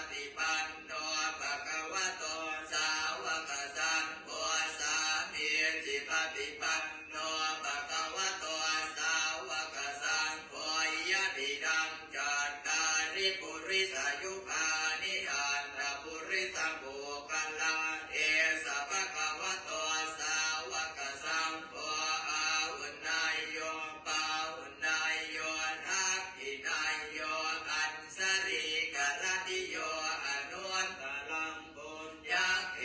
ປະຕິປັນໂນ ພະຄະວະໂຕ ສາວະກະສັງໂຄ ສາມີຈິປະຕິປັນໂນ ພະຄະວະໂຕ ສາວະກະສັງໂຄ ຍະຕິນັງ ຈັດຕາລິ ປຸລິສະຍຸຄານິ ອັດຖະປຸລິສະປຸກຄະລາ ເອສະ ພະຄະວະໂຕ ສາວະກະສັງໂຄ ອາຫຸນນາໂຍ ປາຫຸນນາໂຍ ທັກຂິນາໂຍ ອັນສະລີກະລະນິໂຍ ອະນຸດຕະລັງ ປຸນຍັງເຂ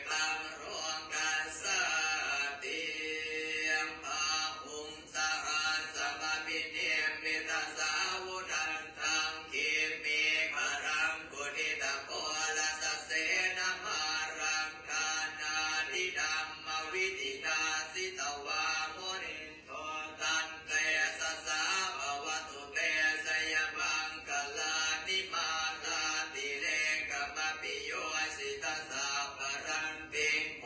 ຕັງ ໂລກັດສາຕິ ບາຫຸງ ສະຫັດສະມະພິນິມມິດຕະສາວຸດທັນຕັງ ກິມມີຄະລັງ ປຸນນິຕະໂກລະສະເສນະມາລັງ ທານາທິຕັມມະວິທິນາ ສິຕະວາມຸນິນໂຕ ຕັນເຕຊະສາ ພະວະຕຸເຕ ຊະຍະມັງຄະລານິ ມາລາຕິເລກະມະພິໂຍ ສິຕະສາພະລັງ ຕິງໂມ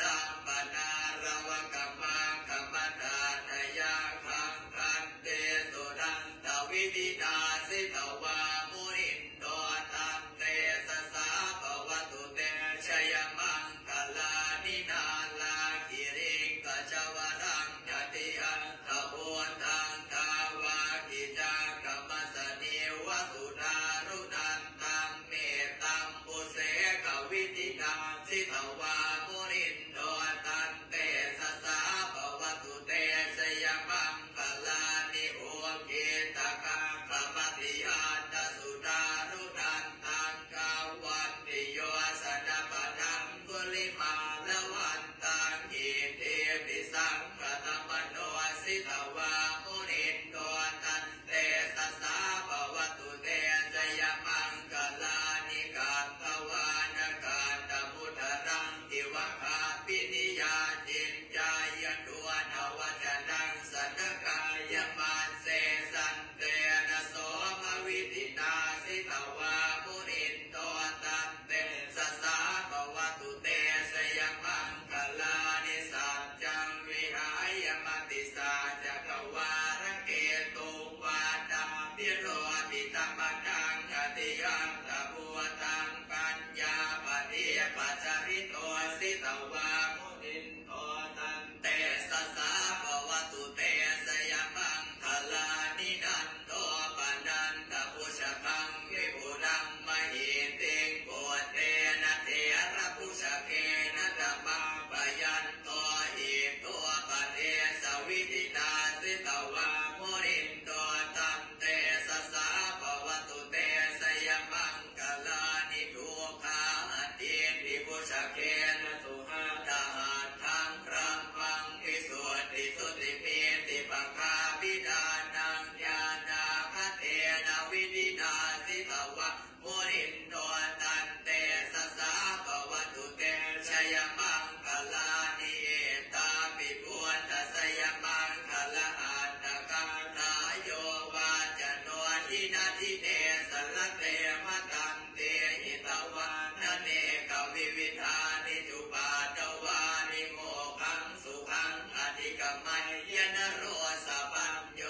ລະມະນາລະວະກະມະຄະມະທານະຍາຄັງ ຄັນເຕສຸນັນທະວິທິນາ ສິຕະວາມຸນິນໂຕ ຕັນເຕຊະສາ ພະວະຕຸເຕ ຊະຍະມັງຄະລານິ ນາລາກິລິງກະຊະວະລັງ ອະຕິອັດຖະພູຕັງ ທາວາກິຈັງກະມັດສະນີວະສຸທາຣຸນັນຕັງ ເມຕຕັມບຸເສກະວິທິນາ ສິຕະວາມຸນິນໂຕ ຕັນເຕຊະສາ ພະວະຕຸເຕ ຊະຍະມັງຄະລານິ ອຸກິດຕະຄາຄະມະຕິອັດຕະສຸທາຣຸນັນຕັງ ກາວັນຕິໂຍ ຊະນະປະທັງກຸລິມາລະວັນຕັງ ອິດທິພິສັງຄະຕະມະໂນ ສິຕະວາມຸນິນໂຕ ຕັນເຕຊະສາ ພະວະຕຸເຕ ຊະຍະມັງຄະລານິ ກັດຕະວານະກັດຕະມຸດຕະລັງ ອິວະຄາປິນິຍາ ຈິນຈາຍະດູນະວັດຈະນັງ ສະນະກາຍະມັດເສ ສັນເຕນະໂສພະວິທິນາ ສິຕະວາມຸນິນໂຕ ຕັນເຕຊະສາ ພະວະຕຸເຕ ຊະຍະມັງຄະລານິ ສັດຈັງວິຫາຍະມະຕິສາ ຈັກກະວາລະເກຕຸງ ວາດາພິໂລພິຕະມະນັງ ອະຕິອັດຕະພູຕັງ ປັນຍາປະດີປະຈາລິໂຕ ສິຕະວາມຸນິນໂຕ ຕັນເຕຊະສາ ພະວະຕຸເຕ ຊະຍະມັງຄະລານິ ນັນໂດປະນັນທະພຸດສະຄັງ ວິພຸລະ ມະຫິຕິງ ປຸດເຕນະເຖລະບຸດສະເກນະ ຕະມາປະຍັນໂຕ ອິດໂຕປະເດຊະວິທິນາ ສິຕະວາມຸນິນໂຕ ຕັນເຕຊະສາ ພະວະຕຸເຕ ຊະຍະມັງຄະລານິ ດຸກຂາອະທິດຖິບຸດສະເກນະ ສຸຫະຕະຫັດຖັງ ບຣະມັງ ວິສຸດທິສຸດທິມິຕິປະກາພິທານັງ ຍານາຄະເທນະ ວິທິນາ ສິຕະວາ ມຸນິນໂຕ ຕັນເຕຊະສາ ພະວະຕຸເຕ ຊະຍະມັງຄະລານິ ເອຕາປິ ພຸດທະຊະຍະມັງຄະລະອັດຖະກາຖາ ໂຍວາຈະໂນ ທິນະທິເນ ສະລະເຕ ມະຕັນຕິ ຫິຕະວານະເນກະວິວິທານິ ອຸປັດຕະວານິ ໂມກຂັງ ສຸຂັງ ອະທິກະໄມຍະ ນະໂຣ ສະປັນໂຍ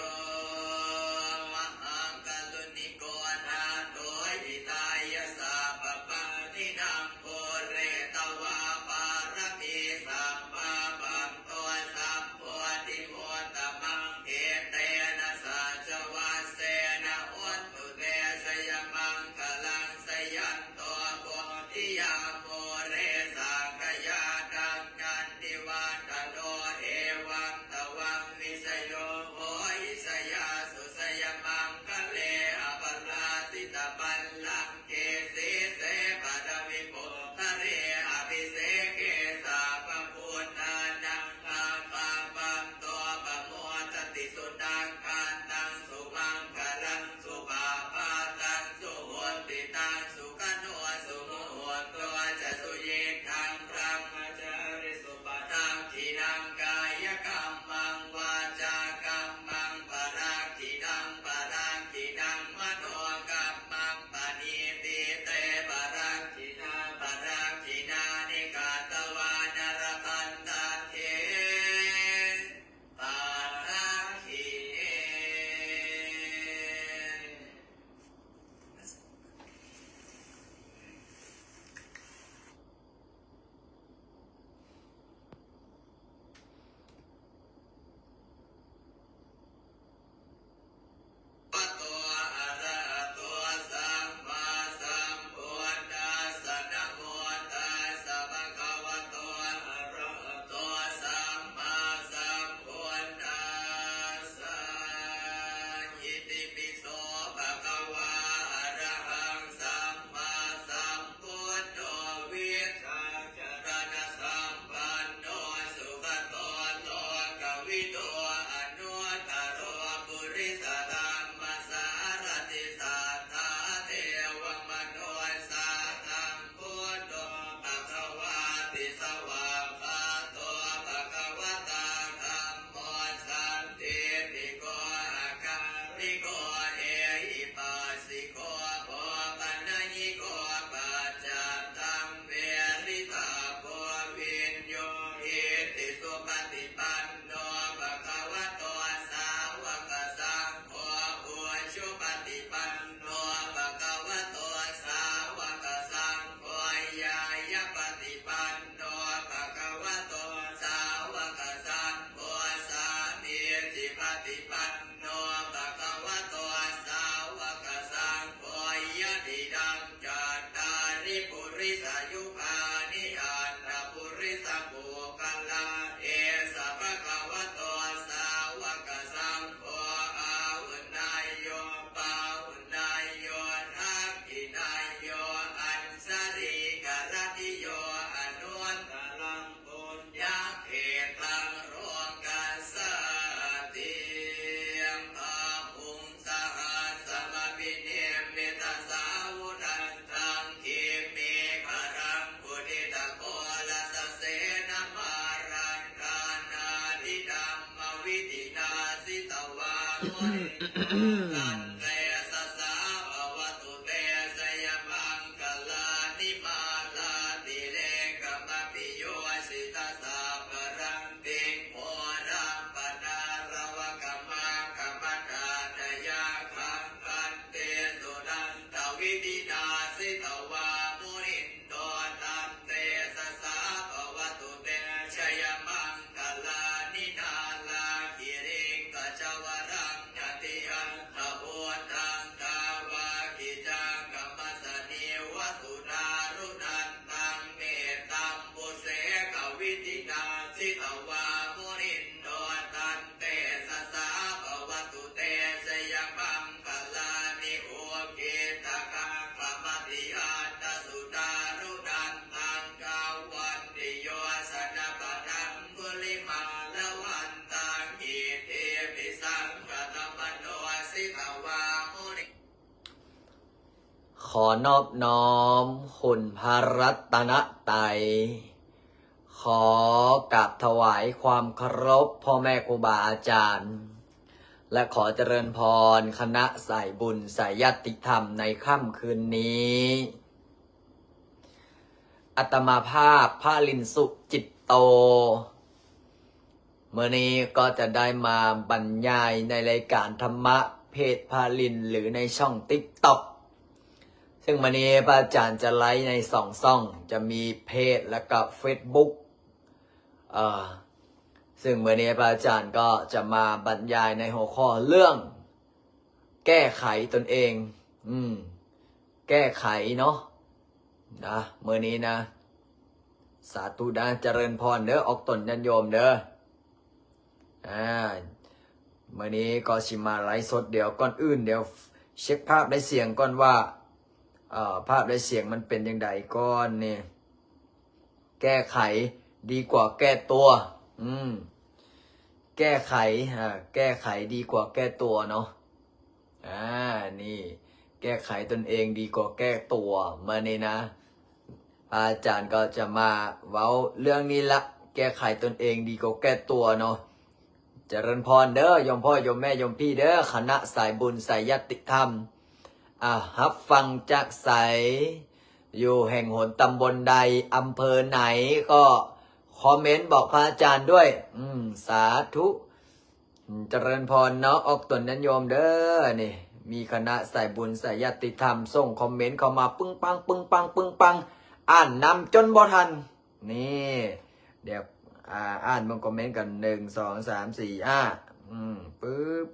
ມະຫາກະລຸນນິໂກ ນາໂຖ ຫິຕາຍະ ສັບພະປານິນາ ປູເຣຕະວາ ປາລະມີ ສັບພາ ປັນໂຕ ສຳໂພທິມຸດຕະມັງ ເອເຕນະ ສັດຈະວັດເສນະ ໂຫນຕຸເຕ ຊະຍະມັງຄະລັງ ຊະຍັນໂຕ ໂພທິຍາ ມູເລ ສັກກະຍານັງ ນັນທິວັດທະໂນ ເອວັງ ຕະວັງ ວິຊະໂຍ ໂຫ ຫິສະຍາສຸ ຊະຍະມັງຄະເລ ອະປະລາຊິຕະບັນລັງເກ ສີເສ ປະດະວິໂພຄະເລ ອະພິເສເກ ສັບພະພຸດທານັງ ອາພາວັນໂຕ ປະໂມທະຕິສຸນັງຄະຕັງ ສຸມັງຄະລັງ ສຸພາພາຕັງ ສຸຫຸດທິຕັງ ສຸຂະໂນ ສຸມຸຫຸດໂຕ ຈະ ສຸຍິດທັງ ບຣະມະຈາຣິສຸ ປະທັກຂິນັງ ກາຍະກຳມັງ ວາຈາກຳມັງ ປະທັກຂິນັງ ປະທັກຂິນັງ ມະໂນກຳມັງ ປະນິ ສະຍຸຄານິອັດຖະປຸລິສະປຸກກະລາ ເອສະພະຄະວະໂຕ ສາວະກະສັງໂຄ ອາຫຸເນຍໂຍ ປາຫຸເນຍໂຍ ທັກຂິເນຍໂຍ ອັນຊະລີກະລະນິໂຍ ອະນຸດຕະລັງ ປຸນຍັກເຂຕັງ ໂລກັດສາຕິ ພະມຸງສະຫັດສະມະພິນິມມິຕະສາວຸທັນຕັງ ກິມມີຄະລັງ ອຸທິຕະໂກລະສະເສນະມາລັງ ທານາທິທຳມະວິທິນາ ສິຕະວາມຸນິ ຕັນເຕຊະສາພະວະຕຸເຕ ຊະຍະມັງຄະລານິ ມາລາຕິເລກະມະພິໂຍຊິຕະສັບພະລັງ ຕິງໂມລະປະນາລະວະກະມາຄະມະທາດທະຍາຄັງ ພັນເຕສຸນັນທະວິທິນາ ສິຕະວາມຸນິນໂຕ ຕັນເຕຊະສາພະວະຕຸເຕ ຊະຍະມັງຄະລານິ ນາລາກິລິງກະຊະວະລັງ ຍະຕິຍັດຖະພຸດທັງ ກາວາກິຈັງກະມັດສະນີ ວະສຸທາລຸນັນຕັງ ເມຕຕັມ ປຸເສກະວິທິນາ ສິຕະວາມຸນິນໂຕ ຕັນເຕຊະສາພະວະຕຸເຕ ຊະຍະມັງຄະລານິ ອຸກກິດຕະຄະຄະມະຕິອັດຕະສຸທາລຸນັນຕັງ ກາວັນຕິໂຍຊະນະປະທັງ ກຸລິມາລະວັນຕັງ ອິດທິພິສັງຄະຕະມະໂນ ສິຕະວາມຸນິ ຂໍນອບນ້ອມຄຸນພະລັດຕະນະໄຕ ຂໍກາບຖວາຍຄວາມເຄົາລົບພໍ່ແມ່ຄູບາອາຈານ ແລະ ຂໍຈະເລີນພອນຄະນະສາຍບຸນສາຍຍາດຕິທຳໃນຄ່ຳຄືນນີ້. ອາດຕະມາພາບ ພະລິນ ສຸຈິດໂຕ ມື້ນີ້ກໍຈະໄດ້ມາບັນຍາຍໃນລາຍການທຳມະເພດພະລິນ ຫຼື ໃນຊ່ອງຕິກຕັອກ ເຊິ່ງມື້ນີ້ພະອາຈານຈະໄລຟ໌ໃນສອງຊ່ອງ ຈະມີເພດ ແລະ ກໍເຟສບຸກ ເອີ ເຊິ່ງມື້ນີ້ພະອາຈານກໍຈະມາບັນຍາຍໃນຫົວຂໍ້ເລື່ອງ ແກ້ໄຂຕົນເອງ ອືມ ແກ້ໄຂເນາະ ນະ ມື້ນີ້ນະ ສາທຸນະ ຈະເລີນພອນເດີ ອອກຕົນຍາດໂຍມເດີ ອາ ມື້ນີ້ກໍຊິມາໄລຟ໌ສົດ ດຽວກ່ອນອື່ນ ດຽວເຊັກພາບ ແລະ ສຽງກ່ອນວ່າ ເອີ ພາບ ແລະ ສຽງມັນເປັນຈັ່ງໃດກ່ອນນີ້. ແກ້ໄຂດີກວ່າແก้ຕົວ ອືມ ແກ້ໄຂ ອາ ແກ້ໄຂດີກວ່າແກ້ຕົວເນາະ ອາ ນີ້ ແກ້ໄຂຕົນເອງດີກວ່າແກ້ຕົວ ມານີ້ນະ ພະອາຈານກໍຈະມາເວົ້າເລື່ອງນີ້ລະ ແກ້ໄຂຕົນເອງດີກວ່າແກ້ຕົວເນາະ. ຈະເລີນພອນເດີ ໂຍມພໍ່ ໂຍມແມ່ ໂຍມພີ່ເດີ ຄະນະສາຍບຸນສາຍຍາດຕິທຳ ອາ ຮັບຟັງຈາກໃສ ຢູ່ແຫ່ງຫົນຕຳບົນໃດ ອຳເພີໄຫນ ກໍຄອມເມັນບອກພະອາຈານດ້ວຍ ອືມ ສາທຸ ຈະເລີນພອນເນາະ ອອກຕົນຍາດໂຍມເດີ ນີ້ ມີຄະນະສາຍບຸນສາຍຍາດຕິທຳ ສົ່ງຄອມເມັນເຂົ້າມາປຶ້ງປັງ ປຶ້ງປັງ ປຶ້ງປັງ ອ່ານນຳຈົນບໍ່ທັນ ນີ້ ດຽວ ອາ ອ່ານເບິ່ງຄອມເມັນກັນ ໜຶ່ງ ສອງ ສາມ ສີ່ ຫ້າ ອືມ ປຶບ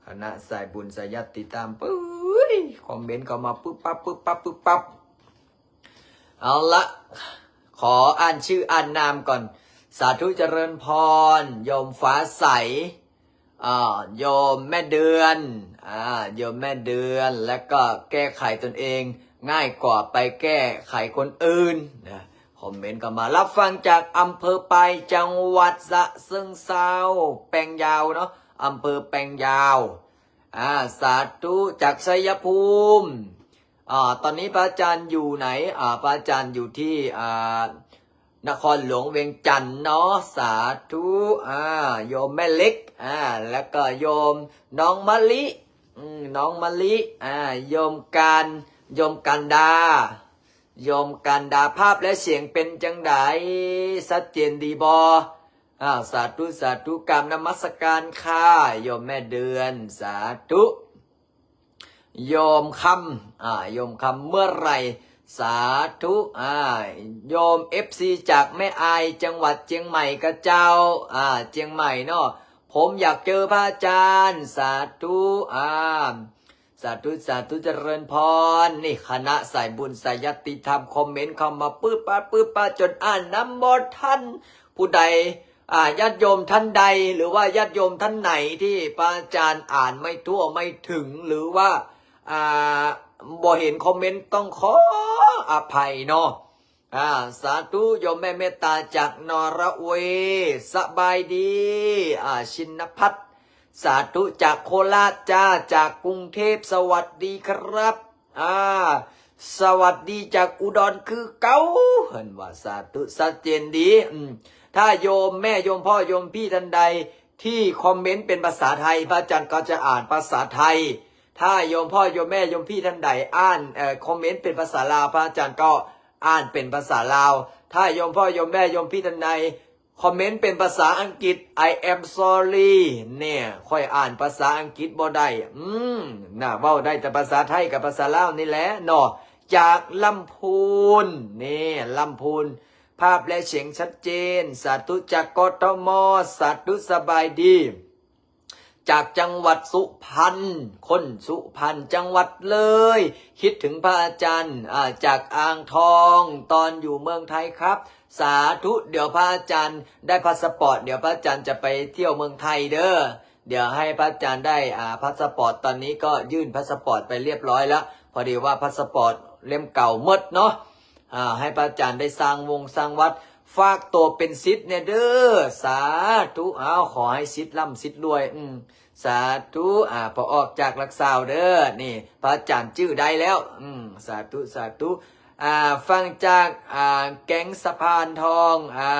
ຄະນະສາຍບຸນສາຍຍາດຕິທຳ ປຶ້ຍ ຄອມເມັນເຂົ້າມາປຶບປັບ ປຶບປັບ ປຶບປັບ ເອົາລະ ຂໍອ່ານຊື່ອ່ານນາມກ່ອນ ສາທຸ ຈະເລີນພອນ ໂຍມຟ້າໃສ ອາ ໂຍມແມ່ເດືອນ ອາ ໂຍມແມ່ເດືອນ ແລ້ວກໍແກ້ໄຂຕົນເອງງ່າຍກວ່າໄປແກ້ໄຂຄົນອື່ນນະ ຄອມເມັນເຂົ້າມາ ຮັບຟັງຈາກອຳເພີປາຍ ຈັງຫວັດສະເຊີງເຊົາ ແປງຢາວເນາະ ອຳເພີແປງຢາວ ອາ ສາທຸ ຈາກໄຊຍະພູມ ອາ ຕອນນີ້ພະອາຈານຢູ່ໃນ ອາ ພະອາຈານຢູ່ທີ່ ອາ ນະຄອນຫຼວງວຽງຈັນເນາະ ສາທຸ ອາ ໂຍມແມ່ເລັກ ອາ ແລ້ວກໍໂຍມນ້ອງມະລິ ອືມ ນ້ອງມະລິ ອາ ໂຍມການ ໂຍມກັນດາ ໂຍມກັນດາ ພາບ ແລະ ສຽງເປັນຈັ່ງໃດ ຊັດເຈນດີບໍ່? ອາ ສາທຸ ສາທຸ ກາບນະມັດສະການຄ່ະ ໂຍມແມ່ເດືອນ ສາທຸ ໂຍມຄຳ ອາ ໂຍມຄຳ ເມື່ອໃດ ສາທຸ ອາ ໂຍມເອັຟຊີຈາກແມ່ອາຍ ຈັງຫວັດຈຽງໃໝ່ກະເຈົ້າ ອາ ຈຽງໃໝ່ເນາະ ຜົມຢາກເຈີພະອາຈານ ສາທຸ ອາ ສາທຸ ສາທຸ ຈະເລີນພອນ. ນີ້ຄະນະສາຍບຸນສາຍຍາດຕິທຳ ຄອມເມັນເຂົ້າມາປຶບປາດ ປຶບປາດ ຈົນອ່ານນຳບໍ່ທັນ. ຜູ້ໃດ ອ່າ ຍາດໂຍມທ່ານໃດ ຫຼືວ່າຍາດໂຍມທ່ານໃດທີ່ພະອາຈານອ່ານໄມ່ທົ່ວໄມ່ເຖິງ ຫຼືວ່າ ອ່າ ບໍ່ເຫັນຄອມເມັນ ຕ້ອງຂໍອະໄພເນາະ. ອ່າ ສາທຸ ໂຍມແມ່ເມດຕາຈາກນໍເວ. ສະບາຍດີ ອ່າ ຊິນນະພັດ. ສາທຸ ຈາກໂຄລາດຈ້າ ຈາກກຸງເທບ. ສະຫວັດດີຄັບ. ອ່າ ສະຫວັດດີຈາກອຸດອນຄືເກົ່າ. ເພິ່ນວ່າ ສາທຸ ຊັດເຈນດີ. ອືມ ຖ້າໂຍມແມ່ ໂຍມພໍ່ ໂຍມພີ່ທ່ານໃດທີ່ຄອມເມັນເປັນພາສາໄທ ພະອາຈານກໍຈະອ່ານພາສາໄທ. ຖ້າໂຍມພໍ່ ໂຍມແມ່ ໂຍມພີ່ທ່ານໃດອ່ານ ເອີ ຄອມເມັນເປັນພາສາລາວ ພະອາຈານກໍອ່ານເປັນພາສາລາວ. ຖ້າໂຍມພໍ່ ໂຍມແມ່ ໂຍມພີ່ທ່ານໃດຄອມເມັນເປັນພາສາອັງກິດ I am sorry ແນ່ ຂ້ອຍອ່ານພາສາອັງກິດບໍ່ໄດ້. ອືມ ນະ ເວົ້າໄດ້ແຕ່ພາສາໄທກັບພາສາລາວນີ້ແຫຼະເນາະ. ຈາກລຳພູນ ນີ້ ລຳພູນ ພາບແລະສຽງຊັດເຈນ. ສາທຸ ຈາກ ກທມ. ສາທຸ ສະບາຍດີ ຈາກຈັງຫວັດສຸພັນ ຄົນສຸພັນ ຈັງຫວັດເລີຍ ຄິດເຖິງພະອາຈານ ອ່າ ຈາກອ່າງທອງ ຕອນຢູ່ເມືອງໄທຄັບ. ສາທຸ ດຽວພະອາຈານໄດ້ພາສະປອດ ດຽວພະອາຈານຈະໄປທ່ຽວເມືອງໄທເດີ. ດຽວໃຫ້ພະອາຈານໄດ້ ອ່າ ພາສະປອດ ຕອນນີ້ກໍຍື່ນພາສະປອດໄປລຽບລ້ອຍລະ ພໍດີວ່າພາສະປອດເຫຼັ້ມເກົ່າໝົດເນາະ. ອ່າ ໃຫ້ພະອາຈານໄດ້ສ້າງວົງສ້າງວັດ ຝາກໂຕເປັນສິດແນ່ເດີ. ສາທຸ ອ້າວ ຂໍໃຫ້ສິດລ່ຳສິດລວຍ. ອືມ ສາທຸ ອ່າ ພໍອອກຈາກຫຼັກຊາວເດີ. ນີ້ ພະອາຈານຈື່ໄດ້ແລ້ວ. ອືມ ສາທຸ ສາທຸ. ອ່າ ຟັງຈາກ ອ່າ ແກ້ງສະພານທອງ ອ່າ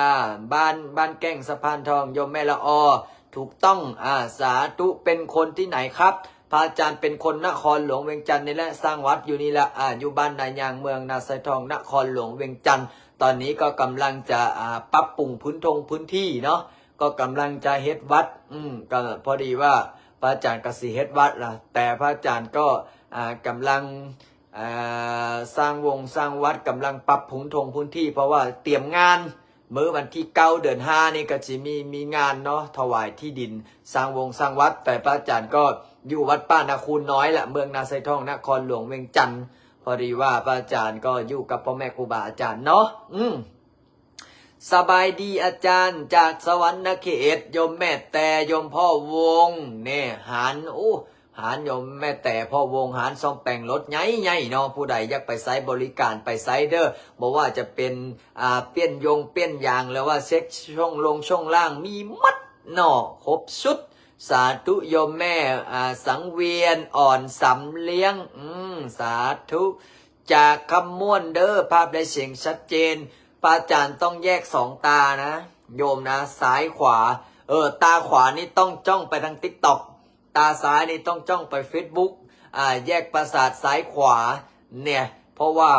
ບ້ານ ບ້ານແກ້ງສະພານທອງ ໂຍມແມ່ລະອໍ. ຖືກຕ້ອງ ອ່າ ສາທຸ ເປັນຄົນທີ່ໄຫນຄັບ? ພະອາຈານເປັນຄົນນະຄອນຫຼວງວຽງຈັນນີ້ແຫຼະ ສ້າງວັດຢູ່ນີ້ແຫຼະ ອ່າ ຢູ່ບ້ານນາຍາງ ເມືອງນາຊາຍທອງ ນະຄອນຫຼວງວຽງຈັນ. ຕອນນີ້ກໍກຳລັງຈະ ອ່າ ປັບປຸງພື້ນທົ່ງພື້ນທີ່ເນາະ ກໍກຳລັງຈະເຮັດວັດ. ອືມ ກໍພໍດີວ່າພະອາຈານກໍຊິເຮັດວັດລະ ແຕ່ພະອາຈານກໍ ອ່າ ກຳລັງ ອ່າ ສ້າງວົງສ້າງວັດ ກຳລັງປັບປຸງທົ່ງພື້ນທີ່ ເພາະວ່າຕຽມງານ ມື້ວັນທີເກົ້າ ເດືອນຫ້ານີ້ກໍຊິມີ ມີງານເນາະ ຖວາຍທີ່ດິນ ສ້າງວົງສ້າງວັດ. ແຕ່ພະອາຈານກໍຢູ່ວັດປ່ານາຄູນນ້ອຍລະ ເມືອງນາຊາຍທອງ ນະຄອນຫຼວງວຽງຈັນ. ພໍດີວ່າພະອາຈານກໍຢູ່ກັບພໍ່ແມ່ຄູບາອາຈານເນາະ. ອືມ ສະບາຍດີອາຈານ ຈາກສະຫວັນນະເຂດ ໂຍມແມ່ແຕ່ ໂຍມພໍ່ວົງ ແນ່ ຫານ ໂອ້ ຫານໂຍມແມ່ແຕ່ ພໍ່ວົງ ຫານສ້ອມແປງລົດໃຫຍ່ໆເນາະ. ຜູ້ໃດຢາກໄປໃຊ້ບໍລິການໄປໃຊ້ເດີ ບໍ່ວ່າຈະເປັນ ອ່າ ປ່ຽນຢົງປ່ຽນຢາງ ຫຼືວ່າເຊັກຊ່ວງລົງຊ່ວງລ່າງ ມີໝົດເນາະ ຄົບຊຸດ. ສາທຸ ໂຍມແມ່ ອ່າ ສັງວຽນ ອ່ອນສຳລຽງ. ອືມ ສາທຸ ຈາກຄຳມ່ວນເດີ ພາບ ແລະ ສຽງຊັດເຈນ. ພະອາຈານຕ້ອງແຍກສອງຕານະ ໂຍມນະ ຊ້າຍຂວາ. ເອີ ຕາຂວານີ້ຕ້ອງຈ້ອງໄປທາງຕິກຕັອກ ຕາຊ້າຍນີ້ຕ້ອງຈ້ອງໄປເຟສບຸກ ອ່າ ແຍກປະສາດຊ້າຍຂວາແນ່ ເພາະວ່າ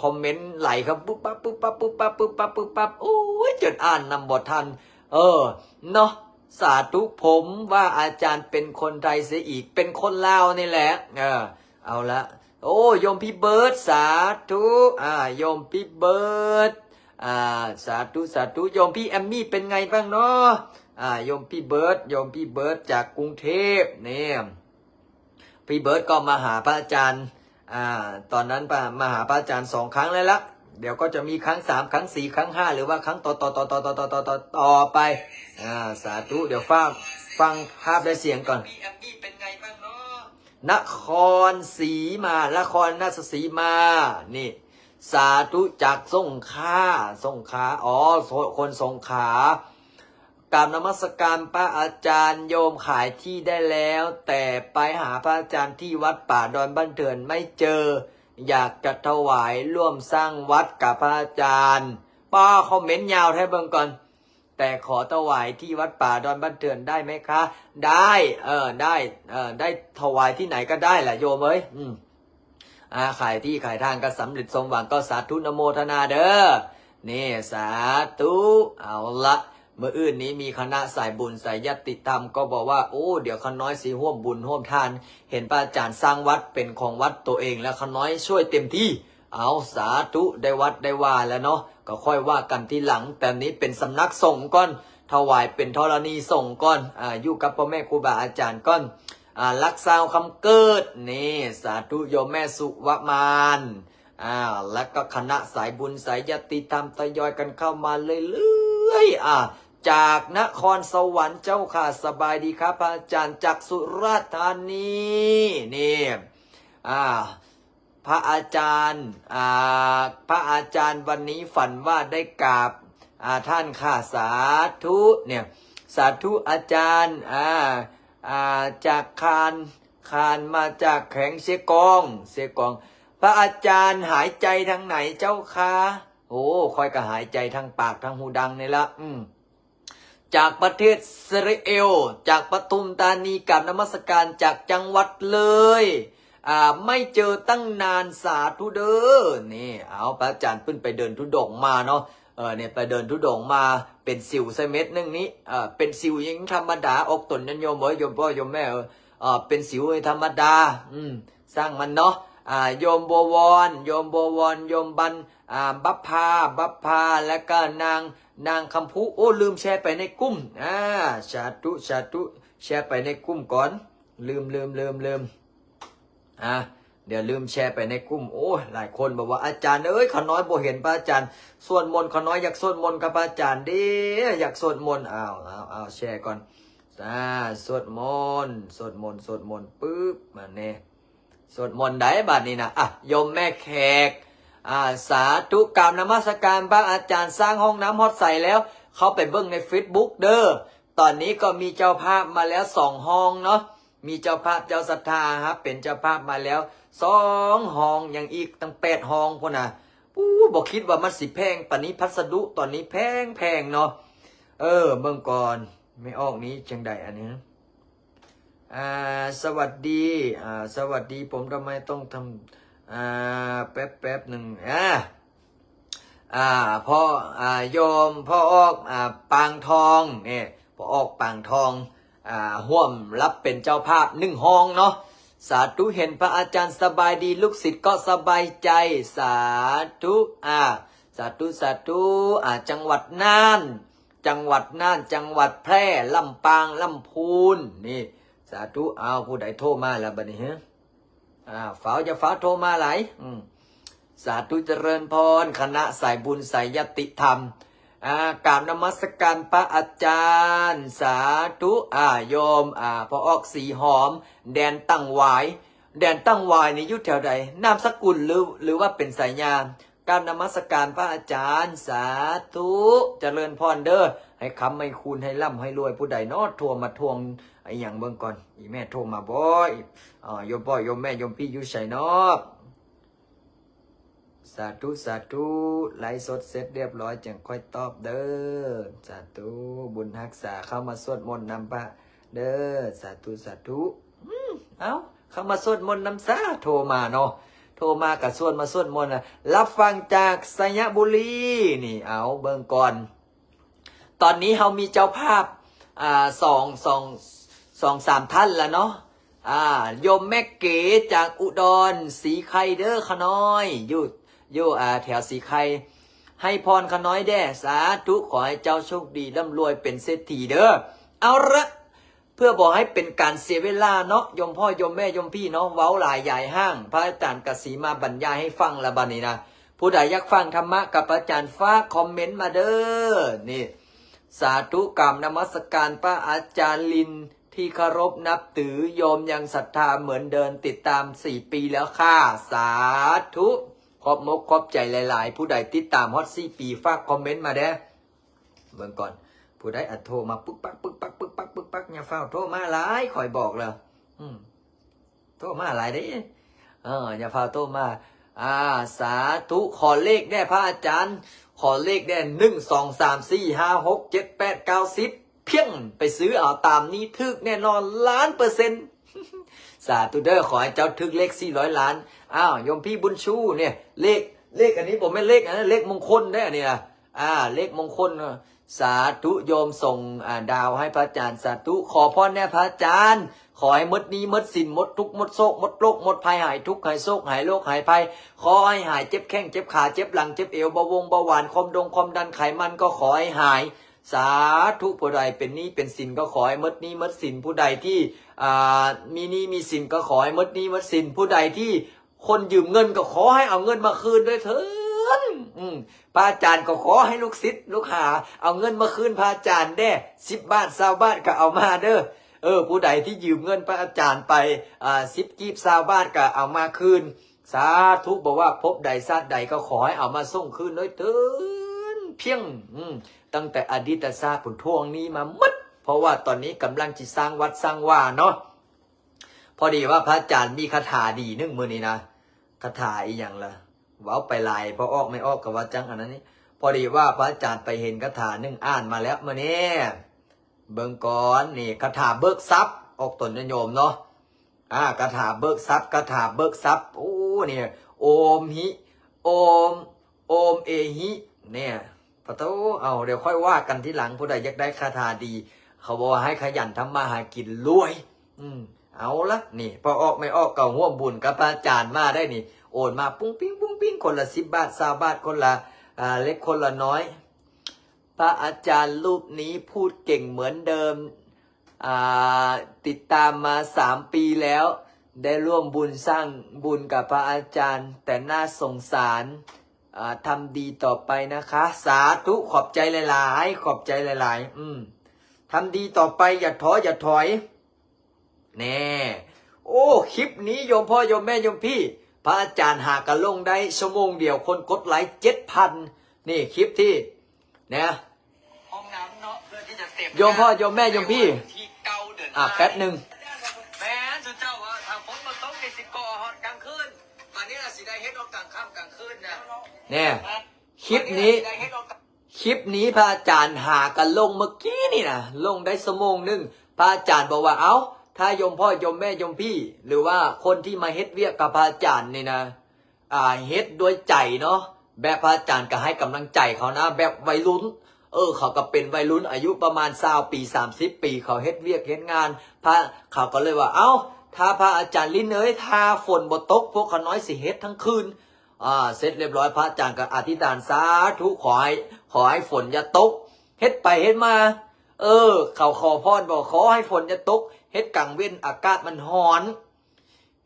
ຄອມເມັນໄຫຼເຂົ້າປຶບປັບ ປຶບປັບ ປຶບປັບ ປຶບປັບ ໂອ້ຍ ຈົນອ່ານນຳບໍ່ທັນ. ເອີ ເນາະ ສາທຸ ຜົມວ່າອາຈານເປັນຄົນໄທເສຍອີກ ເປັນຄົນລາວນີ້ແຫຼະ. ເອີ ເອົາລະ ໂອ້ ໂຍມພີ່ເບີດ ສາທຸ ອ່າ ໂຍມພີ່ເບີດ ອ່າ ສາທຸ ສາທຸ. ໂຍມພີ່ແອມມີເປັນໄງບ້າງເນາະ? ອ່າ ໂຍມພີ່ເບີດ ໂຍມພີ່ເບີດຈາກກຸງເທບນີ້ ພີ່ເບີດກໍມາຫາພະອາຈານ ອ່າ ຕອນນັ້ນ ມາຫາພະອາຈານສອງຄັ້ງແລ້ວລະ ດຽວກໍຈະມີຄັ້ງສາມ ຄັ້ງສີ່ ຄັ້ງຫ້າ ຫຼືວ່າຄັ້ງຕໍ່ໆ ຕໍ່ໆ ຕໍ່ໆ ຕໍ່ໆ ຕໍ່ໆ ຕໍ່ໄປ. ອ່າ ສາທຸ ດຽວຟັງ ຟັງພາບ ແລະ ສຽງກ່ອນ. ນະຄອນສີມາ ນະຄອນລາຊະສີມາ ນີ້ ສາທຸ ຈາກສົງຂາ ສົງຂາ ອໍ ຄົນສົງຂາ. ກາບນະມັດສະການພະອາຈານ ໂຍມຂາຍທີ່ໄດ້ແລ້ວ ແຕ່ໄປຫາພະອາຈານທີ່ວັດປ່າດອນບ້ານເຖື່ອນໄມ່ເຈີ ຢາກຈະຖວາຍຮ່ວມສ້າງວັດກັບພະອາຈານ. ປ້າ ຄອມເມັນຍາວແທ້ ເບິ່ງກ່ອນ. ແຕ່ຂໍຖວາຍທີ່ວັດປ່າດອນບ້ານເຖື່ອນໄດ້ໄໝຄະ? ໄດ້ ເອີ ໄດ້ ເອີ ໄດ້ຖວາຍທີ່ໄຫນກໍໄດ້ລະໂຍມເອີຍ. ອືມ ອ່າ ຂາຍທີ່ຂາຍທາງກໍສຳເລັດສົມຫວັງ ກໍສາທຸ ອະນຸໂມທະນາເດີ. ນີ້ ສາທຸ. ເອົາລະ ມື້ອື່ນນີ້ມີຄະນະສາຍບຸນສາຍຍາດຕິທຳກໍບອກວ່າ ໂອ້ ດຽວຂ້ານ້ອຍຊິຮ່ວມບຸນຮ່ວມທານ ເຫັນພະອາຈານສ້າງວັດເປັນຂອງວັດໂຕເອງ ແລ້ວຂ້ານ້ອຍຊ່ວຍເຕັມທີ່. ເອົາ ສາທຸ ໄດ້ວັດໄດ້ວາແລ້ວເນາະ ກໍຄ່ອຍວ່າກັນທີຫຼັງ ແຕ່ນີ້ເປັນສຳນັກສົງກ່ອນ ຖວາຍເປັນທໍລະນີສົງກ່ອນ ອ່າ ຢູ່ກັບພໍ່ແມ່ຄູບາອາຈານກ່ອນ. ອ່າ ລັກຊາວຄຳເກີດ ນີ້ ສາທຸ ໂຍມແມ່ສຸວະມານ ອ່າ ແລ້ວກໍຄະນະສາຍບຸນສາຍຍາດຕິທຳ ທະຍອຍກັນເຂົ້າມາເລື້ອຍໆ ອ່າ ຈາກນະຄອນສະຫວັນເຈົ້າຄ່ະ ສະບາຍດີຄັບ ພະອາຈານຈາກສຸລາດທານີ ນີ້ ອ່າ ພະອາຈານ ອ່າ ພະອາຈານວັນນີ້ຝັນວ່າໄດ້ກາບ ອ່າ ທ່ານຄ່ະ ສາທຸ ເນຍ ສາທຸອາຈານ ອ່າ ອ່າ ຈາກຄານ ຄານມາຈາກແຂວງເຊກອງ ເຊກອງ ພະອາຈານຫາຍໃຈທາງໃດເຈົ້າຄະ? ໂອ້ ຂ້ອຍກໍຫາຍໃຈທາງປາກທາງຫູດັງນີ້ລະ ອືມ ຈາກປະເທດອິສຣາເອລ ຈາກປະທຸມທານີ ກາບນະມັດສະການຈາກຈັງຫວັດເລີຍ ອ່າ ໄມ່ເຈີຕັ້ງນານ ສາທຸເດີ ນີ້ ເອົາ ພະອາຈານເພິ່ນໄປເດີນທຸດົງມາເນາະ ເອີ ນີ້ ໄປເດີນທຸດົງມາ ເປັນສິວໃສ່ເມັດໜຶ່ງນີ້ ເອີ ເປັນສິວຍັງທຳມະດາ ອອກຕົນຍາດໂຍມເອີຍ ໂຍມພໍ່ໂຍມແມ່ເອີຍ ເອີ ເປັນສິວທຳມະດາ ອືມ ຊ່າງມັນເນາະ ອ່າ ໂຍມບົວວອນ ໂຍມບົວວອນ ໂຍມບັນ ອ່າ ບັບພາ ບັບພາ ແລ້ວກໍນາງ ນາງຄຳພູ ໂອ້ ລືມແຊໄປໃນກຸ່ມ ອ່າ ສາທຸ ສາທຸ ແຊໄປໃນກຸ່ມກ່ອນ ລືມ ລືມ ລືມ ລືມ ອ່າ ດຽວລືມແຊໄປໃນກຸ່ມ ໂອ້ ຫຼາຍຄົນບອກວ່າ ອາຈານເອີຍ ຂ້ານ້ອຍບໍ່ເຫັນພະອາຈານສວດມົນ ຂ້ານ້ອຍຢາກສວດມົນກັບພະອາຈານເດ້ ຢາກສວດມົນ ອ້າວ ອ້າວ ອ້າວ ແຊກ່ອນ ອ່າ ສວດມົນ ສວດມົນ ສວດມົນ ປຶບ ມາແນ່ ສວດມົນໄດ໋ບາດນີ້ນະ ອ່ະ ໂຍມແມ່ແຂກ ອ່າ ສາທຸ ກາບນະມັດສະການພະອາຈານ ສ້າງຫ້ອງນ້ຳຮອດໃສແລ້ວ ເຂົ້າໄປເບິ່ງໃນເຟສບຸກເດີ ຕອນນີ້ກໍມີເຈົ້າພາບມາແລ້ວສອງຫ້ອງເນາະ ມີເຈົ້າພາບເຈົ້າສັດທາຮັບເປັນເຈົ້າພາບມາແລ້ວສອງຫ້ອງ ຍັງອີກຕັ້ງແປດຫ້ອງພຸ້ນນະ ປູ້ ບໍ່ຄິດວ່າມັນຊິແພງປານນີ້ ພັດສະດຸຕອນນີ້ແພງໆເນາະ ເອີ ເບິ່ງກ່ອນ ແມ່ອອກນີ້ຈັ່ງໃດອັນນີ້ ອ່າ ສະຫວັດດີ ອ່າ ສະຫວັດດີ ຜົມທຳໄມຕ້ອງທຳ ອ່າ ແປັບ ແປັບໜຶ່ງ ອ່າ ອ່າ ພໍ່ ອ່າ ໂຍມພໍ່ອອກ ອ່າ ປາງທອງ ນີ້ ພໍ່ອອກປາງທອງ ອ່າ ຮ່ວມຮັບເປັນເຈົ້າພາບໜຶ່ງຫ້ອງເນາະ ສາທຸ ເຫັນພະອາຈານສະບາຍດີ ລູກສິດກໍສະບາຍໃຈ ສາທຸ ອ່າ ສາທຸ ສາທຸ ອ່າ ຈັງຫວັດນ່ານ ຈັງຫວັດນ່ານ ຈັງຫວັດແພ່ ລຳປາງ ລຳພູນ ນີ້ ສາທຸ ອ້າວ ຜູ້ໃດໂທມາລະບາດນີ້ ຮະ ອ່າ ຟ້າວ ຢ່າຟ້າວໂທມາຫຼາຍ ອືມ ສາທຸ ຈະເລີນພອນ ຄະນະສາຍບຸນສາຍຍາດຕິທຳ ອ່າ ກາບນະມັດສະການພະອາຈານ ສາທຸ ອ່າ ໂຍມ ອ່າ ພໍ່ອອກສີຫອມ ແດນຕັງຫວາຍ ແດນຕັງຫວາຍນີ້ຢູ່ແຖວໃດ? ນາມສະກຸນ ຫຼື ຫຼືວ່າເປັນສາຍາ? ກາບນະມັດສະການພະອາຈານ ສາທຸ ຈະເລີນພອນເດີ ໃຫ້ຄ້ຳໃຫ້ຄູນ ໃຫ້ລ່ຳໃຫ້ລວຍ ຜູ້ໃດເນາະ ໂທມາທວງອີ່ຫຍັງເບິ່ງກ່ອນ ອີ່ແມ່ໂທມາບໍ່? ເອີ ໂຍມພໍ່ ໂຍມແມ່ ໂຍມພີ່ຢູ່ໃສເນາະ? ສາທຸ ສາທຸ ໄລຟ໌ສົດເສັດລຽບຮ້ອຍ ຈັ່ງຄ່ອຍຕອບເດີ ສາທຸ ບຸນຮັກສາ ເຂົ້າມາສວດມົນນຳພະເດີ ສາທຸ ສາທຸ ອືມ ເອົ້າ ເຂົ້າມາສວດມົນນຳຊາ ໂທມາເນາະ ໂທມາກະຊວນມາສວດມົນນະ ຮັບຟັງຈາກໄຊຍະບູລີ ນີ້ ເອົາ ເບິ່ງກ່ອນ ຕອນນີ້ເຮົາມີເຈົ້າພາບ ອ່າ ສອງ ສອງ ສອງສາມທ່ານລະເນາະ ອ່າ ໂຍມແມ່ເກຈາກອຸດອນ ສີໄຄເດີ ຂະນ້ອຍ ຢູ່ ຢູ່ ອ່າ ແຖວສີໄຄ ໃຫ້ພອນຂະນ້ອຍແດ່ ສາທຸ ຂໍໃຫ້ເຈົ້າໂຊກດີ ລ່ຳລວຍ ເປັນເສດຖີເດີ ເອົາລະ ເພື່ອບໍ່ໃຫ້ເປັນການເສຍເວລາເນາະ ໂຍມພໍ່ ໂຍມແມ່ ໂຍມພີ່ເນາະ ເວົ້າຫຼາຍຢາຍຫ້າງ ພະອາຈານກະຊິມາບັນຍາຍໃຫ້ຟັງລະບາດນີ້ນະ ຜູ້ໃດຢາກຟັງທຳມະກັບອາຈານ ຝາກຄອມເມັນມາເດີ ນີ້ ສາທຸ ກາບນະມັດສະການພະອາຈານລິນທີ່ເຄົາລົບນັບຖື ໂຍມຍັງສັດທາເໝືອນເດີມ ຕິດຕາມສີ່ປີແລ້ວຄ່າ ສາທຸ ຂອບມົກຂອບໃຈຫຼາຍໆ ຜູ້ໃດຕິດຕາມຮອດສີ່ປີ ຝາກຄອມເມັນມາແດ່ ເບິ່ງກ່ອນ ຜູ້ໃດ ອາ ໂທມາປຶກປັກ ປຶກປັກ ປຶກປັກ ປຶກປັກ ຢ່າຟ້າວໂທມາຫຼາຍ ຂ້ອຍບອກແລ້ວ ອືມ ໂທມາຫຼາຍເດ້ ເອີ ຢ່າຟ້າວໂທມາ ອ່າ ສາທຸ ຂໍເລກແດ່ພະອາຈານ ຂໍເລກແດ່ ໜຶ່ງ ສອງ ສາມ ສີ່ ຫ້າ ຫົກ ເຈັດ ແປດ ເກົ້າ ສິບ ພຽງ ໄປຊື້ເອົາຕາມນີ້ ຖືກແນ່ນອນລ້ານເປີເຊັນ ສາທຸເດີ ຂໍໃຫ້ເຈົ້າຖືກເລກສີ່ຮ້ອຍລ້ານ ອ້າວ ໂຍມພີ່ບຸນຊູ ນີ້ ເລກ ເລກອັນນີ້ບໍ່ແມ່ນເລກອັນນັ້ນ ເລກມົງຄົນເດ້ອັນນີ້ນະ ອ່າ ເລກມົງຄົນ ສາທຸ ໂຍມສົ່ງ ອ່າ ດາວໃຫ້ພະອາຈານ ສາທຸ ຂໍພອນແດ່ພະອາຈານ ຂໍໃຫ້ໝົດໜີ້ໝົດສິນ ໝົດທຸກໝົດໂສກ ໝົດໂລກໝົດໄພ ຫາຍທຸກຫາຍໂສກ ຫາຍໂລກຫາຍໄພ ຂໍໃຫ້ຫາຍເຈັບແຂ້ງເຈັບຂາ ເຈັບຫຼັງເຈັບເອວ ເບົາວົງເບົາຫວານ ຄວາມດົງຄວາມດັນ ໄຂມັນກໍຂໍໃຫ້ຫາຍ ສາທຸ ຜູ້ໃດເປັນໜີ້ເປັນສິນກໍຂໍໃຫ້ໝົດໜີ້ໝົດສິນ ຜູ້ໃດທີ່ ອ່າ ມີໜີ້ມີສິນກໍຂໍໃຫ້ໝົດໜີ້ໝົດສິນ, ຜູ້ໃດທີ່ຄົນຢືມເງິນກໍຂໍໃຫ້ເອົາເງິນມາຄືນດ້ວຍເທີ້ນ. ອືມ ພະອາຈານກໍຂໍໃຫ້ລູກສິດລູກຫາເອົາເງິນມາຄືນພະອາຈານແດ່, ສິບບາດ ຊາວບາດກໍເອົາມາເດີ້. ເອີ ຜູ້ໃດທີ່ຢືມເງິນພະອາຈານໄປ ອ່າ ສິບກີບ ຊາວບາດກໍເອົາມາຄືນ. ສາທຸ ບໍ່ວ່າພົບໃດຊາດໃດກໍຂໍໃຫ້ເອົາມາສົ່ງຄືນໂດຍເທີ້ນພຽງ. ອືມ ຕັ້ງແຕ່ອະດີດຊາດພຸ້ນ ທວງໜີ້ມາໝົດ, ເພາະວ່າຕອນນີ້ກຳລັງຊິສ້າງວັດສ້າງວາເນາະ. ພໍດີວ່າພະອາຈານມີຄາຖາດີໜຶ່ງມື້ນີ້ນະ, ຄາຖາອີ່ຫຍັງລະ ເວົ້າໄປຫຼາຍ ພໍອອກໄມ່ອອກກໍວ່າຈັ່ງອັນນັ້ນນີ້. ພໍດີວ່າພະອາຈານໄປເຫັນຄາຖາໜຶ່ງອ່ານມາແລ້ວມື້ນີ້ ເບິ່ງກ່ອນ. ນີ້ ຄາຖາເບີກຊັບ ອອກຕົນຍາດໂຍມເນາະ. ອ່າ ຄາຖາເບີກຊັບ ຄາຖາເບີກຊັບ. ໂອ້ ນີ້ ໂອມຫິ ໂອມ ໂອມເອຫິ ນີ້ ປະໂທ ເອົາ ດຽວຄ່ອຍວ່າກັນທີຫຼັງ. ຜູ້ໃດຢາກໄດ້ຄາຖາດີ ເຂົາບອກວ່າໃຫ້ຂະຫຍັນທຳມາຫາກິນລວຍ. ອືມ ເອົາລະ ນີ້ ພໍອອກໄມ່ອອກກໍຮ່ວມບຸນກັບພະອາຈານມາໄດ້ນີ້, ໂອນມາປຸ້ງປິ້ງປຸ້ງປິ້ງ ຄົນລະສິບບາດ ຊາວບາດ ຄົນລະ ອ່າ ເລັກຄົນລະນ້ອຍ. พระอาจารย์รูปนี้พูดเก่งเหมือนเดิม อ่า ติดตามมาสามปีแล้ว ได้ร่วมบุญสร้างบุญกับพระอาจารย์ แต่น่าสงสาร อ่า ทำดีต่อไปนะคะ สาธุ ขอบใจหลายๆ ขอบใจหลายๆ อืม ทำดีต่อไป อย่าท้ออย่าถอย ແນ່ ໂອ້ ຄລິບນີ້ໂຍມພໍ່ໂຍມແມ່ໂຍມພີ່ ພະອາຈານຫາກະລົງໄດ້ຊົ່ວໂມງດຽວ ຄົນກົດໄລເຈັດພັນ. ນີ້ຄລິບທີ່ ນະ ຫ້ອງນ້ຳເນາະ ເພື່ອທີ່ຈະເຕັມ ໂຍມພໍ່ໂຍມແມ່ໂຍມພີ່ ໃນວັນທີເກົ້າ ເດືອນຫ້າ ອ່ະ ແປັບໜຶ່ງ ແມ່ນ ສຸເຈົ້າວ່າ ຖ້າຝົນບໍ່ຕົກນີ້ຊິກໍ່ຮອດກາງຄືນ ບາດນີ້ລະຊິໄດ້ເຮັດອອກກາງຄ່ຳກາງຄືນນະ ແນ່ ຄລິບນີ້ ຄລິບນີ້ພະອາຈານຫາກັນລົງເມື່ອກີ້ນີ້ນະ ລົງໄດ້ຊົ່ວໂມງໜຶ່ງ. ພະອາຈານບອກວ່າ ເອົ້າ ຖ້າໂຍມພໍ່ໂຍມແມ່ໂຍມພີ່ ຫຼືວ່າຄົນທີ່ມາເຮັດວຽກກັບພະອາຈານນີ້ນະ ອ່າ ເຮັດດ້ວຍໃຈເນາະ ແບບພະອາຈານກໍໃຫ້ກຳລັງໃຈເຂົານະ ແບບໄວລຸ້ນ ເອີ ເຂົາກໍເປັນໄວລຸ້ນອາຍຸປະມານຊາວປີ ສາມສິບປີ ເຂົາເຮັດວຽກເຮັດງານ ພະ ເຂົາກໍເລີຍວ່າ ເອົ້າ ຖ້າພະອາຈານລິນເອີຍ ຖ້າຝົນບໍ່ຕົກ ພວກຂ້ານ້ອຍຊິເຮັດທັງຄືນ. ອ່າ ເສັດລຽບຮ້ອຍ ພະອາຈານກໍອະທິຖານ ສາທຸ ຂໍໃຫ້ ຂໍໃຫ້ຝົນຢ່າຕົກ. ເຮັດໄປເຮັດມາ ເອີ ເຂົາຂໍພອນບອກ ຂໍໃຫ້ຝົນຢ່າຕົກ ເຮັດກາງເວັນອາກາດມັນຮ້ອນ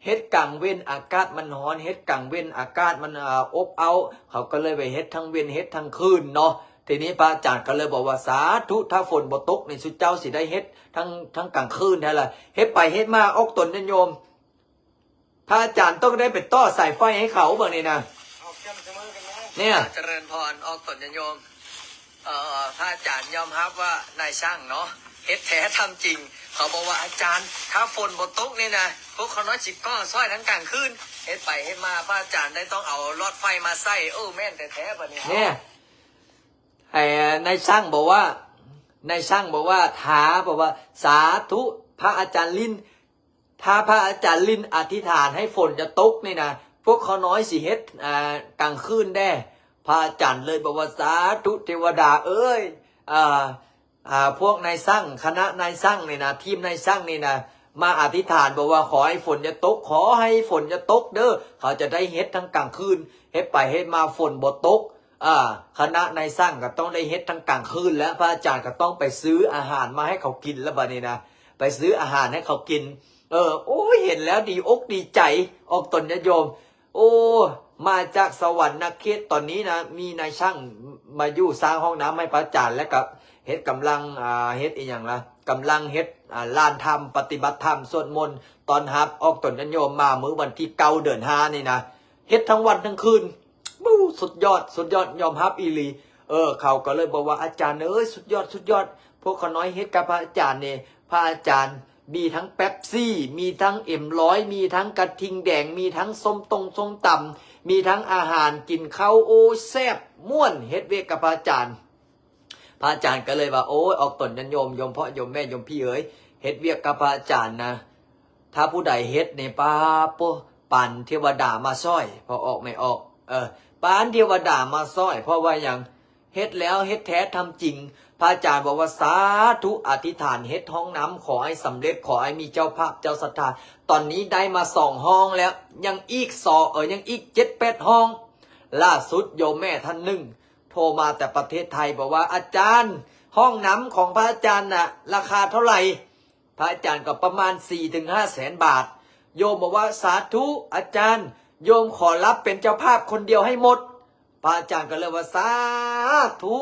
ເຮັດກາງເວັນອາກາດມັນຮ້ອນ ເຮັດກາງເວັນອາກາດມັນ ອ່າ ອົບເອົ້າ ເຂົາກໍເລີຍໄປເຮັດທັງເວັນເຮັດທັງຄືນເນາະ. ທີນີ້ພະອາຈານກໍເລີຍບອກວ່າ ສາທຸ ຖ້າຝົນບໍ່ຕົກນີ້ ຊຸເຈົ້າຊິໄດ້ເຮັດທັງ ທັງກາງຄືນແທ້ລະ. ເຮັດໄປເຮັດມາ ອອກຕົນຍາດໂຍມ ພະອາຈານຕ້ອງໄດ້ໄປຕໍ່ສາຍໄຟໃຫ້ເຂົາເບິ່ງນີ້ນະ ເນຍ ຈະເລີນພອນ ອອກຕົນຍາດໂຍມ. ເອີ ພະອາຈານຍອມຮັບວ່ານາຍຊ່າງເນາະ ເຮັດແທ້ທຳຈິງ. ເຂົາບອກວ່າ ອາຈານ ຖ້າຝົນບໍ່ຕົກນີ້ນະ ພວກຂ້ານ້ອຍຊິກໍ່ຊ່ອຍທັງກາງຄືນ. ເຮັດໄປເຮັດມາ ພະອາຈານໄດ້ຕ້ອງເອົາຫຼອດໄຟມາໃສ່. ເອີ ແມ່ນແທ້ໆ ບາດນີ້ ເນຍ ໄອ້ນາຍຊ່າງບອກວ່າ ນາຍຊ່າງບອກວ່າ ຖ້າ ບອກວ່າ ສາທຸ ພະອາຈານລິນ ຖ້າພະອາຈານລິນອະທິຖານໃຫ້ຝົນຢ່າຕົກນີ້ນະ ພວກຂ້ານ້ອຍຊິເຮັດ ອ່າ ກາງຄືນແດ່. ພະອາຈານເລີຍບອກວ່າ ສາທຸ ເທວະດາເອີຍ ອ່າ ອ່າ ພວກນາຍຊ່າງ ຄະນະນາຍຊ່າງນີ້ນະ ທີມນາຍຊ່າງນີ້ນະ ມາອະທິຖານບອກວ່າ ຂໍໃຫ້ຝົນຢ່າຕົກ ຂໍໃຫ້ຝົນຢ່າຕົກເດີ້ ເຂົາຈະໄດ້ເຮັດທັງກາງຄືນ. ເຮັດໄປເຮັດມາຝົນບໍ່ຕົກ ອ່າ ຄະນະນາຍຊ່າງກໍຕ້ອງໄດ້ເຮັດທັງກາງຄືນ ແລະ ພະອາຈານກໍຕ້ອງໄປຊື້ອາຫານມາໃຫ້ເຂົາກິນ ແລ້ວບາດນີ້ນະ ໄປຊື້ອາຫານໃຫ້ເຂົາກິນ. ເອີ ໂອ້ຍ ເຫັນແລ້ວດີອົກດີໃຈ ອອກຕົນຍາດໂຍມ. ໂອ້ ມາຈາກສະຫວັນນະເຂດ ຕອນນີ້ນະ ມີນາຍຊ່າງມາຢູ່ສ້າງຫ້ອງນ້ຳໃຫ້ພະອາຈານ ແລ້ວກໍເຮັດກຳລັງ ອ່າ ເຮັດອີ່ຫຍັງລະ ກຳລັງເຮັດ ອ່າ ລານທຳ ປະຕິບັດທຳ ສວດມົນຕ້ອນຮັບອອກຕົນຍາດໂຍມມາ ມື້ວັນທີເກົ້າ ເດືອນຫ້ານີ້ນະ ເຮັດທັງວັນທັງຄືນ. ໂອ້ ສຸດຍອດ ສຸດຍອດ ຍອມຮັບອີ່ຫຼີ. ເອີ ເຂົາກໍເລີຍບອກວ່າ ອາຈານເອີຍ ສຸດຍອດ ສຸດຍອດ ພວກຂ້ານ້ອຍເຮັດກັບພະອາຈານນີ້ ພະອາຈານມີທັງເປັບຊີ ມີທັງເອັມຮ້ອຍ ມີທັງກະທິ່ງແດງ ມີທັງສົ້ມຕົງສົ້ມຕຳ ມີທັງອາຫານກິນເຂົ້າ ໂອ້ ແຊບ ມ່ວນ ເຮັດວຽກກັບພະອາຈານ. ພະອາຈານກໍເລີຍວ່າ ໂອ້ຍ ອອກຕົນຍາດໂຍມ ໂຍມພໍ່ໂຍມແມ່ໂຍມພີ່ເອີຍ ເຮັດວຽກກັບພະອາຈານນະ ຖ້າຜູ້ໃດເຮັດນີ້ ປາໂປ ປານເທວະດາມາຊ່ອຍ ພໍອອກໄມ່ອອກ ເອີ ປານເທວະດາມາຊ່ອຍ. ເພາະວ່າຫຍັງ? ເຮັດແລ້ວເຮັດແທ້ທຳຈິງ. ພະອາຈານບອກວ່າ ສາທຸ ອະທິຖານເຮັດຫ້ອງນ້ຳ ຂໍໃຫ້ສຳເລັດ ຂໍໃຫ້ມີເຈົ້າພາບເຈົ້າສັດທາ. ຕອນນີ້ໄດ້ມາສອງຫ້ອງແລ້ວ ຍັງອີກສອງ ເອີ ຍັງອີກເຈັດແປດຫ້ອງ. ລ່າສຸດໂຍມແມ່ທ່ານໜຶ່ງໂທມາແຕ່ປະເທດໄທ ບອກວ່າ ອາຈານ ຫ້ອງນ້ຳຂອງພະອາຈານນະ ລາຄາເທົ່າໃດ? ພະອາຈານກໍປະມານສີ່ເຖິງຫ້າແສນບາດ. ໂຍມບອກວ່າ ສາທຸ ອາຈານ ໂຍມຂໍຮັບເປັນເຈົ້າພາບຄົນດຽວໃຫ້ໝົດ. ພະອາຈານກໍເລີຍວ່າ ສາທຸ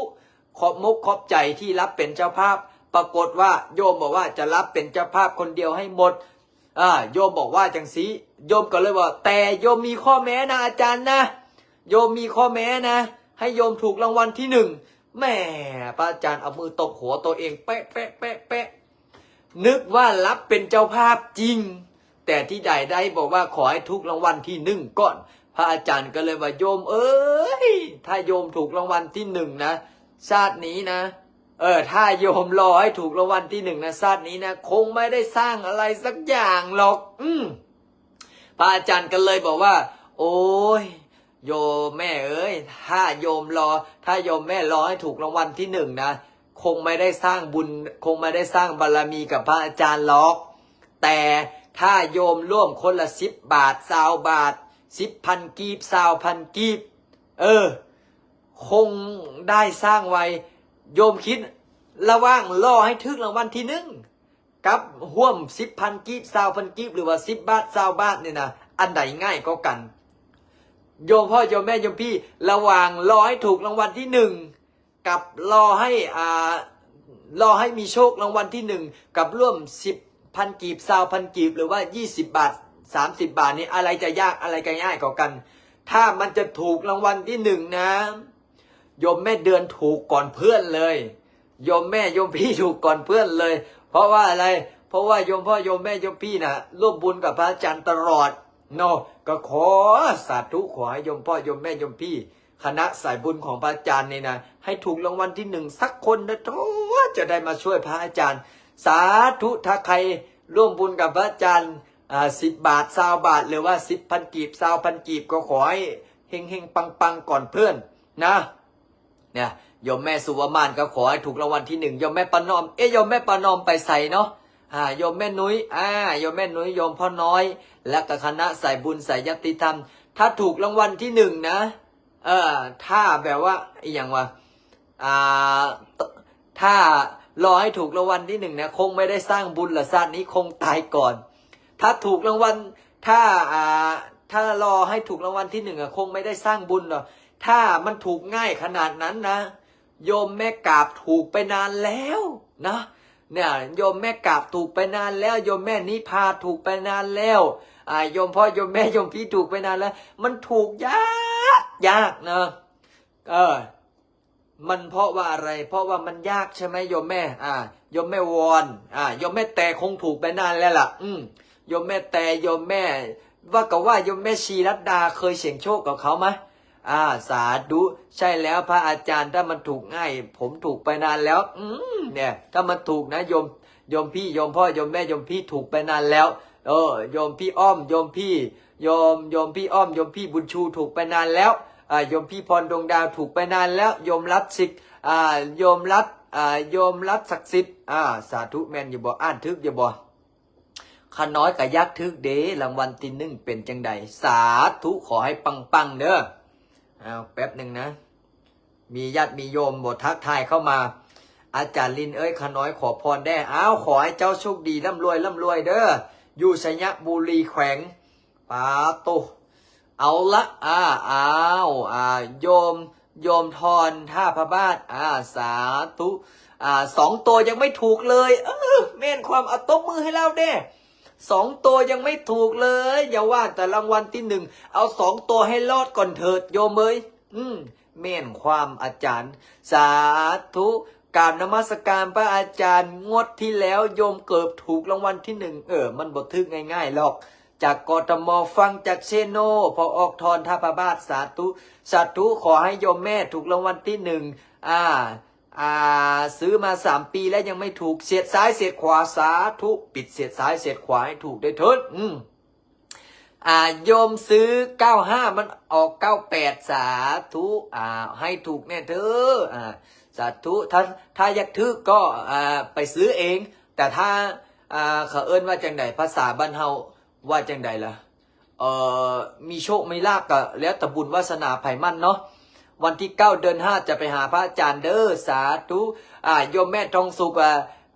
ຂອບມົກຂອບໃຈທີ່ຮັບເປັນເຈົ້າພາບ. ປາກົດວ່າໂຍມບອກວ່າຈະຮັບເປັນເຈົ້າພາບຄົນດຽວໃຫ້ໝົດ. ອາ ໂຍມບອກວ່າຈັ່ງຊີ້ ໂຍມກໍເລີຍວ່າ ແຕ່ໂຍມມີຂໍ້ແມ້ນະອາຈານນະ ໂຍມມີຂໍ້ແມ້ນະ ໃຫ້ໂຍມຖືກລາງວັນທີໜຶ່ງ. ແໝ່ ພະອາຈານເອົາມືຕົບຫົວໂຕເອງ ແປະ ແປະ ແປະ ແປະ. ນຶກວ່າຮັບເປັນເຈົ້າພາບຈິງ ແຕ່ທີ່ໃດໄດ້ບອກວ່າຂໍໃຫ້ຖືກລາງວັນທີໜຶ່ງກ່ອນ. ພະອາຈານກໍເລີຍວ່າ ໂຍມເອີຍ ຖ້າໂຍມຖືກລາງວັນທີໜຶ່ງນະ ຊາດນີ້ນະ ເອີ ຖ້າໂຍມລໍໃຫ້ຖືກລາງວັນທີໜຶ່ງນະ ຊາດນີ້ນະ ຄົງໄມ່ໄດ້ສ້າງອະໄລສັກຢ່າງຫຼອກ. ອືມ ພະອາຈານກໍເລີຍບອກວ່າ ໂອ້ຍ ໂຍມແມ່ເອີຍ ຖ້າໂຍມລໍ ຖ້າໂຍມແມ່ລໍໃຫ້ຖືກລາງວັນທີໜຶ່ງນະ ຄົງໄມ່ໄດ້ສ້າງບຸນ ຄົງໄມ່ໄດ້ສ້າງບາລະມີກັບພະອາຈານຫຼອກ. ແຕ່ຖ້າໂຍມຮ່ວມຄົນລະສິບບາດ ຊາວບາດ ສິບພັນກີບ ຊາວພັນກີບ ເອີ ຄົງໄດ້ສ້າງໄວ. ໂຍມຄິດ ລະຫວ່າງລໍໃຫ້ຖືກລາງວັນທີໜຶ່ງ ກັບຮ່ວມສິບພັນກີບ ຊາວພັນກີບ ຫຼືວ່າສິບບາດ ຊາວບາດນີ້ນະ ອັນໃດງ່າຍກວ່າກັນ? ໂຍມພໍ່ໂຍມແມ່ໂຍມພີ່ ລະຫວ່າງລໍໃຫ້ຖືກລາງວັນທີໜຶ່ງ ກັບລໍໃຫ້ ອ່າ ລໍໃຫ້ມີໂຊກລາງວັນທີໜຶ່ງ ກັບຮ່ວມສິບພັນກີບ ຊາວພັນກີບ ຫຼືວ່າຍີ່ສິບບາດ ສາມສິບບາດນີ້ ອະໄລຈະຍາກ ອະໄລຈະງ່າຍກວ່າກັນ? ຖ້າມັນຈະຖືກລາງວັນທີໜຶ່ງນະ ໂຍມແມ່ເດືອນຖືກກ່ອນເພື່ອນເລີຍ ໂຍມແມ່ໂຍມພີ່ຖືກກ່ອນເພື່ອນເລີຍ. ເພາະວ່າອະໄລ? ເພາະວ່າໂຍມພໍ່ໂຍມແມ່ໂຍມພີ່ນະ ຮ່ວມບຸນກັບພະອາຈານຕະຫຼອດເນາະ. ກໍຂໍສາທຸ ຂໍໃຫ້ໂຍມພໍ່ໂຍມແມ່ໂຍມພີ່ ຄະນະສາຍບຸນຂອງພະອາຈານນີ້ນະ ໃຫ້ຖືກລາງວັນທີໜຶ່ງສັກຄົນເດີ ໂທ້ ຈະໄດ້ມາຊ່ວຍພະອາຈານ. ສາທຸ ຖ້າໃຄຮ່ວມບຸນກັບພະອາຈານ ອ່າ ສິບບາດ ຊາວບາດ ຫຼືວ່າສິບພັນກີບ ຊາວພັນກີບ ກໍຂໍໃຫ້ເຮັງໆ ປັງໆ ກ່ອນເພື່ອນນະ. ເນຍ ໂຍມແມ່ສຸວະມານກໍຂໍໃຫ້ຖືກລາງວັນທີໜຶ່ງ. ໂຍມແມ່ປານອມ ເອະ ໂຍມແມ່ປານອມໄປໃສເນາະ? ອ່າ ໂຍມແມ່ນຸ້ຍ ອ່າ ໂຍມແມ່ນຸ້ຍ ໂຍມພໍ່ນ້ອຍ ແລະກະຄະນະສາຍບຸນສາຍຍາດຕິທຳ ຖ້າຖືກລາງວັນທີໜຶ່ງນະ ເອີ ຖ້າແບບວ່າ ອີຫຍັງວະ ອ່າ ຖ້າລໍໃຫ້ຖືກລາງວັນທີໜຶ່ງນະ ຄົງໄມ່ໄດ້ສ້າງບຸນລະ ຊາດນີ້ຄົງຕາຍກ່ອນ. ຖ້າຖືກລາງວັນ ຖ້າ ອ່າ ຖ້າລໍໃຫ້ຖືກລາງວັນທີໜຶ່ງອະ ຄົງໄມ່ໄດ້ສ້າງບຸນດອກ. ຖ້າມັນຖືກງ່າຍຂະໜາດນັ້ນນະ ໂຍມແມ່ກາບຖືກໄປນານແລ້ວນະ. ເນຍ ໂຍມແມ່ກາບຖືກໄປນານແລ້ວ ໂຍມແມ່ນິພາຖືກໄປນານແລ້ວ ອ່າ ໂຍມພໍ່ໂຍມແມ່ໂຍມພີ່ຖືກໄປນານແລ້ວ. ມັນຖືກຍາກ ຍາກນະ. ເອີ ມັນເພາະວ່າອະໄລ? ເພາະວ່າມັນຍາກໃຊ່ໄໝໂຍມແມ່? ອ່າ ໂຍມແມ່ວອນ ອ່າ ໂຍມແມ່ແຕ່ຄົງຖືກໄປນານແລ້ວລະ. ອືມ ໂຍມແມ່ແຕ່ ໂຍມແມ່ ວ່າກໍວ່າໂຍມແມ່ຊີລັດດາເຄີຍສ່ຽງໂຊກກັບເຂົາມາ. ອ່າ ສາທຸ ໃຊ່ແລ້ວພະອາຈານ ຖ້າມັນຖືກງ່າຍ ຜົມຖືກໄປນານແລ້ວ. ອືມ ເນຍ ຖ້າມັນຖືກນະ ໂຍມ ໂຍມພີ່ ໂຍມພໍ່ ໂຍມແມ່ ໂຍມພີ່ຖືກໄປນານແລ້ວ. ເອີ ໂຍມພີ່ອ້ອມ ໂຍມພີ່ ໂຍມ ໂຍມພີ່ອ້ອມ ໂຍມພີ່ບຸນຊູຖືກໄປນານແລ້ວ. ອ່າ ໂຍມພີ່ພອນດວງດາວຖືກໄປນານແລ້ວ. ໂຍມລັດສິກ ອ່າ ໂຍມລັດ ອ່າ ໂຍມລັດສັກສິດ ອ່າ ສາທຸ ແມ່ນຢູ່ບໍ່? ອ່ານຖືກຢູ່ບໍ່? ຂ້ານ້ອຍກໍຢາກຖືກເດ ລາງວັນທີໜຶ່ງເປັນຈັ່ງໃດ? ສາທຸ ຂໍໃຫ້ປັງໆ ເດີ. ອ້າວ ແປັບໜຶ່ງນະ ມີຍາດມີໂຍມບໍ່ທັກທາຍເຂົ້າມາ. ອາຈານລິນເອີຍ ຂ້ານ້ອຍຂໍພອນແດ່. ອ້າວ ຂໍໃຫ້ເຈົ້າໂຊກດີ ລ່ຳລວຍ ລ່ຳລວຍເດີ ຢູ່ໄຊຍະບູລີແຂວງ ປາໂຕ ເອົາລະ ອ່າ ອ້າວ ອ່າ ໂຍມ ໂຍມທອນ ທ່າພະບາດ ອ່າ ສາທຸ ອ່າ ສອງໂຕຍັງໄມ່ຖືກເລີຍ. ເອີ ແມ່ນຄວາມ ເອົາຕົບມືໃຫ້ລາວແດ່. ສອງໂຕຍັງໄມ່ຖືກເລີຍ ຢ່າວ່າແຕ່ລາງວັນທີໜຶ່ງ ເອົາສອງໂຕໃຫ້ລອດກ່ອນເຖີດໂຍມເອີຍ. ອືມ ແມ່ນຄວາມອາຈານ. ສາທຸ ກາບນະມັດສະການພະອາຈານ. ງວດທີ່ແລ້ວໂຍມເກີບຖືກລາງວັນທີໜຶ່ງ ເອີ ມັນບໍ່ຖືກງ່າຍໆຫຼອກ. ຈາກ ກທມ ຟັງຈາກເຊໂນ ພໍ່ອອກທອນ ທ່າພະບາດ. ສາທຸ ສາທຸ ຂໍໃຫ້ໂຍມແມ່ຖືກລາງວັນທີໜຶ່ງ. ອ່າ ອ່າ ຊື້ມາສາມປີແລ້ວຍັງໄມ່ຖືກ ສຽດຊ້າຍສຽດຂວາ. ສາທຸ ປິດສຽດຊ້າຍສຽດຂວາໃຫ້ຖືກໄດ້ເທີດ. ອືມ ອ່າ ໂຍມຊື້ເກົ້າຫ້າ ມັນອອກເກົ້າແປດ. ສາທຸ ອ່າ ໃຫ້ຖືກແນ່ເທີ. ອ່າ ສາທຸ ຖ້າ ຖ້າຢາກຖືກກໍ ອ່າ ໄປຊື້ເອງ. ແຕ່ຖ້າ ອ່າ ເຂົາເອີ້ນວ່າຈັ່ງໃດ? ພາສາບ້ານເຮົາວ່າຈັ່ງໃດລະ? ເອີ ມີໂຊກມີລາບກໍແລ້ວແຕ່ບຸນວາສະໜາໃຜມັນເນາະ. ວັນທີເກົ້າເດືອນຫ້າຈະໄປຫາພະອາຈານເດີ. ສາທຸ ອ່າ ໂຍມແມ່ທອງສຸກ ອ່າ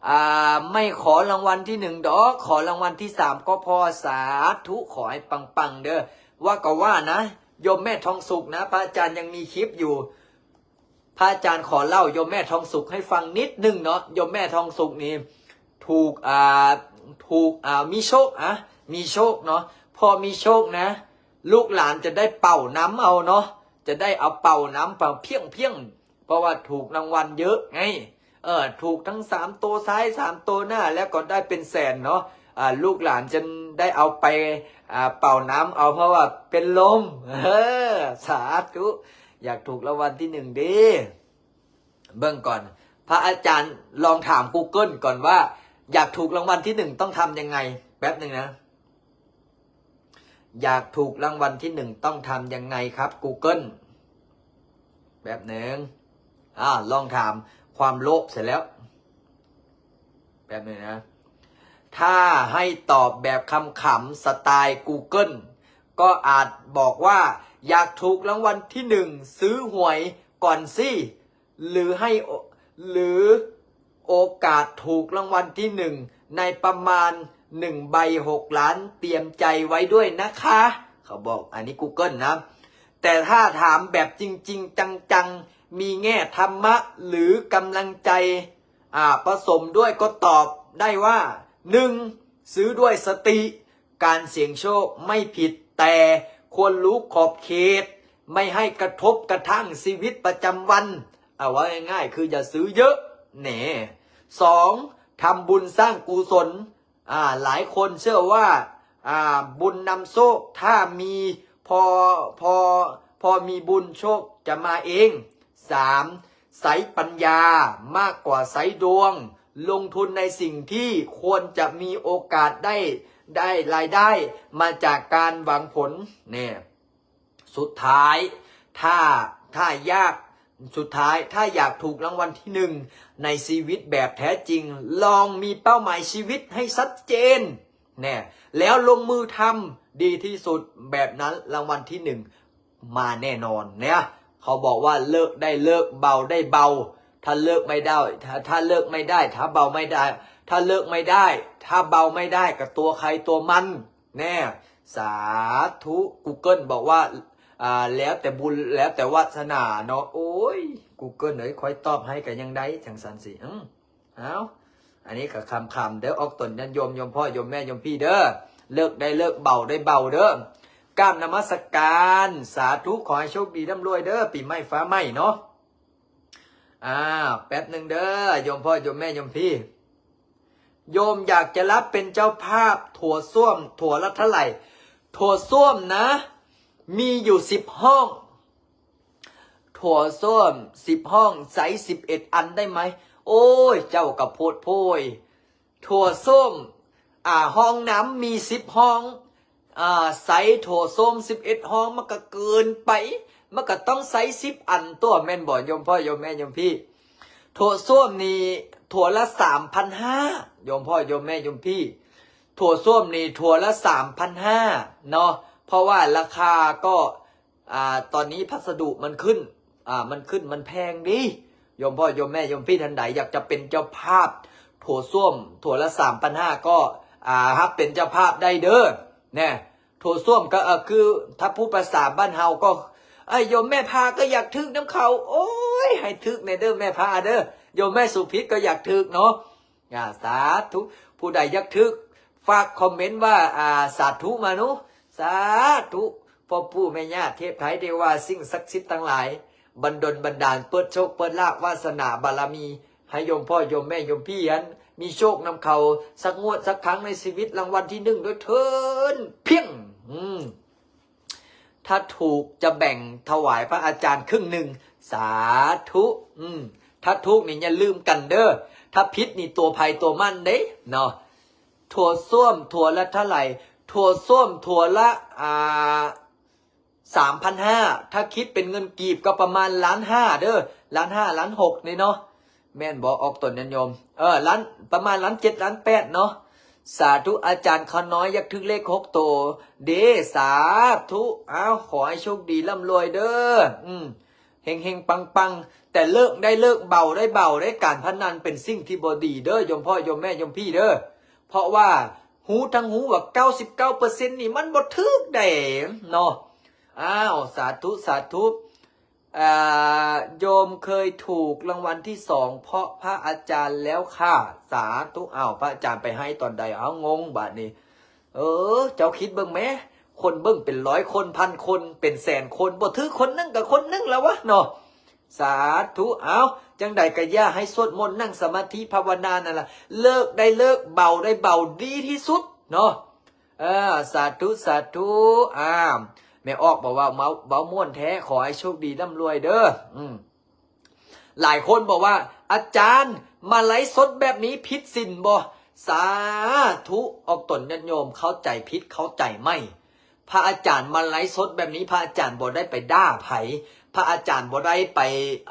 ອ່າ ໄມ່ຂໍລາງວັນທີໜຶ່ງດອກ ຂໍລາງວັນທີສາມກໍພໍ. ສາທຸ ຂໍໃຫ້ປັງໆເດີ. ວ່າກໍວ່ານະ ໂຍມແມ່ທອງສຸກນະ ພະອາຈານຍັງມີຄລິບຢູ່ ພະອາຈານຂໍເລົ່າໂຍມແມ່ທອງສຸກໃຫ້ຟັງນິດໜຶ່ງເນາະ. ໂຍມແມ່ທອງສຸກນີ້ຖືກ ອ່າ ຖືກ ອ່າ ມີໂຊກ ອ່າ ມີໂຊກເນາະ. ພໍມີໂຊກນະ ລູກຫຼານຈະໄດ້ເປົ່ານຳເອົາເນາະ ຈະໄດ້ເອົາເປົ່ານຳ ເປົ່າພຽງໆ ເພາະວ່າຖືກລາງວັນເຍອະໄງ. ເອີ ຖືກທັງສາມໂຕທ້າຍ ສາມໂຕໜ້າ ແລ້ວກໍໄດ້ເປັນແສນເນາະ. ອ່າ ລູກຫຼານຈະໄດ້ເອົາໄປ ອ່າ ເປົ່ານຳເອົາ ເພາະວ່າເປັນລົມ. ເອີ ສາທຸ ຢາກຖືກລາງວັນທີໜຶ່ງເດ້. ເບິ່ງກ່ອນ ພະອາຈານລອງຖາມ Google ກ່ອນວ່າ ຢາກຖືກລາງວັນທີໜຶ່ງຕ້ອງທຳຍັງໄງ? ແປັບໜຶ່ງນະ. ຢາກຖືກລາງວັນທີໜຶ່ງຕ້ອງທຳຍັງໄງຄັບ Google? ແປັບໜຶ່ງ ອາ ລອງຖາມຄວາມໂລບເສຍແລ້ວ. ແປັບໜຶ່ງນະ. ຖ້າໃຫ້ຕອບແບບຂຳໆ ສະໄຕລ໌ Google ກໍອາດບອກວ່າ ຢາກຖືກລາງວັນທີໜຶ່ງ ຊື້ຫວຍກ່ອນຊິ ຫຼື ໃຫ້ ຫຼື ໂອກາດຖືກລາງວັນທີໜຶ່ງໃນປະມານໜຶ່ງໃບຫົກລ້ານ ຕຽມໃຈໄວ້ດ້ວຍນະຄະ ເຂົາບອກ ອັນນີ້ Google ນະ. ແຕ່ຖ້າຖາມແບບຈິງໆ ຈັງໆ ມີແງ່ທຳມະ ຫຼື ກຳລັງໃຈ ອາ ປະສົມດ້ວຍ ກໍຕອບໄດ້ວ່າ ໜຶ່ງ ຊື້ດ້ວຍສະຕິ ການສຽງໂຊກໄມ່ຜິດ ແຕ່ຄວນຮູ້ຂອບເຂດ ໄມ່ໃຫ້ກະທົບກະທັ່ງຊີວິດປະຈຳວັນ. ເອົາ ເວົ້າງ່າຍໆ ຄືຢ່າຊື້ເຍອະແນ່. ສອງ ທຳບຸນສ້າງກຸສົນ. ອາ ຫຼາຍຄົນເຊື່ອວ່າ ອາ ບຸນນຳໂຊກ ຖ້າມີ ພໍ ພໍ ພໍມີບຸນ ໂຊກຈະມາເອງ. ສາມ ໃຊ້ປັນຍາມາກກວ່າໃຊ້ດວງ. ລົງທຶນໃນສິ່ງທີ່ຄວນຈະມີໂອກາດໄດ້ ໄດ້ລາຍໄດ້ມາຈາກການຫວັງຜົນແນ່. ສຸດທ້າຍ ຖ້າ ຖ້າຢາກ ສຸດທ້າຍ ຖ້າຢາກຖືກລາງວັນທີໜຶ່ງໃນຊີວິດແບບແທ້ຈິງ ລອງມີເປົ້າໝາຍຊີວິດໃຫ້ຊັດເຈນແນ່ ແລ້ວລົງມືທຳ ດີທີ່ສຸດ ແບບນັ້ນລາງວັນທີໜຶ່ງ ມາແນ່ນອນເນຍ. ເຂົາບອກວ່າເລີກໄດ້ເລີກ ເບົາໄດ້ເບົາ. ຖ້າເລີກໄມ່ໄດ້ ຖ້າ ຖ້າເລີກໄມ່ໄດ້ ຖ້າເບົາໄມ່ໄດ້ ຖ້າເລີກໄມ່ໄດ້ ຖ້າເບົາໄມ່ໄດ້ ກໍຕົວໃຄຕົວມັນແນ່. ສາທຸ. Google ບອກວ່າ ອ່າ ແລ້ວແຕ່ບຸນ ແລ້ວແຕ່ວາສະໜາເນາະ. ໂອ້ຍ Google ເອີຍ ຂ້ອຍຕອບໃຫ້ກໍຍັງໄດ້ ຈັ່ງຊັ້ນຊິ. ອື ເອົາ ອັນນີ້ກໍຂຳໆເດີ ອອກຕົນຍາດໂຍມ ໂຍມພໍ່ ໂຍມແມ່ ໂຍມພີ່ເດີ. ເລີກໄດ້ເລີກ ເບົາໄດ້ເບົາເດີ. ກາບນະມັດສະການ ສາທຸ ຂໍໃຫ້ໂຊກດີລ່ຳລວຍເດີ ປີໃໝ່ຟ້າໃໝ່ເນາະ. ອາ ແປັບໜຶ່ງເດີ ໂຍມພໍ່ ໂຍມແມ່ ໂຍມພີ່. ໂຍມຢາກຈະຮັບເປັນເຈົ້າພາບຖົ່ວສ້ວມ ຖົ່ວລະເທົ່າໃດ? ຖົ່ວສ້ວມນະ ມີຢູ່ສິບຫ້ອງ. ຖົ່ວສ້ວມສິບຫ້ອງ ໃຊ້ສິບເອັດອັນໄດ້ໄໝ? ໂອ້ຍ ເຈົ້າກໍໂພດໂພຍ. ຖົ່ວສ້ວມ ອາ ຫ້ອງນ້ຳມີສິບຫ້ອງ ອາ ໃຊ້ຖົ່ວສ້ວມສິບເອັດຫ້ອງ ມັນກໍເກີນໄປ ມັນກໍຕ້ອງໃຊ້ສິບອັນຕົວະ ແມ່ນບໍ່ ໂຍມພໍ່ ໂຍມແມ່ ໂຍມພີ່? ຖົ່ວສ້ວມນີ້ຖົ່ວລະສາມພັນຫ້າ ໂຍມພໍ່ ໂຍມແມ່ ໂຍມພີ່. ຖົ່ວສ້ວມນີ້ຖົ່ວລະສາມພັນຫ້າເນາະ ເພາະວ່າລາຄາກໍ ອ່າ ຕອນນີ້ພັດສະດຸມັນຂຶ້ນ ອ່າ ມັນຂຶ້ນ ມັນແພງເດ້. ໂຍມພໍ່ ໂຍມແມ່ ໂຍມພີ່ ທ່ານໃດຢາກຈະເປັນເຈົ້າພາບຖົ່ວສ້ວມ ຖົ່ວລະສາມພັນຫ້າ ກໍ ອ່າ ຮັບເປັນເຈົ້າພາບໄດ້ເດີ ແນ່. ຖົ່ວສ້ວມກໍ ເອີ ຄື ຖ້າຜູ້ພາສາບ້ານເຮົາກໍ ເອີ ໂຍມແມ່ພາກໍຢາກຖືກນຳເຂົາ. ໂອ້ຍ ໃຫ້ຖືກແດ່ເດີແມ່ພາເດີ ໂຍມແມ່ສຸພິດກໍຢາກຖືກເນາະ. ອາ ສາທຸ. ຜູ້ໃດຢາກຖືກ ຝາກຄອມເມັນວ່າ ອາ ສາທຸມານູ. ສາທຸ. ພໍ່ປູ່ແມ່ຍ່າເທບໄທເທວາ ສິ່ງສັກສິດທັງຫຼາຍ ບັນດົນບັນດານ ເປີດໂຊກເປີດລາບ ວາສະໜາບາລະມີ ໃຫ້ໂຍມພໍ່ໂຍມແມ່ໂຍມພີ່ຫັ້ນ ມີໂຊກນຳເຂົາ ສັກງວດສັກຄັ້ງໃນຊີວິດ ລາງວັນທີໜຶ່ງດ້ວຍເທີ້ນ. ພຽງ ອືມ. ຖ້າຖືກຈະແບ່ງຖວາຍພະອາຈານເຄິ່ງໜຶ່ງ. ສາທຸ. ອືມ ຖ້າຖືກນີ້ຢ່າລືມກັນເດີ ຖ້າຜິດນີ້ຕົວໃຜຕົວມັນເດ້ເນາະ. ຖົ່ວສ້ວມຖົ່ວລະເທົ່າໃດ? ຖົ່ວສ້ວມຖົ່ວລະ ອ່າ ສາມພັນຫ້າ ຖ້າຄິດເປັນເງິນກີບກໍປະມານລ້ານຫ້າເດີ ລ້ານຫ້າ ລ້ານຫົກນີ້ເນາະ. ແມ່ນບໍ່ ອອກຕົນຍາດໂຍມ? ເອີ ລ້ານ ປະມານລ້ານເຈັດ ລ້ານແປດເນາະ. ສາທຸ ອາຈານຂ້ານ້ອຍຢາກຖືກເລກຫົກໂຕເດ້. ສາທຸ. ອ້າວ ຂໍໃຫ້ໂຊກດີລ່ຳລວຍເດີ. ອືມ ເຮັງໆປັງໆ ແຕ່ເລີກໄດ້ເລີກ ເບົາໄດ້ເບົາເດ້. ການພະນັນເປັນສິ່ງທີ່ບໍ່ດີເດີ ໂຍມພໍ່ໂຍມແມ່ໂຍມພີ່ເດີ ເພາະວ່າຮູ້ທັງຮູ້ວ່າເກົ້າສິບເກົ້າເປີເຊັນນີ້ມັນບໍ່ຖືກເດ້ເນາະ. ອ້າວ ສາທຸ ສາທຸ. ອ່າ ໂຍມເຄີຍຖືກລາງວັນທີສອງເພາະພະອາຈານແລ້ວຄ່ະ. ສາທຸ. ອ້າວ ພະອາຈານໄປໃຫ້ຕອນໃດ? ອ້າວ ງົງບາດນີ້. ເອີ ເຈົ້າຄິດເບິ່ງແມ້ ຄົນເບິ່ງເປັນຮ້ອຍຄົນ ພັນຄົນ ເປັນແສນຄົນ ບໍ່ຖືກຄົນໜຶ່ງກໍຄົນໜຶ່ງລະວະເນາະ. ສາທຸ. ເອົາ ຈັ່ງໃດກໍຢ່າໃຫ້ສວດມົນ ນັ່ງສະມາທິພາວະນານັ້ນລະ ເລີກໄດ້ເລີກ ເບົາໄດ້ເບົາ ດີທີ່ສຸດເນາະ. ເອີ ສາທຸ ສາທຸ. ອາ ແມ່ອອກບອກວ່າ ເວົ້າ ເວົ້າມ່ວນແທ້ ຂໍໃຫ້ໂຊກດີລ່ຳລວຍເດີ. ອືມ ຫຼາຍຄົນບອກວ່າ ອາຈານ ມາໄລຟ໌ສົດແບບນີ້ຜິດສິນບໍ່? ສາທຸ. ອອກຕົນຍາດໂຍມເຂົ້າໃຈຜິດເຂົ້າໃຈໃໝ່. ພະອາຈານມາໄລຟ໌ສົດແບບນີ້ ພະອາຈານບໍ່ໄດ້ໄປດ່າໃຜ, ພະອາຈານບໍ່ໄດ້ໄປ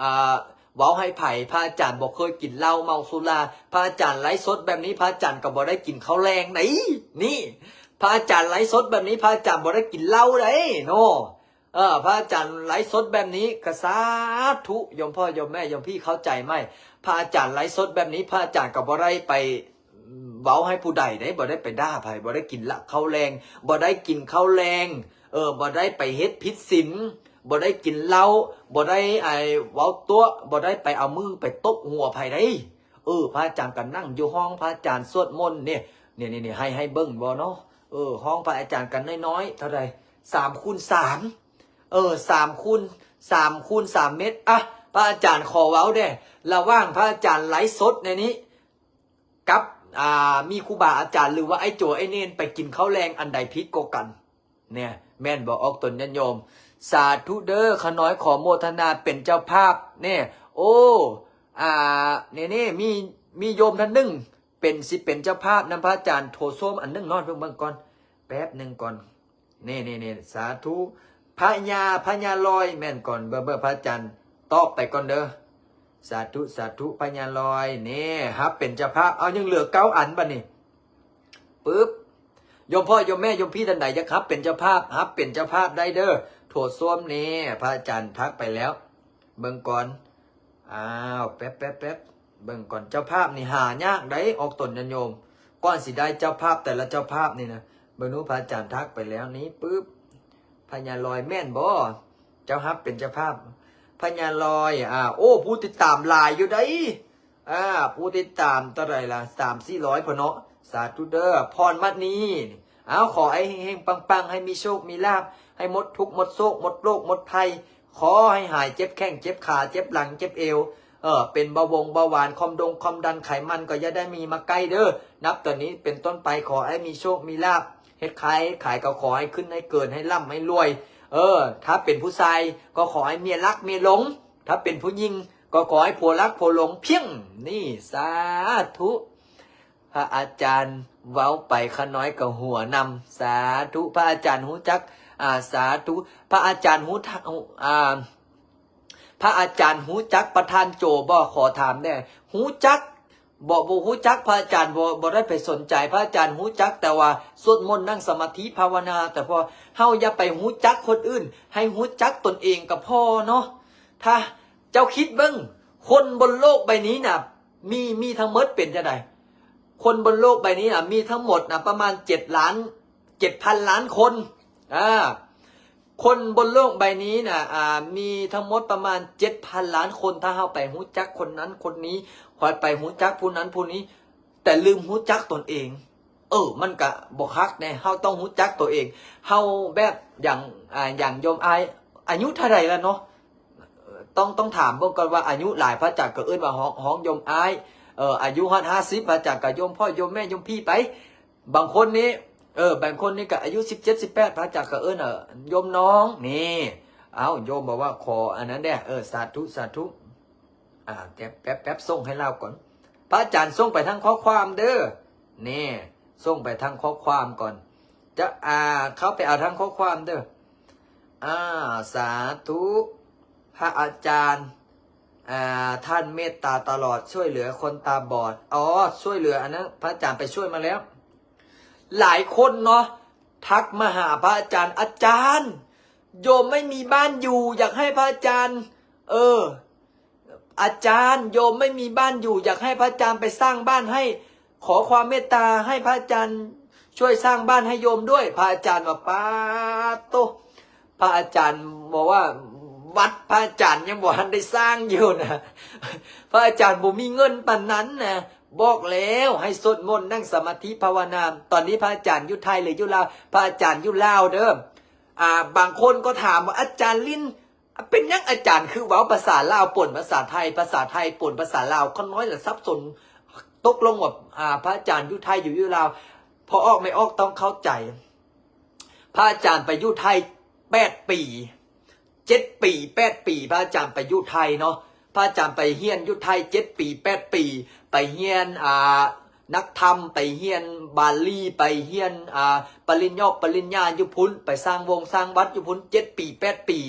ອ່າ ເວົ້າໃຫ້ໃຜ, ພະອາຈານບໍ່ເຄີຍກິນເຫຼົ້າເມົາສຸລາ. ພະອາຈານໄລຟ໌ສົດແບບນີ້ ພະອາຈານກໍບໍ່ໄດ້ກິນເຂົ້າແລງໃດ໋. ນີ້ ພະອາຈານໄລຟ໌ສົດແບບນີ້ ພະອາຈານບໍ່ໄດ້ກິນເຫຼົ້າໃດ໋ເນາະ. ເອີ ພະອາຈານໄລຟ໌ສົດແບບນີ້ກໍສາທຸ ໂຍມພໍ່ໂຍມແມ່ໂຍມພີ່ເຂົ້າໃຈໃໝ່. ພະອາຈານໄລຟ໌ສົດແບບນີ້ ພະອາຈານກໍບໍ່ໄດ້ໄປເວົ້າໃຫ້ຜູ້ໃດເດ້, ບໍ່ໄດ້ໄປດ່າໃຜ, ບໍ່ໄດ້ກິນເຫຼົ້າເຂົ້າແລງ, ບໍ່ໄດ້ກິນເຂົ້າແລງ, ເອີ ບໍ່ໄດ້ໄປເຮັດຜິດສິນ, ບໍ່ໄດ້ກິນເຫຼົ້າ, ບໍ່ໄດ້ ໄອ້ ເວົ້າຕົວະ, ບໍ່ໄດ້ໄປເອົາມືໄປຕົບຫົວໃຜເດ້. ເອີ ພະອາຈານກໍນັ່ງຢູ່ຫ້ອງພະອາຈານສວດມົນນີ້ ນີ້ໆ ໃຫ້ ໃຫ້ເບິ່ງບໍ່ເນາະ. ເອີ ຫ້ອງພະອາຈານກໍນ້ອຍໆ ເທົ່າໃດ ສາມຄູນສາມ ເອີ ສາມຄູນ ສາມຄູນສາມເມັດ. ອ່ະ ພະອາຈານຂໍເວົ້າແດ່ ລະຫວ່າງພະອາຈານໄລຟ໌ສົດໃນນີ້ ກັບ ອ່າ ມີຄູບາອາຈານ ຫຼືວ່າໄອ້ໂຈໄອ້ເນນໄປກິນເຂົ້າແລງ ອັນໃດຜິດກວ່າກັນ? ແນ່ ແມ່ນບໍ່ ອອກຕົນຍາດໂຍມ? ສາທຸເດີ ຂ້ານ້ອຍຂໍໂມທະນາເປັນເຈົ້າພາບແນ່. ໂອ້ ອ່າ ແນ່ໆ ມີ ມີໂຍມທ່ານໜຶ່ງ ເປັນ ຊິເປັນເຈົ້າພາບນຳພະອາຈານ ໂທໂຊມອັນໜຶ່ງ ນອນເບິ່ງ ເບິ່ງກ່ອນ ແປັບໜຶ່ງກ່ອນ. ນີ້ໆໆ ສາທຸ ພະຍາ ພະຍາລອຍ ແມ່ນກ່ອນ ເບິ່ງ ເບິ່ງ ພະອາຈານຕອບໄປກ່ອນເດີ. ສາທຸ ສາທຸ ພະຍາລອຍ ນີ້ ຮັບເປັນເຈົ້າພາບ. ເອົາ ຍັງເຫຼືອເກົ້າອັນບັດນີ້. ປຶບ ໂຍມພໍ່ໂຍມແມ່ໂຍມພີ່ທ່ານໃດຢາກຮັບເປັນເຈົ້າພາບ ຮັບເປັນເຈົ້າພາບໄດ້ເດີ. ໂທໂຊມນີ້ ພະອາຈານທັກໄປແລ້ວ ເບິ່ງກ່ອນ. ອ້າວ ແປັບໆໆ ເບິ່ງກ່ອນ ເຈົ້າພາບນີ້ຫາຍາກໃດ໋ ອອກຕົນຍາດໂຍມ ກ່ອນຊິໄດ້ເຈົ້າພາບແຕ່ລະເຈົ້າພາບນີ້ນະ. ເບິ່ງດູ ພະອາຈານທັກໄປແລ້ວນີ້ ປຶບ ພະຍາລອຍ ແມ່ນບໍ່ ເຈົ້າຮັບເປັນເຈົ້າພາບ? ພະຍາລອຍ ອ່າ ໂອ້ ຜູ້ຕິດຕາມຫຼາຍຢູ່ໃດ໋. ອ່າ ຜູ້ຕິດຕາມເທົ່າໃດລະ ສາມສີ່ຮ້ອຍພຸ້ນເນາະ. ສາທຸເດີ ພອນມະນີ ເອົາ ຂໍໃຫ້ເຮັງໆປັງໆ ໃຫ້ມີໂຊກມີລາບ ໃຫ້ໝົດທຸກໝົດໂສກ ໝົດໂລກໝົດໄພ ຂໍໃຫ້ຫາຍເຈັບແຂ້ງເຈັບຂາ ເຈັບຫຼັງເຈັບເອວ ເອີ ເປັນເບົາຫວງເບົາຫວານ ຄວາມດົງຄວາມດັນ ໄຂມັນກໍຢ່າໄດ້ມີມາໃກ້ເດີ. ນັບແຕ່ນີ້ເປັນຕົ້ນໄປ ຂໍໃຫ້ມີໂຊກມີລາບ ເຮັດຄ້າຍເຮັດຂາຍກໍຂໍໃຫ້ຂຶ້ນໃຫ້ເກີນ ໃຫ້ລ່ຳໃຫ້ລວຍ. ເອີ ຖ້າເປັນຜູ້ຊາຍກໍຂໍໃຫ້ເມຍຮັກເມຍຫຼົງ ຖ້າເປັນຜູ້ຍິງກໍຂໍໃຫ້ຜົວຮັກຜົວຫຼົງ ພຽງ ນີ້ ສາທຸ. ພະອາຈານເວົ້າໄປ ຂ້ານ້ອຍກໍຫົວນຳ. ສາທຸ ພະອາຈານຮູ້ຈັກ ອາ ສາທຸ ພະອາຈານຮູ້ ອາ ພະອາຈານຮູ້ຈັກປະທານໂຈບໍ່? ຂໍຖາມແດ່ ຮູ້ຈັກບໍ່? ບໍ່ຮູ້ຈັກ ພະອາຈານບໍ່ ບໍ່ໄດ້ໄປສົນໃຈ. ພະອາຈານຮູ້ຈັກແຕ່ວ່າສວດມົນ ນັ່ງສະມາທິພາວະນາ ແຕ່ພໍເຮົາຢ່າໄປຮູ້ຈັກຄົນອື່ນ ໃຫ້ຮູ້ຈັກຕົນເອງກໍພໍເນາະ. ຖ້າ ເຈົ້າຄິດເບິ່ງ ຄົນບົນໂລກໃບນີ້ນະ ມີ ມີທັງໝົດເປັນຈັ່ງໃດ? ຄົນບົນໂລກໃບນີ້ນະ ມີທັງໝົດນະ ປະມານເຈັດລ້ານ ເຈັດພັນລ້ານຄົນ. ອາ ຄົນບົນໂລກໃບນີ້ນະ ອາ ມີທັງໝົດປະມານເຈັດພັນລ້ານຄົນ. ຖ້າເຮົາໄປຮູ້ຈັກຄົນນັ້ນຄົນນີ້ ຂ້ອຍໄປຮູ້ຈັກຜູ້ນັ້ນຜູ້ນີ້ ແຕ່ລືມຮູ້ຈັກຕົນເອງ ເອີ ມັນກະບໍ່ຄັກແດ່. ເຮົາຕ້ອງຮູ້ຈັກຕົວເອງ. ເຮົາແບບຢ່າງ ອາ ຢ່າງໂຍມອ້າຍ ອາຍຸເທົ່າໃດລະເນາະ? ຕ້ອງ ຕ້ອງຖາມເບິ່ງກ່ອນວ່າອາຍຸຫຼາຍ ພະອາຈານກໍເອີ້ນວ່າ ຮ້ອງ ຮ້ອງໂຍມອ້າຍ. ເອີ ອາຍຸຮອດຫ້າສິບ ພະອາຈານກໍໂຍມພໍ່ໂຍມແມ່ໂຍມພີ່ໄປ. ບາງຄົນນີ້ ເອີ ບາງຄົນນີ້ກໍອາຍຸສິບເຈັດ ສິບແປດ ພະອາຈານກໍເອີ້ນ ເອີ ໂຍມນ້ອງ. ນີ້ ເອົ້າ ໂຍມບອກວ່າຂໍອັນນັ້ນແດ່. ເອີ ສາທຸ ສາທຸ. ອ່າ ແປັບ ແປັບ ແປັບ ສົ່ງໃຫ້ລາວກ່ອນ. ພະອາຈານສົ່ງໄປທາງຂໍ້ຄວາມເດີ. ນີ້ ສົ່ງໄປທາງຂໍ້ຄວາມກ່ອນ. ຈະ ອ່າ ເຂົ້າໄປເອົາທາງຂໍ້ຄວາມເດີ. ອ່າ ສາທຸ ພະອາຈານ ອ່າ ທ່ານເມດຕາຕະຫຼອດ ຊ່ວຍເຫຼືອຄົນຕາບອດ. ອໍ ຊ່ວຍເຫຼືອ ອັນນັ້ນພະອາຈານໄປຊ່ວຍມາແລ້ວ. ຫຼາຍຄົນເນາະ ທັກມາຫາພະອາຈານ ອາຈານ ໂຍມໄມ່ມີບ້ານຢູ່ ຢາກໃຫ້ພະອາຈານ เออ อาจารย์ โยมไม่มีบ้านอยู่ อยากให้พระอาจารย์ไปสร้างบ้านให้ ขอความเมตตาให้พระอาจารย์ช่วยสร้างบ้านให้โยมด้วย พระอาจารย์ว่า ปาดโต พระอาจารย์บอกว่า วัดพระอาจารย์ยังบ่ทันได้สร้างอยู่นะ พระอาจารย์บ่มีเงินปานนั้นนะ บอกแล้วให้สวดมนต์นั่งสมาธิภาวนา ตอนนี้พระอาจารย์อยู่ไทยหรืออยู่ลาว พระอาจารย์อยู่ลาวเด้อ อ่า บางคนก็ถามว่า อาจารย์ลิน เป็นหยังอาจารย์คือเว้าภาษาลาวปนภาษาไทย ภาษาไทยปนภาษาลาว ข้าน้อยละสับสน ตกลงว่า อ่า พระอาจารย์อยู่ไทยหรืออยู่ลาว พอออกไม่ออกต้องเข้าใจ พระอาจารย์ไปอยู่ไทยแปดปี เจ็ดปี แปดปี พระอาจารย์ไปอยู่ไทยเนาะ พระอาจารย์ไปเฮียนอยู่ไทยเจ็ดปี แปดปี ไปเฮียน อ่า นักธรรม ไปเฮียนบาลี ไปเฮียน อ่า ปริญญา ปริญญาอยู่พุ้น ไปสร้างวงสร้างวัดอยู่พุ้นเจ็ดปี แปดปี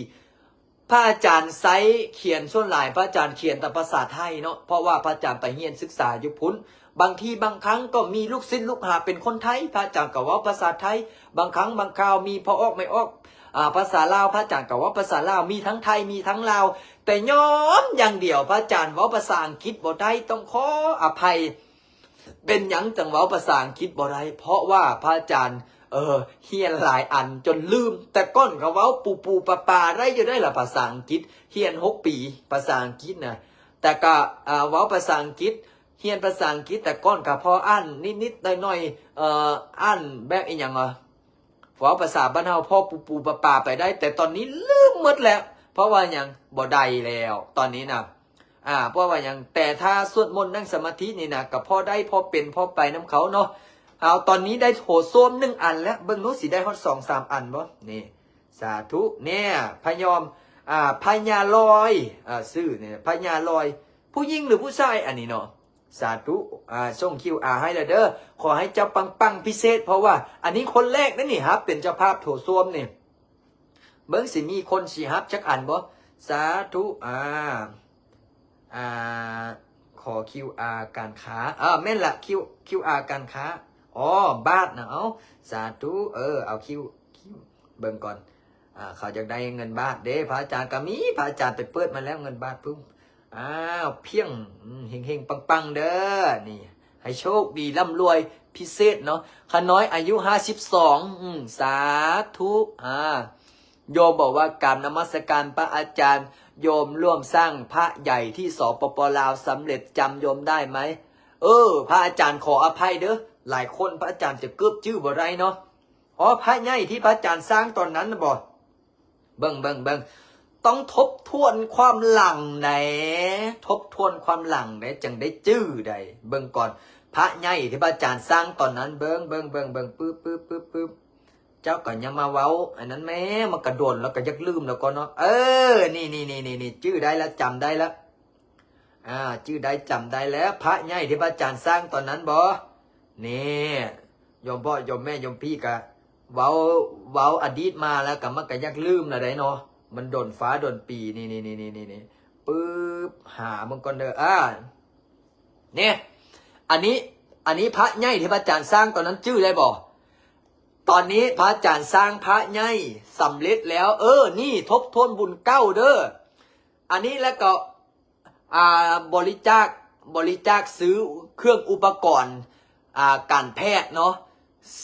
พระอาจารย์ใช้เขียนส่วนหลาย พระอาจารย์เขียนแต่ภาษาไทยเนาะ เพราะว่าพระอาจารย์ไปเฮียนศึกษาอยู่พุ้น บางทีบางครั้งก็มีลูกศิษย์ลูกหาเป็นคนไทย พระอาจารย์ก็เว้าภาษาไทย บางครั้งบางคราวมีพอออกไม่ออก อ่า ภาษาลาว พระอาจารย์ก็เว้าภาษาลาว มีทั้งไทย มีทั้งลาว แต่ย้อมอย่างเดียว พระอาจารย์เว้าภาษาอังกฤษบ่ได้ ต้องขออภัย เป็นหยังจั่งเว้าภาษาอังกฤษบ่ได้ เพราะว่าพระอาจารย์ เออ เฮียนหลายอันจนลืม แต่ก่อนก็เว้าปูๆปาๆได้อยู่ได้ล่ะ ภาษาอังกฤษ เฮียนหกปี ภาษาอังกฤษนะ แต่ก็ อ่า เว้าภาษาอังกฤษ เฮียนภาษาอังกฤษ แต่ก่อนก็พออ่านนิดๆหน่อยๆ เอ่อ อ่านแบบอีหยังอะ เว้าภาษาบ้านเฮาพอปูๆปาๆไปได้ แต่ตอนนี้ลืมหมดแล้ว เพราะว่าหยัง บ่ได้แล้ว ตอนนี้นะ อ่า เพราะว่าหยัง แต่ถ้าสวดมนต์นั่งสมาธินี่นะ ก็พอได้ พอเป็น พอไปนำเขาเนาะ เอา ตอนนี้ได้โถส้วมหนึ่งอันแล้ว เบิ่งดูสิได้ฮอดสองสามอันบ่ นี่ สาธุ เนี่ย พยอม อ่า พญาลอย อ่า ชื่อเนี่ย พญาลอย ผู้หญิงหรือผู้ชายอันนี้เนาะ สาธุ อ่า ส่ง QR ให้แล้วเด้อ ขอให้เจ้าปังๆพิเศษ เพราะว่าอันนี้คนแรกนะนี่ รับเป็นเจ้าภาพโถส้วมนี่ เบิ่งสิมีคนสิรับจักอันบ่ สาธุ อ่า อ่า ขอ QR การค้า เออ แม่นละ Q QR การค้า อ๋อ บาทนะ เอ้า สาธุ เออ เอา Q Q เบิ่งก่อน อ่า เขาอยากได้เงินบาทเด้ พระอาจารย์ก็มี พระอาจารย์ไปเปิดมาแล้วเงินบาทพึ่ง อ้าว เพียง อืม เฮงๆ ปังๆ เด้อ นี่ ให้โชคดีร่ำรวยพิเศษเนาะ ข้าน้อยอายุห้าสิบสอง อืม สาธุ อ่า โยมบอกว่ากราบนมัสการพระอาจารย์ โยมร่วมสร้างพระใหญ่ที่ สปป ลาว สำเร็จ จำโยมได้ไหม เออ พระอาจารย์ขออภัยเด้อ หลายคนพระอาจารย์จะเกือบจื้อบ่ได้เนาะ อ๋อ พระใหญ่ที่พระอาจารย์สร้างตอนนั้นน่ะบ่ เบิ่ง เบิ่ง เบิ่ง ต้องทบทวนความหลังแหน่ ทบทวนความหลังแหน่ จั่งได้จื้อได้ เบิ่งก่อน พระใหญ่ที่พระอาจารย์สร้างตอนนั้น เบิ่ง เบิ่ง เบิ่ง เบิ่ง ปึ๊บ ปึ๊บ ปึ๊บ ปึ๊บ เจ้าก็ยังมาเว้าอันนั้นแหม มันก็โดนแล้วก็อยากลืมแล้วก็เนาะ เออ นี่ นี่ นี่ นี่ นี่ จื้อได้แล้ว จำได้แล้ว อ่า จื้อได้ จำได้แล้ว พระใหญ่ที่พระอาจารย์สร้างตอนนั้นบ่ นี่ โยมพ่อ โยมแม่ โยมพี่ก็เว้า เว้าอดีตมาแล้วก็มันก็อยากลืมแล้วได๋เนาะ มันโดนฟ้าโดนปี นี่ นี่ ปึ๊บ หาเบิ่งก่อนเด้อ อ่า เนี่ย อันนี้ อันนี้พระใหญ่ที่พระอาจารย์สร้างตอนนั้นจื้อได้บ่ ตอนนี้พระอาจารย์สร้างพระใหญ่สำเร็จแล้ว เออ นี่ทบทวนบุญเก่าเด้อ อันนี้แล้วก็ อ่า บริจาค บริจาคซื้อเครื่องอุปกรณ์ อ่า การแพทย์เนาะ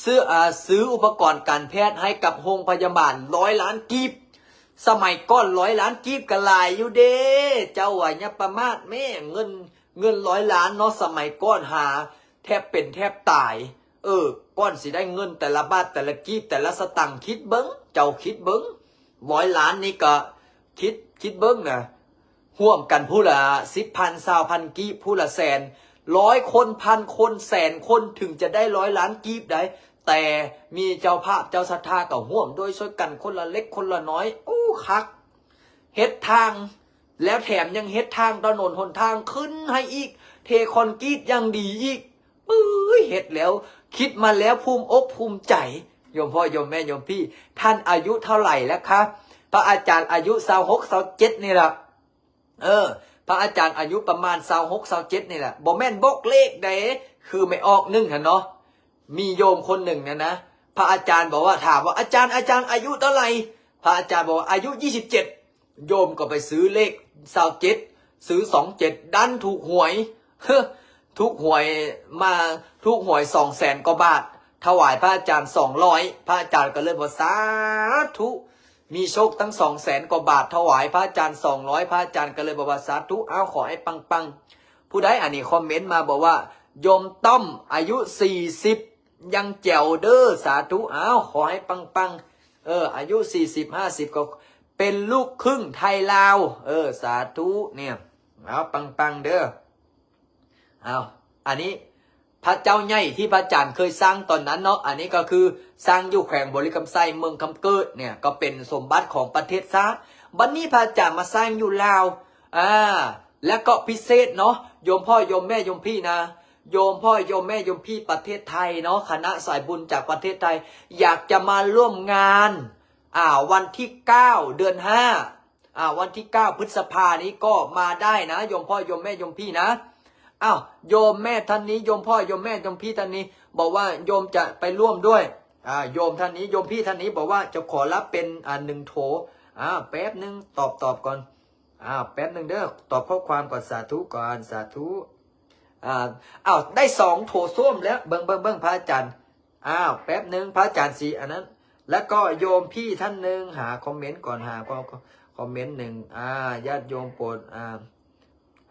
ซื้อ อ่า ซื้ออุปกรณ์การแพทย์ให้กับโรงพยาบาลร้อยล้านกีบ สมัยก่อนร้อยล้านกีบก็หลายอยู่เด้ เจ้าว่าอย่าประมาทแม่ เงิน เงินร้อยล้านเนาะ สมัยก่อนหาแทบเป็นแทบตาย เออ ก่อนสิได้เงินแต่ละบาทแต่ละกีบแต่ละสตางค์ คิดเบิ่ง เจ้าคิดเบิ่ง ร้อยล้านนี่ก็ คิด คิดเบิ่งนะ ร่วมกันผู้ละสิบพัน ซาวพัน กีบ ผู้ละแสน ร้อยคน พัน คน แสน คน ถึงจะได้ร้อยล้านกีบได้ แต่มีเจ้าภาพเจ้าศรัทธาก็ร่วมด้วยช่วยกันคนละเล็กคนละน้อย โอ้ คัก เฮ็ดทาง แล้วแถมยังเฮ็ดทางถนนหนทางขึ้นให้อีก เทคอนกรีตอย่างดีอีก เอ้ย เฮ็ดแล้ว คิดมาแล้วภูมิอกภูมิใจ โยมพ่อ โยมแม่ โยมพี่ ท่านอายุเท่าไหร่แล้วคะ พระอาจารย์อายุซาวหก ซาวเจ็ดนี่ล่ะ เออ พระอาจารย์อายุประมาณซาวหก ซาวเจ็ดนี่แหละ บ่แม่นบอกเลขเด้ คือไม่ออกหนึ่งหั่นเนาะ มีโยมคนหนึ่งนะนะ พระอาจารย์บอกว่า ถามว่า อาจารย์ อาจารย์อายุเท่าไหร่ พระอาจารย์บอกว่า อายุยี่สิบเจ็ด ໂຍມກໍໄປຊື້ເລກຊາວເຈັດ ຊື້ສອງເຈັດ ດັນຖືກຫວຍ ຖືກຫວຍມາ ຖືກຫວຍສອງແສນກວ່າບາດ ຖວາຍພະອາຈານສອງຮ້ອຍ ພະອາຈານກໍເລີຍບອກ ສາທຸ ມີໂຊກຕັ້ງສອງແສນກວ່າບາດ ຖວາຍພະອາຈານສອງຮ້ອຍ ພະອາຈານກໍເລີຍບອກວ່າ ສາທຸ ອ້າວ ຂໍໃຫ້ປັງໆ. ຜູ້ໃດ ອັນນີ້ຄອມເມັນມາບອກວ່າ ໂຍມຕ້ອມອາຍຸສີ່ສິບ ຍັງແຈວເດີ ສາທຸ ອ້າວ ຂໍໃຫ້ປັງໆ. ເອີ ອາຍຸສີ່ສິບ ຫ້າສິບ ກໍເປັນລູກຄຶ່ງໄທລາວ ເອີ ສາທຸ ເນຍ ອ້າວ ປັງໆ ເດີ. ອ້າວ ອັນນີ້ພະເຈົ້າໃຫຍ່ທີ່ພະອາຈານເຄີຍສ້າງຕອນນັ້ນເນາະ ອັນນີ້ກໍຄືສ້າງຢູ່ແຂວງບໍລິຄຳໄຊ ເມືອງຄຳເກີດເນຍ ກໍເປັນສົມບັດຂອງປະເທດຊາດ. ບັດນີ້ພະອາຈານມາສ້າງຢູ່ລາວ ອາ ແລະກໍພິເສດເນາະ ໂຍມພໍ່ໂຍມແມ່ໂຍມພີ່ນະ ໂຍມພໍ່ໂຍມແມ່ໂຍມພີ່ປະເທດໄທເນາະ ຄະນະສາຍບຸນຈາກປະເທດໄທ ຢາກຈະມາຮ່ວມງານ ອາ ວັນທີເກົ້າ ເດືອນຫ້າ ອາ ວັນທີເກົ້າ ພຶດສະພານີ້ກໍມາໄດ້ນະ ໂຍມພໍ່ໂຍມແມ່ໂຍມພີ່ນະ. ອ້າວ ໂຍມແມ່ທ່ານນີ້ ໂຍມພໍ່ໂຍມແມ່ໂຍມພີ່ທ່ານນີ້ ບອກວ່າໂຍມຈະໄປຮ່ວມດ້ວຍ ອາ ໂຍມທ່ານນີ້ ໂຍມພີ່ທ່ານນີ້ບອກວ່າຈະຂໍລະເປັນ ອາ ໜຶ່ງໂຖ. ອາ ແປັບໜຶ່ງ ຕອບ ຕອບກ່ອນ. ອາ ແປັບໜຶ່ງເດີ ຕອບຂໍ້ຄວາມກ່ອນ ສາທຸກ່ອນ ສາທຸ. ອາ ອ້າວ ໄດ້ສອງໂຖສ້ວມແລ້ວ ເບິ່ງ ເບິ່ງ ເບິ່ງ ພະອາຈານ. ອ້າວ ແປັບໜຶ່ງ ພະອາຈານສີອັນນັ້ນ ແລ້ວກໍໂຍມພີ່ທ່ານໜຶ່ງ ຫາຄອມເມັນກ່ອນ ຫາຄອມ ຄອມເມັນໜຶ່ງ ອາ ຍາດໂຍມໂປດ ອາ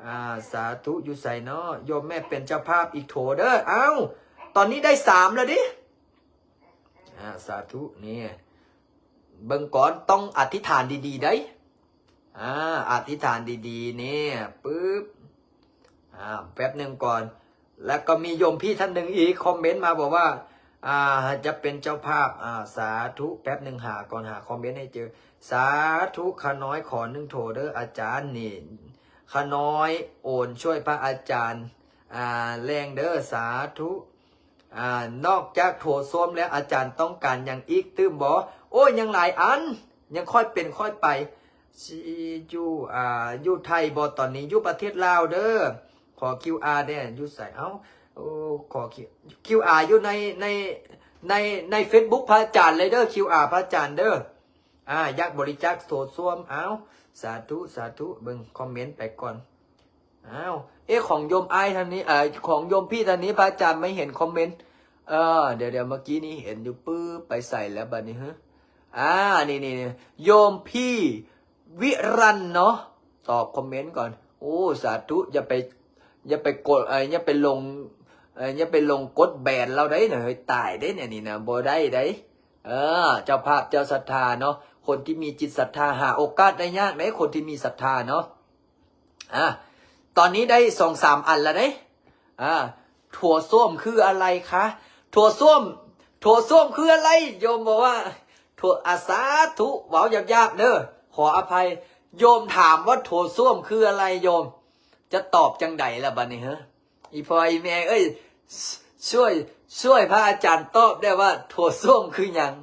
ອາ ສາທຸ ຢູ່ໃສເນາະ ໂຍມແມ່ເປັນເຈົ້າພາບອີກໂຖເດີ. ອ້າວ ຕອນນີ້ໄດ້ສາມແລ້ວເດ້. ອາ ສາທຸ ນີ້ ເບິ່ງກ່ອນ ຕ້ອງອະທິຖານດີໆ ໄດ໋. ອາ ອະທິຖານດີໆ ນີ້ ປຶບ ອາ ແປັບໜຶ່ງກ່ອນ ແລ້ວກໍມີໂຍມພີ່ທ່ານໜຶ່ງອີກຄອມເມັນມາບອກວ່າ ອາ ຈະເປັນເຈົ້າພາບ ອາ ສາທຸ ແປັບໜຶ່ງ ຫາກ່ອນ ຫາຄອມເມັນໃຫ້ເຈີ. ສາທຸ ຂ້ານ້ອຍຂໍໜຶ່ງໂຖເດີອາຈານ. ນີ້ ຂ້ານ້ອຍໂອນຊ່ວຍພະອາຈານ ອາ ແລງເດີ ສາທຸ. ອາ ນອກຈາກໂຖສ້ວມແລ້ວ ອາຈານຕ້ອງການຫຍັງອີກຕື່ມບໍ່? ໂອ້ຍ ຍັງຫຼາຍອັນ ຍັງຄ່ອຍເປັນຄ່ອຍໄປ. ຊິຢູ່ ອາ ຢູ່ໄທບໍ່ຕອນນີ້? ຢູ່ປະເທດລາວເດີ. ຂໍຄິວອາແດ່ ຢູ່ໃສ? ເອົ້າ ໂອ້ ຂໍຄິວອາຢູ່ໃນ ໃນ ໃນ ໃນເຟສບຸກພະອາຈານເລີຍເດີ ຄິວອາພະອາຈານເດີ. ອາ ຢາກບໍລິຈາກໂຖສ້ວມ. ເອົ້າ ສາທຸ ສາທຸ. ເບິ່ງຄອມເມັນໄປກ່ອນ. ອ້າວ ເອ ຂອງໂຍມອ້າຍທ່ານນີ້ ເອີ ຂອງໂຍມພີ່ທ່ານນີ້ ພະອາຈານໄມ່ເຫັນຄອມເມັນ. ເອີ ດຽວໆ ເມື່ອກີ້ນີ້ເຫັນຢູ່ ປຶບ ໄປໃສແລ້ວບັດນີ້ ຮະ? ອາ ນີ້ໆ ໂຍມພີ່ວິລັນເນາະ ຕອບຄອມເມັນກ່ອນ. ໂອ້ ສາທຸ ຢ່າໄປ ຢ່າໄປກົດ ເອີ ຢ່າໄປລົງ ເອີ ຢ່າໄປລົງກົດແບນລາວໄດ໋ນະ ເຮີ້ຍ ຕາຍເດ້ ແນວນີ້ນະ ບໍ່ໄດ້ໄດ໋. ເອີ ເຈົ້າພາບເຈົ້າສັດທາເນາະ ຄົນທີ່ມີຈິດສັດທາຫາໂອກາດໄດ້ຍາກເດ້ ຄົນທີ່ມີສັດທາເນາະ. ອາ ຕອນນີ້ໄດ້ສອງສາມອັນລະເດ້. ອາ ໂຖສ້ວມຄືອະໄລຄະ? ໂຖສ້ວມ ໂຖສ້ວມຄືອະໄລ? ໂຍມບອກວ່າ ໂຖ ອາ ສາທຸ ເວົ້າຫຍາບໆ ເດີ ຂໍອະໄພ. ໂຍມຖາມວ່າໂຖສ້ວມຄືອະໄລ? ໂຍມຈະຕອບຈັ່ງໃດລະບັດນີ້ ເຮີ້ຍ? ອີ່ພໍ່ອີ່ແມ່ເອີຍ ຊ່ວຍ ຊ່ວຍພະອາຈານຕອບແດ່ວ່າໂຖສ້ວມຄືຫຍັງ?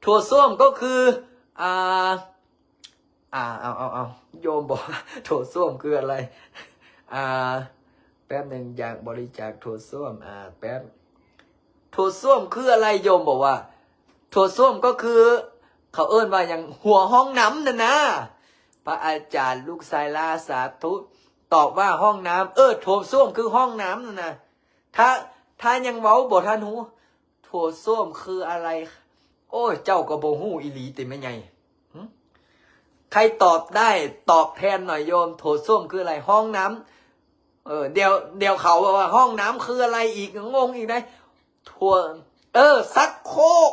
ໂຖສ້ວມກໍຄື ອາ ອາ ເອົາ ເອົາ ເອົາ ໂຍມບອກວ່າໂຖສ້ວມຄືອະໄລ? ອາ ແປັບໜຶ່ງ ຢາກບໍລິຈາກໂຖສ້ວມ. ອາ ແປັບ ໂຖສ້ວມຄືອະໄລ? ໂຍມບອກວ່າ ໂຖສ້ວມກໍຄື ເຂົາເອີ້ນວ່າຫຍັງ ຫົວຫ້ອງນ້ຳນັ້ນນະ. ພະອາຈານລູກຊາຍຫຼ້າ ສາທຸ ຕອບວ່າຫ້ອງນ້ຳ. ເອີ ໂຖສ້ວມຄືຫ້ອງນ້ຳນັ້ນນະ. ຖ້າ ຖ້າຍັງເວົ້າບໍ່ທັນຮູ້ ໂຖສ້ວມຄືອະໄລ? ໂອ້ຍ ເຈົ້າກໍບໍ່ຮູ້ອີ່ຫຼີຕິແມ່ໃຫຍ່. ຫຶ? ໃຜຕອບໄດ້ ຕອບແທນໜ່ອຍໂຍມ ໂຖສ້ວມຄືອະໄລ? ຫ້ອງນ້ຳ. ເອີ ດຽວ ດຽວເຂົາວ່າຫ້ອງນ້ຳຄືອະໄລອີກ ງົງອີກໄດ໋. ໂຖ ເອີ ຊັກໂຄກ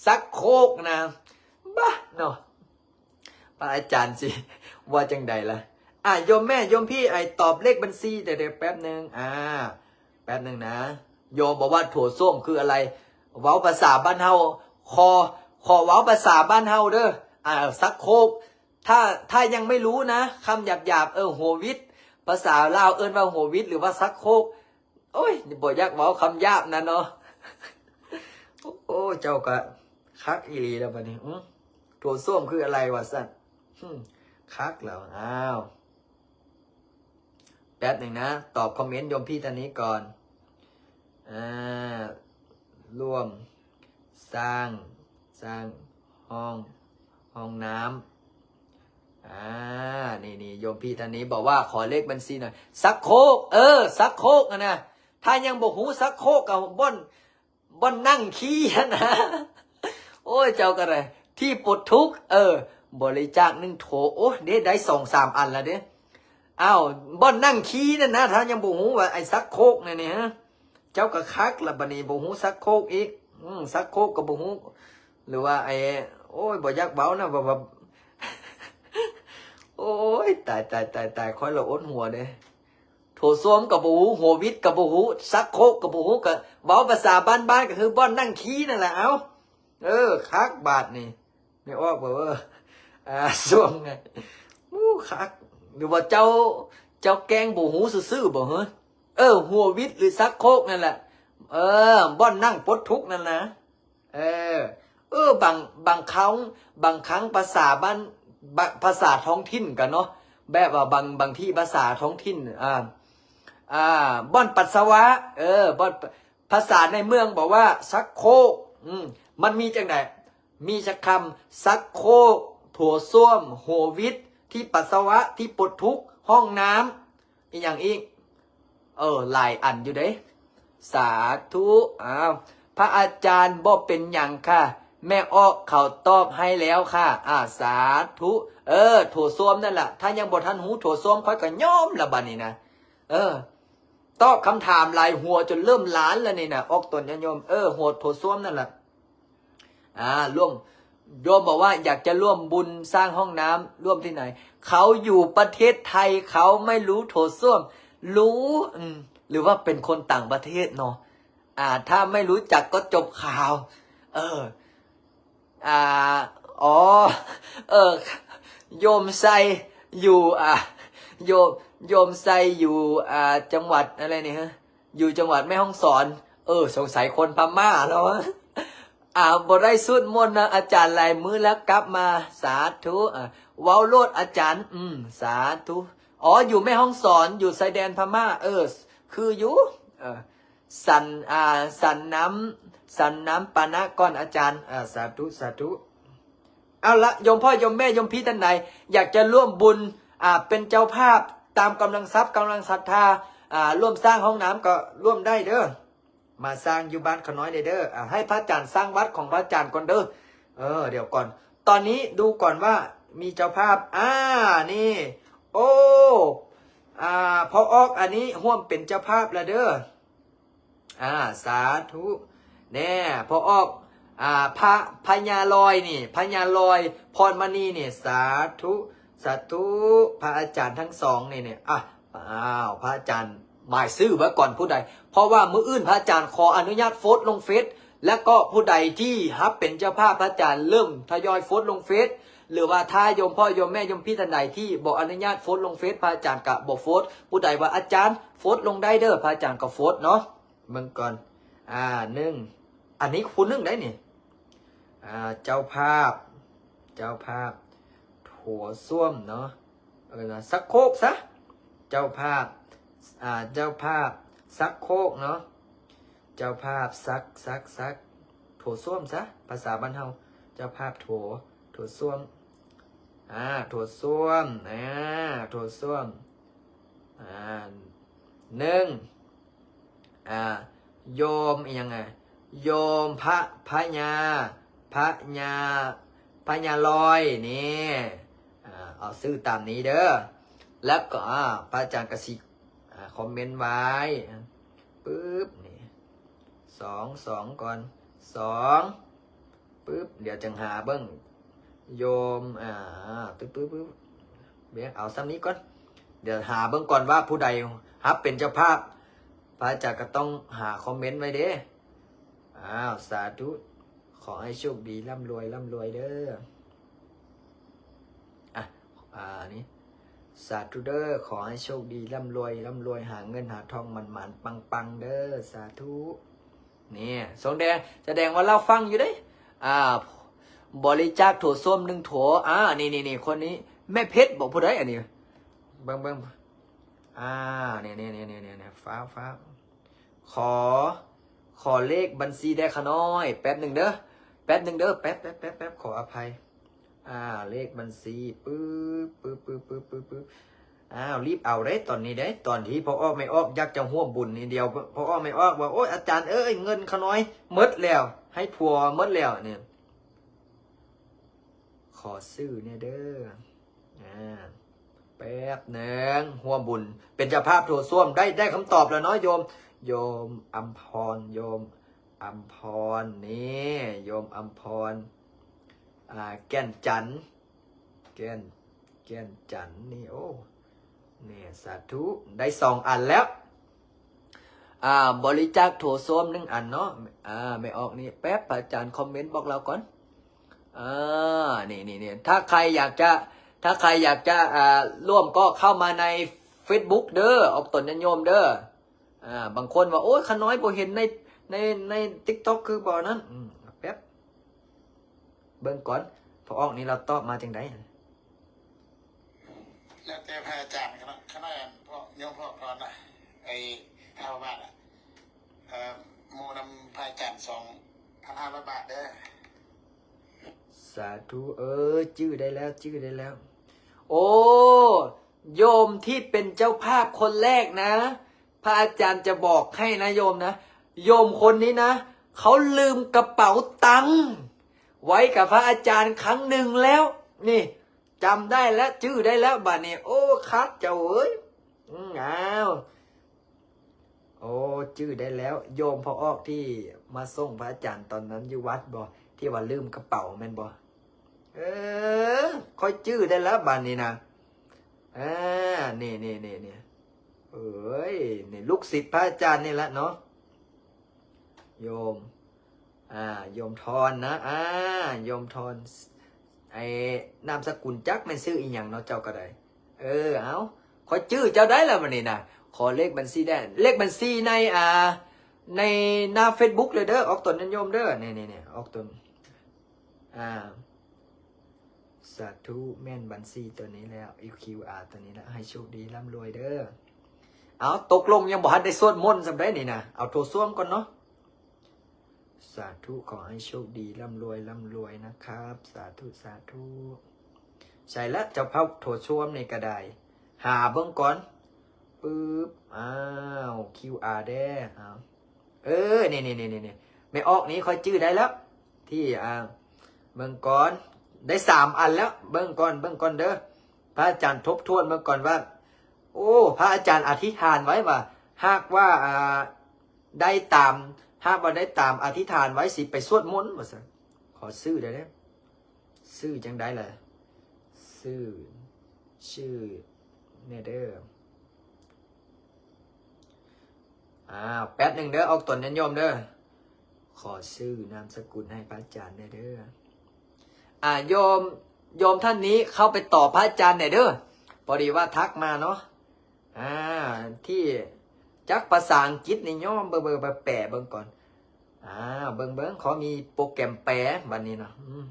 ຊັກໂຄກນະ. ບາ ເນາະ ພະອາຈານຊິວ່າຈັ່ງໃດລະ? ອາ ໂຍມແມ່ ໂຍມພີ່ ໄອ້ຕອບເລກບັນຊີ ດຽວໆ ແປັບໜຶ່ງ ອາ ແປັບໜຶ່ງນະ. ໂຍມບອກວ່າໂຖສ້ວມຄືອະໄລ? ເວົ້າພາສາບ້ານເຮົາ ຂໍ ຂໍເວົ້າພາສາບ້ານເຮົາເດີ. ອາ ຊັກໂຄກ. ຖ້າ ຖ້າຍັງໄມ່ຮູ້ນະ ຄຳຫຍາບໆ ເອີ ຫົວວິດ ພາສາລາວເອີ້ນວ່າຫົວວິດ ຫຼືວ່າຊັກໂຄກ. ໂອ້ຍ ບໍ່ຢາກເວົ້າຄຳຫຍາບນະເນາະ. ໂອ້ ເຈົ້າກະຄັກອີ່ຫຼີແລ້ວບັດນີ້. ອື ໂຖສ້ວມຄືອະໄລວ່າຊັ້ນ. ຫຶ ຄັກແລ້ວ. ອ້າວ ແປັບໜຶ່ງນະ ຕອບຄອມເມັນໂຍມພີ່ທ່ານນີ້ກ່ອນ. ອາ ຮ່ວມສ້າງ ສ້າງຫ້ອງ ຫ້ອງນ້ຳ. ອ່າ ນີ້ໆ ໂຍມພີ່ທ່ານນີ້ບອກວ່າ ຂໍເລກບັນຊີໜ່ອຍ ຊັກໂຄກ ເອີ ຊັກໂຄກຫັ້ນນະ ຖ້າຍັງບໍ່ຮູ້ຊັກໂຄກກໍບ່ອນ ບ່ອນນັ່ງຂີ້ຫັ້ນນະ ໂອ້ຍ ເຈົ້າກໍໄດ້ ທີ່ປົດທຸກ ເອີ ບໍລິຈາກໜຶ່ງໂຖ ໂອ້ຍ ເດ້ ໄດ້ສອງສາມອັນລະເດ້ ອ້າວ ບ່ອນນັ່ງຂີ້ນັ້ນນະ ຖ້າຍັງບໍ່ຮູ້ວ່າໄອ້ຊັກໂຄກນີ້ນີ້ ເຈົ້າກໍຄັກລະ ບັດນີ້ບໍ່ຮູ້ຊັກໂຄກອີກ ອືມ ຊັກໂຄກກໍບໍ່ຮູ້ ຫຼືວ່າໄອ້ ໂອ້ຍ ບໍ່ຢາກເວົ້ານະ ແບບວ່າ ໂອ້ຍ ຕາຍ ຕາຍ ຕາຍ ຕາຍ ຂ້ອຍລະອົດຫົວເດ້ ໂຖສ້ວມກໍບໍ່ຮູ້ ຫົວວິດກໍບໍ່ຮູ້ ຊັກໂຄກກໍບໍ່ຮູ້ ກໍເວົ້າພາສາບ້ານໆ ກໍຄືບ່ອນນັ່ງຂີ້ນັ້ນແຫຼະ ເອົ້າ ເອີ ຄັກບາດນີ້ ແມ່ອອກບໍ່ ເອີ ອ່າ ຊ່ວງ ໂອ້ ຄັກ ຫຼືວ່າເຈົ້າ ເຈົ້າແກ້ງບໍ່ຮູ້ຊື່ໆບໍ່ ເຮີ ເອີ ຫົວວິດ ຫຼື ຊັກໂຄກນັ້ນແຫຼະ ເອີ ບ່ອນນັ່ງປົດທຸກນັ້ນນະ ເອີ ເອີ ບາງ ບາງຄັ້ງ ບາງຄັ້ງພາສາບ້ານ ບາ ພາສາທ້ອງຖິ່ນກັນເນາະ ແບບວ່າບາງ ບາງທີ່ພາສາທ້ອງຖິ່ນ ອ່າ ອ່າ ບ່ອນປັດສະວະ ເອີ ບ່ອນ ພາສາໃນເມືອງບອກວ່າຊັກໂຄກ ອືມ ມັນມີຈັ່ງໃດ? ມີຈັກຄຳ ຊັກໂຄກ ໂຖສ້ວມ ຫົວວິດ ທີ່ປັດສະວະ ທີ່ປົດທຸກ ຫ້ອງນ້ຳ ອີຫຍັງອີກ? ເອີ ຫຼາຍອັນຢູ່ເດ້ ສາທຸ ອ້າວ ພະອາຈານ ບໍ່ເປັນຫຍັງຄ່ະ ແມ່ອອກເຂົາຕອບໃຫ້ແລ້ວຄ່ະ ອາ ສາທຸ ເອີ ໂຖສ້ວມນັ້ນລະ ຖ້າຍັງບໍ່ທັນຮູ້ໂຖສ້ວມ ຂ້ອຍກໍຍອມລະບັດນີ້ນະ ເອີ ຕອບຄຳຖາມຫຼາຍຫົວຈົນເລີ່ມລ້ານແລ້ວນີ້ນະ ອອກຕົນຍາດໂຍມ ເອີ ຫົວໂຖສ້ວມນັ້ນລະ ອ່າ ຮ່ວມ ໂຍມບອກວ່າຢາກຈະຮ່ວມບຸນສ້າງຫ້ອງນ້ຳ ຮ່ວມທີ່ໄຫນ? ເຂົາຢູ່ປະເທດໄທ ເຂົາໄມ່ຮູ້ໂຖສ້ວມ ຮູ້ ອືມ ຫຼືວ່າເປັນຄົນຕ່າງປະເທດເນາະ ອ່າ ຖ້າໄມ່ຮູ້ຈັກກໍຈົບຂ່າວ ເອີ ອ່າ ອໍ ເອີ ໂຍມໄຊຢູ່ ອ່າ ໂຍມ ໂຍມໄຊຢູ່ ອ່າ ຈັງຫວັດອະໄລນີ້ ຢູ່ຈັງຫວັດແມ່ຮ່ອງສອນ ເອີ ສົງໄສຄົນພະມ້າເນາະ ອ່າ ບໍ່ໄດ້ສູດມົນນະອາຈານຫຼາຍມື້ແລ້ວ ກັບມາ ສາທຸ ອ່າ ເວົ້າໂລດອາຈານ ອືມ ສາທຸ ອໍ ຢູ່ແມ່ຮ່ອງສອນ ຢູ່ຊາຍແດນພະມ້າ ເອີ ຄືຢູ່ ເອີ ສັນ ອ່າ ສັນນ້ຳ ສັນນ້ຳປານະກ່ອນອາຈານ ອ່າ ສາທຸ ສາທຸ ເອົາລະ ໂຍມພໍ່ໂຍມແມ່ ໂຍມພີ່ທ່ານໃດ ຢາກຈະຮ່ວມບຸນ ອ່າ ເປັນເຈົ້າພາບຕາມກຳລັງຊັບ ກຳລັງສັດທາ ອ່າ ຮ່ວມສ້າງຫ້ອງນ້ຳກໍຮ່ວມໄດ້ເດີ້ ມາສ້າງຢູ່ບ້ານຂະນ້ອຍໄດ້ເດີ້ ອ່າ ໃຫ້ພະອາຈານສ້າງວັດຂອງພະອາຈານກ່ອນເດີ້ ເອີ ດຽວກ່ອນ ຕອນນີ້ດູກ່ອນວ່າມີເຈົ້າພາບ ອ່າ ນີ້ ໂອ້ ອ່າ ພໍ່ອອກ ອັນນີ້ຮ່ວມເປັນເຈົ້າພາບລະເດີ້ ອ່າ ສາທຸ ແນ່ ພໍອອກ ອ່າ ພະ ພະຍາລອຍນີ້ ພະຍາລອຍ ພອນມະນີນີ້ ສາທຸ ສາທຸ ພະອາຈານທັງສອງນີ້ ນີ້ ອ່ະ ອ້າວ ພະອາຈານໝາຍຊື່ໄວ້ກ່ອນຜູ້ໃດ ເພາະວ່າມື້ອື່ນພະອາຈານຂໍອະນຸຍາດໂພສລົງເຟສ ແລ້ວກໍຜູ້ໃດທີ່ຮັບເປັນເຈົ້າພາບ ພະອາຈານເລີ່ມທະຍອຍໂພສລົງເຟສ ຫຼືວ່າຖ້າໂຍມພໍ່ໂຍມແມ່ໂຍມພີ່ທ່ານໃດທີ່ບໍ່ອະນຸຍາດໂພສລົງເຟສ ພະອາຈານກະບໍ່ໂພສ ຜູ້ໃດວ່າ ອາຈານ ໂພສລົງໄດ້ເດີ້ ພະອາຈານກໍໂພສເນາະ ເບິ່ງກ່ອນ ອ່າ ໜຶ່ງ ອັນນີ້ຜູ້ໜຶ່ງໄດ໋ນີ້ ອ່າ ເຈົ້າພາບ ເຈົ້າພາບ ໂຖສ້ວມເນາະ ເອີ້ນວ່າຊັກໂຄກຊະ ເຈົ້າພາບ ອ່າ ເຈົ້າພາບຊັກໂຄກເນາະ ເຈົ້າພາບຊັກ ຊັກ ຊັກ ໂຖສ້ວມຊະ ພາສາບ້ານເຮົາ ເຈົ້າພາບໂຖ ໂຖສ້ວມ ອ່າ ໂຖສ້ວມ ອ່າ ໂຖສ້ວມ ອ່າ ໜຶ່ງ ອ່າ ໂຍມອີ່ຫຍັງ ອ່າ ໂຍມພະ ພະຍາ ພະຍາ ພະຍາລອຍນີ້ ອ່າ ເອົາຊື່ຕາມນີ້ເດີ້ ແລ້ວກໍ ອ່າ ພະອາຈານກະຊິ ອ່າ ຄອມເມັນໄວ້ ປຶບ ນີ້ ສອງ ສອງ ກ່ອນ ສອງ ປຶບ ດຽວຈັ່ງຫາເບິ່ງ ໂຍມ ອ່າ ປຶບ ປຶບ ປຶບ ເບິ່ງ ເອົາສ່ຳນີ້ກ່ອນ ດຽວຫາເບິ່ງກ່ອນວ່າຜູ້ໃດຮັບເປັນເຈົ້າພາບ ພະອາຈານກໍຕ້ອງຫາຄອມເມັນໄວ້ເດ້ ອ້າວ ສາທຸ ຂໍໃຫ້ໂຊກດີ ລ່ຳລວຍ ລ່ຳລວຍເດີ້ ອ່ະ ອ່າ ນີ້ ສາທຸເດີ້ ຂໍໃຫ້ໂຊກດີ ລ່ຳລວຍ ລ່ຳລວຍ ຫາເງິນຫາທອງໝານໆ ປັງໆ ເດີ້ ສາທຸ ນີ້ ສົງແດງ ສະແດງວ່າລາວຟັງຢູ່ເດ້ ອ່າ ບໍລິຈາກໂຖສົ້ວມໜຶ່ງໂຖ ອ່າ ນີ້ໆໆ ຄົນນີ້ ແມ່ເພັດບໍ ຜູ້ໃດອັນນີ້ ເບິ່ງໆ ອ່າ ນີ້ໆໆ ຟ້າວໆ ຂໍ ຂໍເລກບັນຊີແດ່ຂະນ້ອຍ ແປັບໜຶ່ງເດີ້ ແປັບໜຶ່ງເດີ້ ແປັບໆໆ ຂໍອະໄພ ອ່າ ເລກບັນຊີ ປຶບ ປຶບ ປຶບ ປຶບ ປຶບ ອ້າວ ຣີບເອົາເດ້ ຕອນນີ້ເດ້ ຕອນທີ່ພໍ່ອອກແມ່ອອກຢາກຈະຮ່ວມບຸນນີ້ ດຽວພໍ່ອອກແມ່ອອກວ່າ ໂອ້ຍ ອາຈານເອີຍ ເງິນຂ້ານ້ອຍໝົດແລ້ວ ໃຫ້ຜົວໝົດແລ້ວນີ້ ຂໍຊື່ແດ່ເດີ ອ່າ ແປັບໜຶ່ງ ຮ່ວມບຸນ ເປັນເຈົ້າພາບໂຖສ້ວມ ໄດ້ ໄດ້ຄຳຕອບແລ້ວເນາະ ໂຍມ ໂຍມອຳພອນ ໂຍມອຳພອນ ນີ້ ໂຍມອຳພອນ ອ່າ ແກ່ນຈັນ ແກ່ນ ແກ່ນຈັນນີ້ ໂອ້ ນີ້ ສາທຸ ໄດ້ສອງອັນແລ້ວ ອ່າ ບໍລິຈາກໂຖສ້ວມໜຶ່ງອັນເນາະ ອ່າ ແມ່ອອກນີ້ ແປັບ ພະອາຈານຄອມເມັນບອກລາວກ່ອນ ອ່າ ນີ້ໆໆ ຖ້າໃຄຢາກຈະ ຖ້າໃຄຢາກຈະ ອ່າ ຮ່ວມກໍເຂົ້າມາໃນເຟສບຸກເດີ ອອກຕົນຍາດໂຍມເດີ ອ່າ ບາງຄົນວ່າ ໂອ້ຍ ຂ້ານ້ອຍບໍ່ເຫັນໃນ ໃນ ໃນຕິກຕັອກຄືບໍ່ນັ້ນ ອືມ ແປັບ ເບິ່ງກ່ອນ ພໍ່ອອກນີ້ລາວຕອບມາຈັ່ງໃດ? ແລ້ວແຕ່ພະອາຈານ ຄະນະ ຄະນະພວກໂຍມພວກພອນນະ ໄອ້ ຫ້າຮ້ອຍບາດອະ ເອີ ໝູ່ນຳພະອາຈານ ສອງພັນຫ້າຮ້ອຍບາດເດີ. ສາທຸ ເອີ ຈື່ໄດ້ແລ້ວ ຈື່ໄດ້ແລ້ວ ໂອ້ ໂຍມທີ່ເປັນເຈົ້າພາບຄົນແລກນະ ພະອາຈານຈະບອກໃຫ້ນະໂຍມນະ ໂຍມຄົນນີ້ນະ ເຂົາລືມກະເປົາຕັງໄວ້ກັບພະອາຈານຄັ້ງໜຶ່ງແລ້ວ ນີ້ ຈຳໄດ້ແລ້ວ ຈື່ໄດ້ແລ້ວບາດນີ້ ໂອ້ ຄັກເຈົ້າເອີຍ ອືມ ອ້າວ ໂອ້ ຈື່ໄດ້ແລ້ວ ໂຍມພໍ່ອອກທີ່ມາສົ່ງພະອາຈານຕອນນັ້ນຢູ່ວັດບໍ່ ທີ່ວ່າລືມກະເປົາແມ່ນບໍ່? ເອີ ຂ້ອຍຈື່ໄດ້ແລ້ວບາດນີ້ນະ ອ່າ ນີ້ໆໆ ເອີຍ ນີ້ລູກສິດພະອາຈານນີ້ແຫຼະເນາະ ໂຍມ ອ່າ ໂຍມທອນນະ ອ່າ ໂຍມທອນ ໄອ້ນາມສະກຸນຈັກແມ່ນຊື່ອີ່ຫຍັງເນາະ ເຈົ້າກໍໄດ້ ເອີ ເອົາ ຂ້ອຍຈື່ເຈົ້າໄດ້ແລ້ວບັດນີ້ນະ ຂໍເລກບັນຊີແດ່ ເລກບັນຊີໃນ ອ່າ ໃນໜ້າເຟສບຸກເລີຍເດີ ອອກຕົນຍາດໂຍມເດີ ນີ້ໆໆ ອອກຕົນ ອ່າ ສາທຸ ແມ່ນບັນຊີຕົວນີ້ແລ້ວ ອີ ຄິວ ອາ ຕົວນີ້ແລ້ວ ໃຫ້ໂຊກດີລ່ຳລວຍເດີ ເອົາ ຕົກລົງຍັງບໍ່ທັນໄດ້ສວດມົນສ່ຳໃດນີ້ນະ ເອົາໂຖສ້ວມກ່ອນເນາະ ສາທຸ ຂໍໃຫ້ໂຊກດີ ລ່ຳລວຍ ລ່ຳລວຍນະຄັບ ສາທຸ ສາທຸ ໃສລະ ເຈົ້າພາບໂຖສ້ວມນີ້ກະໄດ້ ຫາເບິ່ງກ່ອນ ປຶບ ອ້າວ ຄິວອາ ແດ່ ເອົາ ເອີ ນີ້ໆໆ ແມ່ອອກນີ້ຂ້ອຍຈື່ໄດ້ແລ້ວ ທີ່ ອ່າ ເບິ່ງກ່ອນ ໄດ້ສາມອັນແລ້ວ ເບິ່ງກ່ອນ ເບິ່ງກ່ອນເດີ ພະອາຈານທົບທວນເບິ່ງກ່ອນວ່າ ໂອ້ ພະອາຈານອະທິຖານໄວ້ວ່າ ຫາກວ່າ ອ່າ ໄດ້ຕາມ ຫາກວ່າໄດ້ຕາມອະທິຖານໄວ້ ຊິໄປສວດມົນວ່າຊັ້ນ ຂໍຊື່ໄດ້ເດີ ຊື່ຈັ່ງໃດລະ ຊື່ ຊື່ແດ່ເດີ ອ້າວ ແປັບໜຶ່ງເດີ ອອກຕົນຍາດໂຍມເດີ ຂໍຊື່ນາມສະກຸນໃຫ້ພະອາຈານແດ່ເດີ ອ່າ ໂຍມ ໂຍມທ່ານນີ້ເຂົ້າໄປຕອບພະອາຈານແດ່ເດີ ພໍດີວ່າທັກມາເນາະ ອ່າ ທີ່ຈັກພາສາອັງກິດນີ້ຍອມ ເບິ່ງ ເບິ່ງ ແປເບິ່ງກ່ອນ ອ່າ ເບິ່ງ ເບິ່ງ ຂໍມີໂປຣແກຣມແປບັດນີ້ເນາະ ອືມ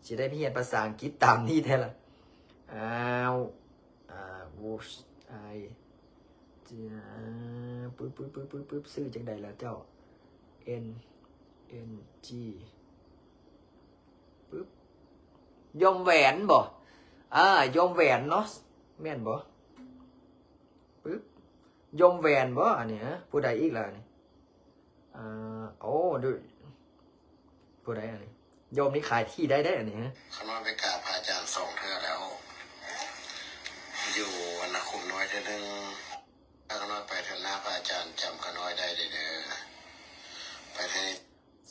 ຊິໄດ້ຮຽນພາສາອັງກິດຕາມນີ້ແທ້ລະ ອ້າວ ອ່າ ໂວຊ ໄອ ປຶບ ປຶບ ປຶບ ປຶບ ປຶບ ຊື່ຈັ່ງໃດລະເຈົ້າ ເອັນ ເອັນ ຈີ ປຶບ ຢອມແຫວນບໍ ອ່າ ຢອມແຫວນເນາະ ແມ່ນບໍ ປຶບ ຢອມແຫວນບໍ ອັນນີ້ ຮະ ຜູ້ໃດອີກລະອັນນີ້ ອ່າ ໂອ້ ດູ ຜູ້ໃດອັນນີ້ ໂຍມນີ້ຂາຍທີ່ໄດ້ເດ້ອັນນີ້ ຮະ ຂ້ານ້ອຍໄປກາບພະອາຈານສອງເທື່ອແລ້ວ ຢູ່ວັນນະຄຸມນ້ອຍເທື່ອໜຶ່ງ ຂ້ານ້ອຍໄປເທື່ອໜ້າ ພະອາຈານຈຳຂ້ານ້ອຍໄດ້ເດີ ໄປໃຫ້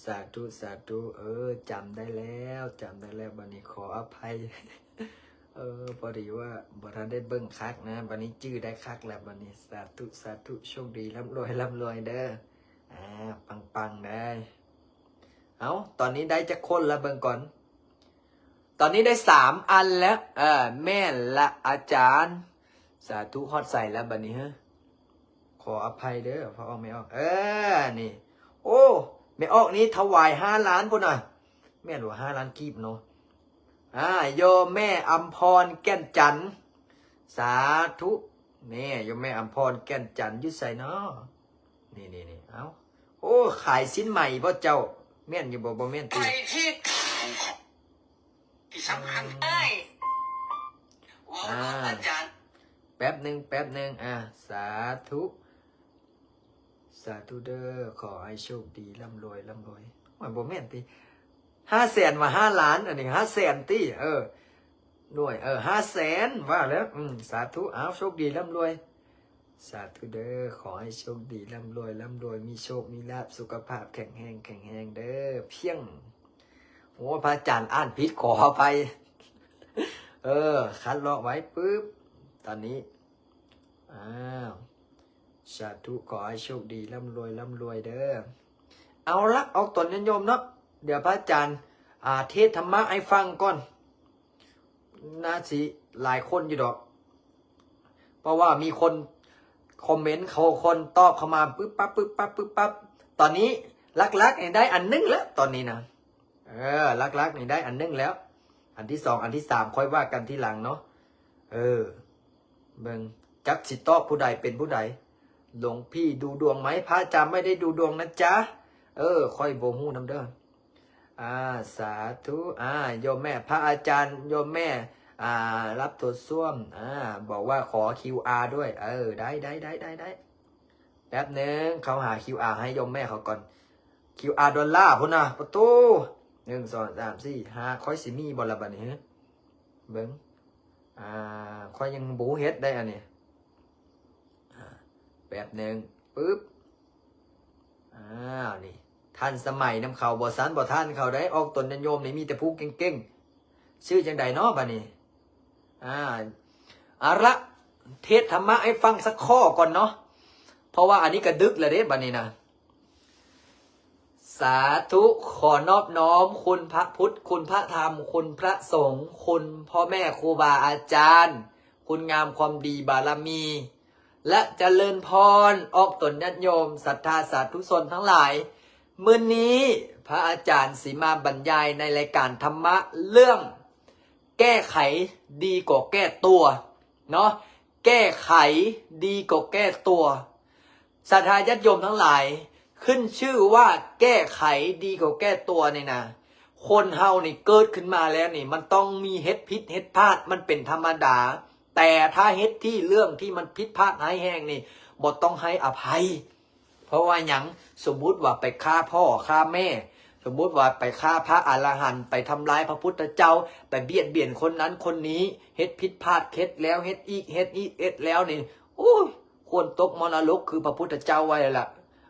ສາທຸ ສາທຸ ເອີ ຈຳໄດ້ແລ້ວ ຈຳໄດ້ແລ້ວ ບັດນີ້ຂໍອະໄພ ເອີ ພໍດີວ່າບໍ່ທັນໄດ້ເບິ່ງຄັກນະ ບັດນີ້ຈື່ໄດ້ຄັກແລ້ວ ບັດນີ້ ສາທຸ ສາທຸ ໂຊກດີ ລ່ຳລວຍ ລ່ຳລວຍເດີ ອ່າ ປັງໆ ເດີ ເອົາ ຕອນນີ້ໄດ້ຈັກຄົນລະ ເບິ່ງກ່ອນ ຕອນນີ້ໄດ້ສາມອັນແລ້ວ ເອີ ແມ່ນລະອາຈານ ສາທຸ ຮອດໃສລະບັດນີ້ ຮະ ຂໍອະໄພເດີ ພໍ່ອອກແມ່ອອກ ເອີ ນີ້ ໂອ້ ແມ່ອອກນີ້ຖວາຍຫ້າລ້ານພຸ້ນນະ ແມ່ນບໍ່ ຫ້າລ້ານກີບເນາະ ອ່າ ໂຍມແມ່ອຳພອນ ແກ່ນຈັນ ສາທຸ ນີ້ ໂຍມແມ່ອຳພອນ ແກ່ນຈັນ ຢູ່ໃສເນາະ ນີ້ໆໆ ເອົ້າ ໂອ້ ຂາຍສິ້ນໄໝບໍ່ເຈົ້າ ແມ່ນຢູ່ບໍ່ ບໍ່ແມ່ນຕິ ໃຜທີ່ ທີ່ ສຳຄັນເລີຍ. ເວົ້າກັບອາຈານ ແປັບໜຶ່ງ ແປັບໜຶ່ງ ອາ ສາທຸ ສາທຸເດີ້ ຂໍໃຫ້ໂຊກດີ ລ່ຳລວຍ ລ່ຳລວຍ. ໂອ້ຍ ບໍ່ແມ່ນຕິ ຫ້າແສນວ່າ ຫ້າລ້ານ ອັນນີ້ຫ້າແສນຕິ ເອີ ໜ່ວຍ ເອີ ຫ້າແສນ ວ່າແລ້ວ ອືມ ສາທຸ ເອົາ ໂຊກດີ ລ່ຳລວຍ. ສາທຸເດີ້ ຂໍໃຫ້ໂຊກດີ ລ່ຳລວຍ ລ່ຳລວຍ ມີໂຊກ ມີລາບ ສຸຂະພາບແຂງແຮງ ແຂງແຮງເດີ້ ພຽງ. ໂອ້ ພະອາຈານອ່ານຜິດ ຂໍອະໄພ. ເອີ ຄັດລອກໄວ້ປຶບ ຕອນນີ້ ອ້າວ ສາທຸ ຂໍໃຫ້ໂຊກດີ ລ່ຳລວຍ ລ່ຳລວຍເດີ້. ເອົາລະ ອອກຕົນຍາດໂຍມເນາະ ດຽວພະອາຈານ ອ່າ ເທດທຳມະໃຫ້ຟັງກ່ອນ. ໜ້າຊິຫຼາຍຄົນຢູ່ດອກ ເພາະວ່າມີຄົນຄອມເມັນ ເຂົາ ຄົນຕອບເຂົ້າມາປຶບປັບ ປຶບປັບ ປຶບປັບ. ຕອນນີ້ຫຼັກໆນີ້ໄດ້ອັນໜຶ່ງແລ້ວ ຕອນນີ້ນະ ເອີ ຫຼັກໆນີ້ໄດ້ອັນໜຶ່ງແລ້ວ ອັນທີສອງ ອັນທີສາມ ຄ່ອຍວ່າກັນທີຫຼັງເນາະ. ເອີ ເບິ່ງ ຈັກຊິຕອບຜູ້ໃດເປັນຜູ້ໃດ. ຫຼວງพี่ดูดวงไหม พระอาจารย์ไม่ได้ดูดวงนะจ๊ะ เออ ข้อยบ่ฮู้นำเด้อ. อ่า สาธุ อ่า โยมแม่ พระอาจารย์ โยมแม่ อ่า รับโถส้วม อ่า บอกว่าขอคิวอาร์ด้วย เออ ได้ ได้ ได้ ได้ ได้ แป๊บหนึ่ง เขาหาคิวอาร์ให้โยมแม่เขาก่อน คิวอาร์ดอลลาร์พุ้นนะ ปะโต หนึ่ง สอง สาม สี่ ห้า ข้อยสิมีบ่ล่ะบัดนี้ เบิ่ง อ่า ข้อยยังบ่เฮ็ดได้อันนี้ อ่า แป๊บหนึ่ง ปึ๊บ อ้าว นี่ ทันสมัยนำเขา บ่ซั้นบ่ทันเขาได้ ออกตนญาติโยมนี่มีแต่ผู้เก่งๆ ชื่อจั่งใดเนาะบัดนี้ อ่า เอาละ เทศน์ธรรมะให้ฟังสักข้อก่อนเนาะ เพราะว่าอันนี้ก็ดึกแล้วเด้บัดนี้นะ สาธุ ขอนอบน้อมคุณพระพุทธ คุณพระธรรม คุณพระสงฆ์ คุณพ่อแม่ครูบาอาจารย์ คุณงามความดีบารมี และเจริญพร ออกตนญาติโยม ศรัทธาสาธุชนทั้งหลาย มื้อนี้พระอาจารย์สิมาบรรยายในรายการธรรมะเรื่อง แก้ไขดีกว่าแก้ตัว เนาะ แก้ไขดีกว่าแก้ตัว ศรัทธาญาติโยมทั้งหลาย ขึ้นชื่อว่าแก้ไขดีกว่าแก้ตัวนี่นะ คนเฮานี่เกิดขึ้นมาแล้วนี่ มันต้องมีเฮ็ดผิดเฮ็ดพลาด มันเป็นธรรมดา แต่ถ้าเฮ็ดที่เรื่องที่มันผิดพลาดร้ายแรงนี่ บ่ต้องให้อภัย เพราะว่าหยัง สมมุติว่าไปฆ่าพ่อฆ่าแม่ สมมุติว่าไปฆ่าพระอรหันต์ ไปทำร้ายพระพุทธเจ้า ไปเบียดเบียนคนนั้นคนนี้ เฮ็ดผิดพลาด เฮ็ดแล้วเฮ็ดอีก เฮ็ดอีก เฮ็ดแล้วนี่ โอ้ย ควรตกมรณรกคือพระพุทธเจ้าว่าแล้วล่ะ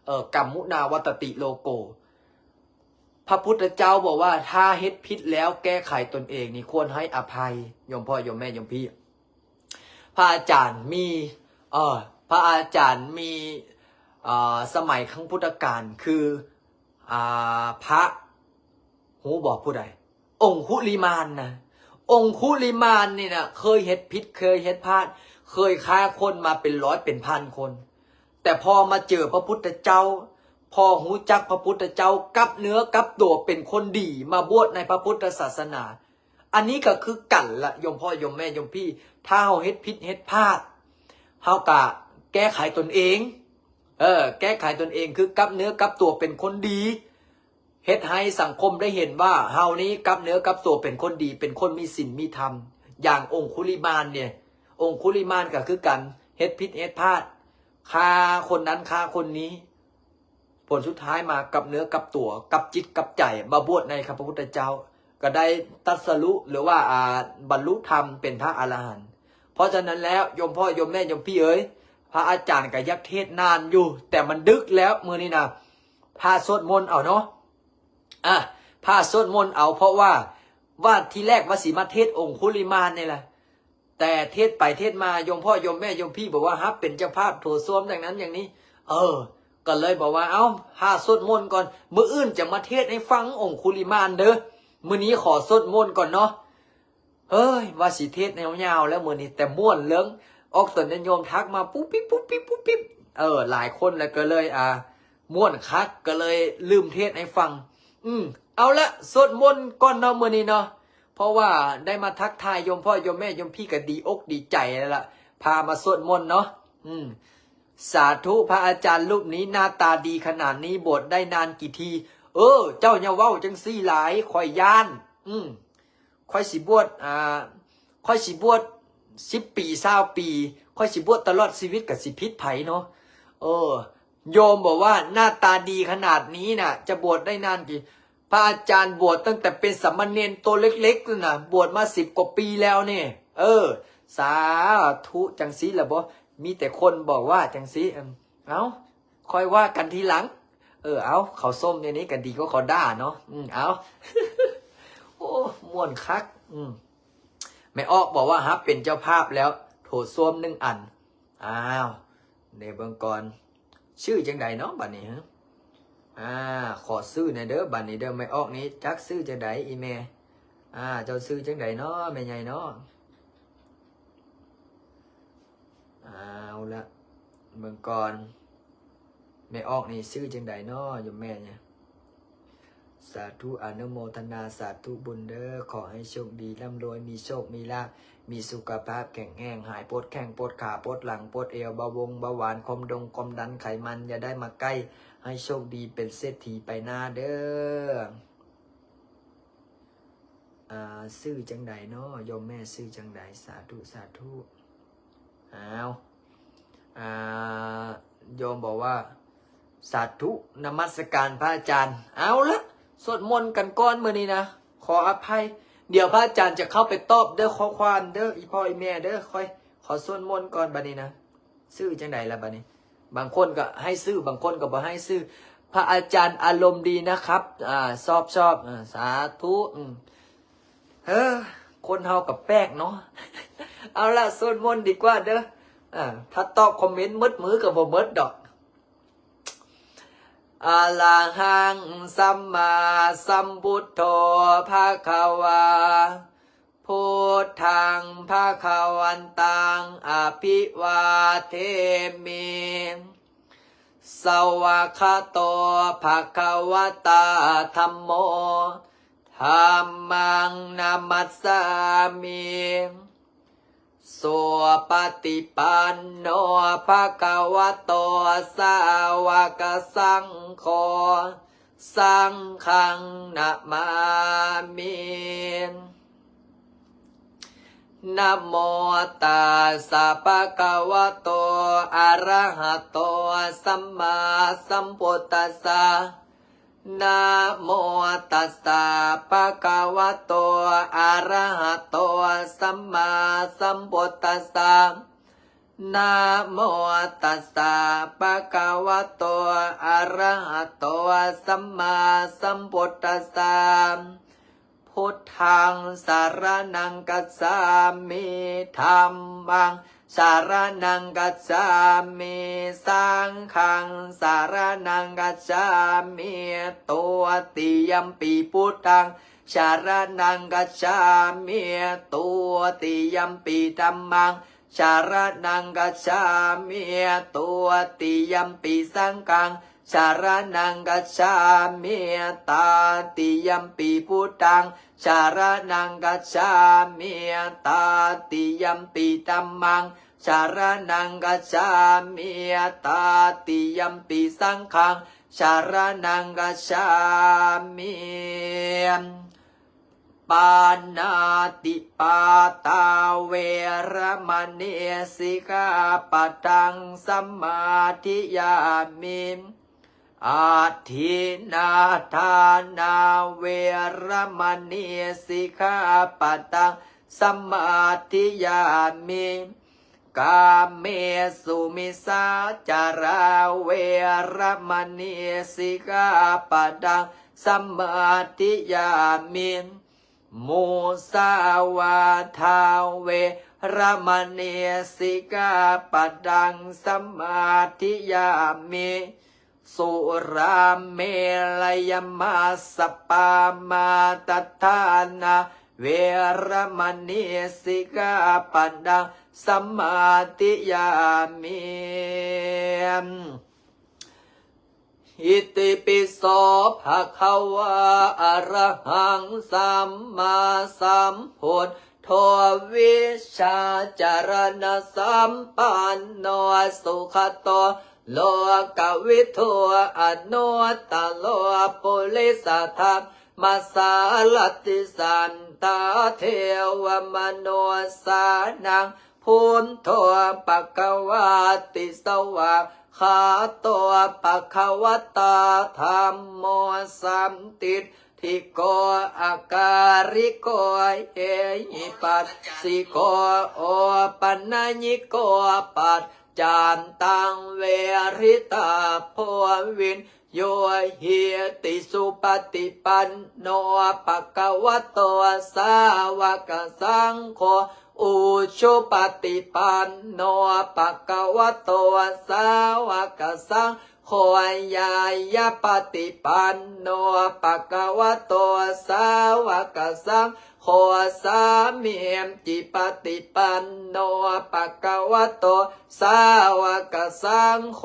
เอ่อ กัมมุนาวัตติโลโก พระพุทธเจ้าบอกว่าถ้าเฮ็ดผิดแล้วแก้ไขตนเองนี่ควรให้อภัย โยมพ่อโยมแม่โยมพี่ พระอาจารย์มี เอ่อ พระอาจารย์มี เอ่อ สมัยครั้งพุทธกาลคือ อ่า พระ ฮู้บ่ผู้ใด องคุลิมานนะ องคุลิมานนี่นะ เคยเฮ็ดผิด เคยเฮ็ดพลาด เคยฆ่าคนมาเป็นร้อยเป็นพันคน แต่พอมาเจอพระพุทธเจ้า พอฮู้จักพระพุทธเจ้ากลับเนื้อกลับตัวเป็นคนดี มาบวชในพระพุทธศาสนา อันนี้ก็คือกันละ โยมพ่อโยมแม่โยมพี่ ถ้าเฮาเฮ็ดผิดเฮ็ดพลาด เฮากะแก้ไขตนเอง เออ แก้ไขตนเอง คือกลับเนื้อกลับตัวเป็นคนดี เฮ็ดให้สังคมได้เห็นว่าเฮานี้กลับเนื้อกลับตัวเป็นคนดี เป็นคนมีศีลมีธรรม อย่างองคุลิมานเนี่ย องคุลิมานก็คือกัน เฮ็ดผิดเฮ็ดพลาด ฆ่าคนนั้นฆ่าคนนี้ ผลสุดท้ายมากลับเนื้อกลับตัว กลับจิตกลับใจ มาบวชในพระพุทธเจ้า ก็ได้ตรัสรู้ หรือว่า อ่า บรรลุธรรมเป็นพระอรหันต์ เพราะฉะนั้นแล้ว โยมพ่อโยมแม่โยมพี่เอ๋ย พระอาจารย์ก็อยากเทศน์นานอยู่ แต่มันดึกแล้ว มื้อนี้นะ พาสวดมนต์เอาเนาะ อ่ะ พาสวดมนต์เอา เพราะว่า ว่าทีแรกว่าสิมาเทศน์องคุลิมานนี่แหละ แต่เทศน์ไปเทศน์มา โยมพ่อโยมแม่โยมพี่บอกว่าฮับเป็นเจ้าภาพโถส้วมอย่างนั้นอย่างนี้ เออ ก็เลยบอกว่า เอ้า พาสวดมนต์ก่อน มื้ออื่นจะมาเทศน์ให้ฟังองคุลิมานเด้อ มื้อนี้ขอสวดมนต์ก่อนเนาะ เฮ้ย ว่าสิเทศน์แนวยาวแล้วมื้อนี้ แต่ม่วนเหลือ ออกตนญาติโยมทักมาปุ๊บปิ๊บ ปุ๊บปิ๊บ ปุ๊บปิ๊บ เออ หลายคนแล้วก็เลย อ่า ม่วนคัก ก็เลยลืมเทศน์ให้ฟัง อืม เอาละ สวดมนต์ก่อนเนาะมื้อนี้เนาะ เพราะว่าได้มาทักทายโยมพ่อโยมแม่โยมพี่ก็ดีอกดีใจแล้วล่ะ พามาสวดมนต์เนาะ อืม สาธุ พระอาจารย์รูปนี้หน้าตาดีขนาดนี้ บวชได้นานกี่ที เออ เจ้าอย่าเว้าจังซี่หลาย ข้อยย้าน อืม ຂ້ອຍຊິບວດ ອ່າ ຂ້ອຍຊິບວດສິບປີ ຊາວປີ ຂ້ອຍຊິບວດຕະຫຼອດຊີວິດ ກໍຊິຜິດໃຜເນາະ? ເອີ ໂຍມບອກວ່າ ໜ້າຕາດີຂະໜາດນີ້ນະ ຈະບວດໄດ້ນານຕິ? ພະອາຈານບວດຕັ້ງແຕ່ເປັນສາມະເນນໂຕເລັກໆນັ້ນນະ ບວດມາສິບກວ່າປີແລ້ວນີ້. ເອີ ສາທຸ ຈັ່ງຊີ້ລະບໍ? ມີແຕ່ຄົນບອກວ່າຈັ່ງຊີ້. ເອີ ເອົ້າ ຄ່ອຍວ່າກັນທີຫຼັງ. ເອີ ເອົາ ເຂົາຊົມແນວນີ້ກໍດີກວ່າເຂົາດ່າເນາະ. ອືມ ເອົາ ໂອ້ ມ່ວນຄັກ. ອືມ ແມ່ອອກບອກວ່າຮັບເປັນເຈົ້າພາບແລ້ວ ໂຖສ້ວມໜຶ່ງອັນ. ອ້າວ ເດເບິ່ງກ່ອນ ຊື່ຈັ່ງໃດເນາະບັດນີ້? ອາ ຂໍຊື່ແດ່ເດີບັດນີ້ເດີ. ແມ່ອອກນີ້ຈັກຊື່ຈັ່ງໃດອີ່ແມ່? ອາ ເຈົ້າຊື່ຈັ່ງໃດເນາະແມ່ໃຫຍ່ເນາະ? ເອົາລະ ເບິ່ງກ່ອນ ແມ່ອອກນີ້ຊື່ຈັ່ງໃດເນາະໂຍມແມ່? ສາທຸ ອະນຸໂມທະນາສາທຸບຸນເດີ. ຂໍໃຫ້ໂຊກດີ ລ່ຳລວຍ ມີໂຊກມີລາບ ມີສຸຂະພາບແຂງແຮງ ຫາຍປວດແຂ້ງປວດຂາ ປວດຫຼັງປວດເອວ ເບົາວົງເບົາຫວານ ຄວາມດົງຄວາມດັນ ໄຂມັນຢ່າໄດ້ມາໃກ້ ໃຫ້ໂຊກດີເປັນເສດຖີໄປໜ້າເດີ. ອາ ຊື່ຈັ່ງໃດເນາະໂຍມແມ່? ຊື່ຈັ່ງໃດ? ສາທຸ ສາທຸ. ອ້າວ ອາ ໂຍມບອກວ່າ ສາທຸ ນະມັດສະການພະອາຈານ. ເອົາລະ ສວດມົນກັນກ່ອນມື້ນີ້ນະ. ຂໍອະໄພ ດຽວພະອາຈານຈະເຂົ້າໄປຕອບເດີ ຂໍ້ຄວາມເດີ ອີ່ພໍ່ອີ່ແມ່ເດີ. ຂ້ອຍຂໍສວດມົນກ່ອນບັດນີ້ນະ. ຊື່ຈັ່ງໃດລະບັດນີ້? ບາງຄົນກໍໃຫ້ຊື່ ບາງຄົນກໍບໍ່ໃຫ້ຊື່. ພະອາຈານອາລົມດີນະຄັບ ອາ ຊອບ ຊອບ ອາ ສາທຸ. ອືມ ເອີ ຄົນເຮົາກໍແປກເນາະ. ເອົາລະ ສວດມົນດີກວ່າເດີ. ອາ ຖ້າຕອບຄອມເມັນໝົດມື້ກໍບໍ່ໝົດດອກ. ອະລະຫັງ ສຳມາສຳພຸດໂທ ພະຄະວາ ພຸດທັງ ພະຄະວັນຕັງ ອະພິວາເທມິ. ສະວາຄາໂຕ ພະຄະວະຕາ ທຳໂມ ທຳມັງ ນະມັດສາມິ. ສຸປະຕິປັນໂນ ພະຄະວະໂຕ ສາວະກະສັງໂຄ ສັງຄັງ ນະມາມິ. ນະໂມຕັດສະ ພະຄະວະໂຕ ອະລະຫະໂຕ ສຳມາສຳພຸດທັດສະ. ນະໂມຕັດສະ ພະຄະວະໂຕ ອະລະຫະໂຕ ສຳມາສຳພຸດທັດສະ. ນະໂມຕັດສະ ພະຄະວະໂຕ ອະລະຫະໂຕ ສຳມາສຳພຸດທັດສະ. ພຸດທັງ ສະລະນັງ ກັດສາມິ ທຳມັງ ສະລະນັງ ກັດສາມິ ສັງຄັງ ສະລະນັງ ກັດສາມິ ຕຸຕິຍຳປີ ພຸດທັງ ສະລະນັງ ກັດສາມິ ຕຸຕິຍຳປີ ທຳມັງ ສະລະນັງ ກັດສາມິ ຕຸຕິຍຳປີ ສັງຄັງ ສະລະນັງ ກັດສາມິ ຕະຕິຍຳປີ ພຸດທັງ ສະລະນັງ ກັດສາມິ ຕະຕິຍຳປີ ທຳມັງ ສະລະນັງ ກັດສາມິ ຕະຕິຍຳປີ ສັງຄັງ ສະລະນັງ ກັດສາມິ. ປານາຕິປາຕາ ເວລະມະນີ ສິກຂາປະທັງ ສະມາທິຍາມິ. ອະທິນນາທານາ ເວລະມະນີ ສິກຂາປະທັງ ສະມາທິຍາມິ. ກາເມສຸມິດສາຈາລາ ເວລະມະນີ ສິກຂາປະທັງ ສະມາທິຍາມິ. ມຸສາວາທາ ເວລະມະນີ ສິກຂາປະທັງ ສະມາທິຍາມິ. ສຸລາເມລະຍະມັດສະປາມາທັດຖານາ ເວລະມະນີ ສິກຂາປະທັງ ສະມາທິຍາມິ. ອິຕິປິໂສ ພະຄະວາ ອະລະຫັງ ສຳມາສຳພຸດໂທ ວິຊາຈາລະນະສຳປັນໂນ ສຸຄະໂຕ ໂລກະວິທູ ອະນຸດຕະໂລ ປຸລິສະທຳມະສາລະຕິ ສັນ ຕາເທວະມະນຸດສານັງ ພຸດໂທ ພະຄະວາຕິ ສະຫວາກຂາໂຕ ພະຄະວະຕາ ທຳໂມ ສັນທິດ ທິໂກ ອາກາລິໂກ ເອຫິປັດສິໂກ ໂອປະນະຍິໂກ ປັດຈັນຕັງ ເວລິຕາໂພ ວິນໂຍ ຫິຕິ ສຸປະຕິປັນໂນ ພະຄະວະໂຕ ສາວະກະສັງໂຄ ອຸຊຸປະຕິປັນໂນ ພະຄະວະໂຕ ສາວະກະສັງໂຄ ຍາຍະປະຕິປັນໂນ ພະຄະວະໂຕ ສາວະກະສັງໂຄ ສາມີຈິປະຕິປັນໂນ ພະຄະວະໂຕ ສາວະກະສັງໂຄ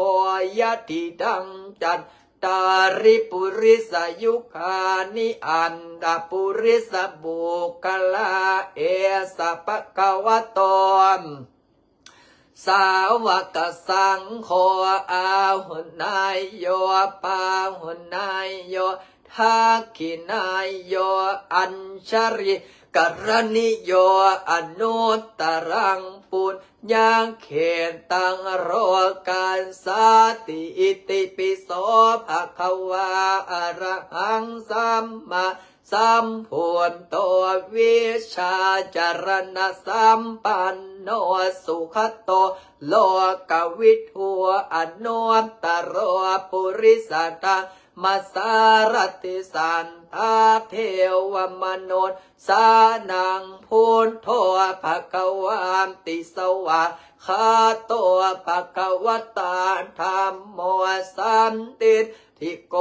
ຍະຕິດທັງ ຈັດຕາລິ ປຸລິສະຍຸຄານິ ອັນຕະປຸລິສະບຸກຄະລາ ເອສະ ພະຄະວະໂຕ ສາວະກະສັງໂຄ ອາຫຸນາໂຍ ປາຫຸນາໂຍ ທັກຂິນາໂຍ ອັນຊະລີກະລະນິໂຍ ອະນຸດຕະລັງ ປຸນຍັງເຂດຕັງ ໂລກັນສາຕິ ອິຕິປິໂສ ພະຄະວາ ອະລະຫັງ ສຳມາສຳພຸດໂທ ວິຊາຈາລະນະສຳປັນໂນ ສຸຂະໂຕ ໂລກະວິທູ ອະນຸດຕະໂລ ປຸລິສະທຳມະສາລະຕິ ສັດຖາເທວະມະນຸດສານັງ ພຸດໂທ ພະຄະວາຕິ ສະຫວາກຂາໂຕ ພະຄະວະຕາ ທຳໂມ ສັນທິດ ທິໂກ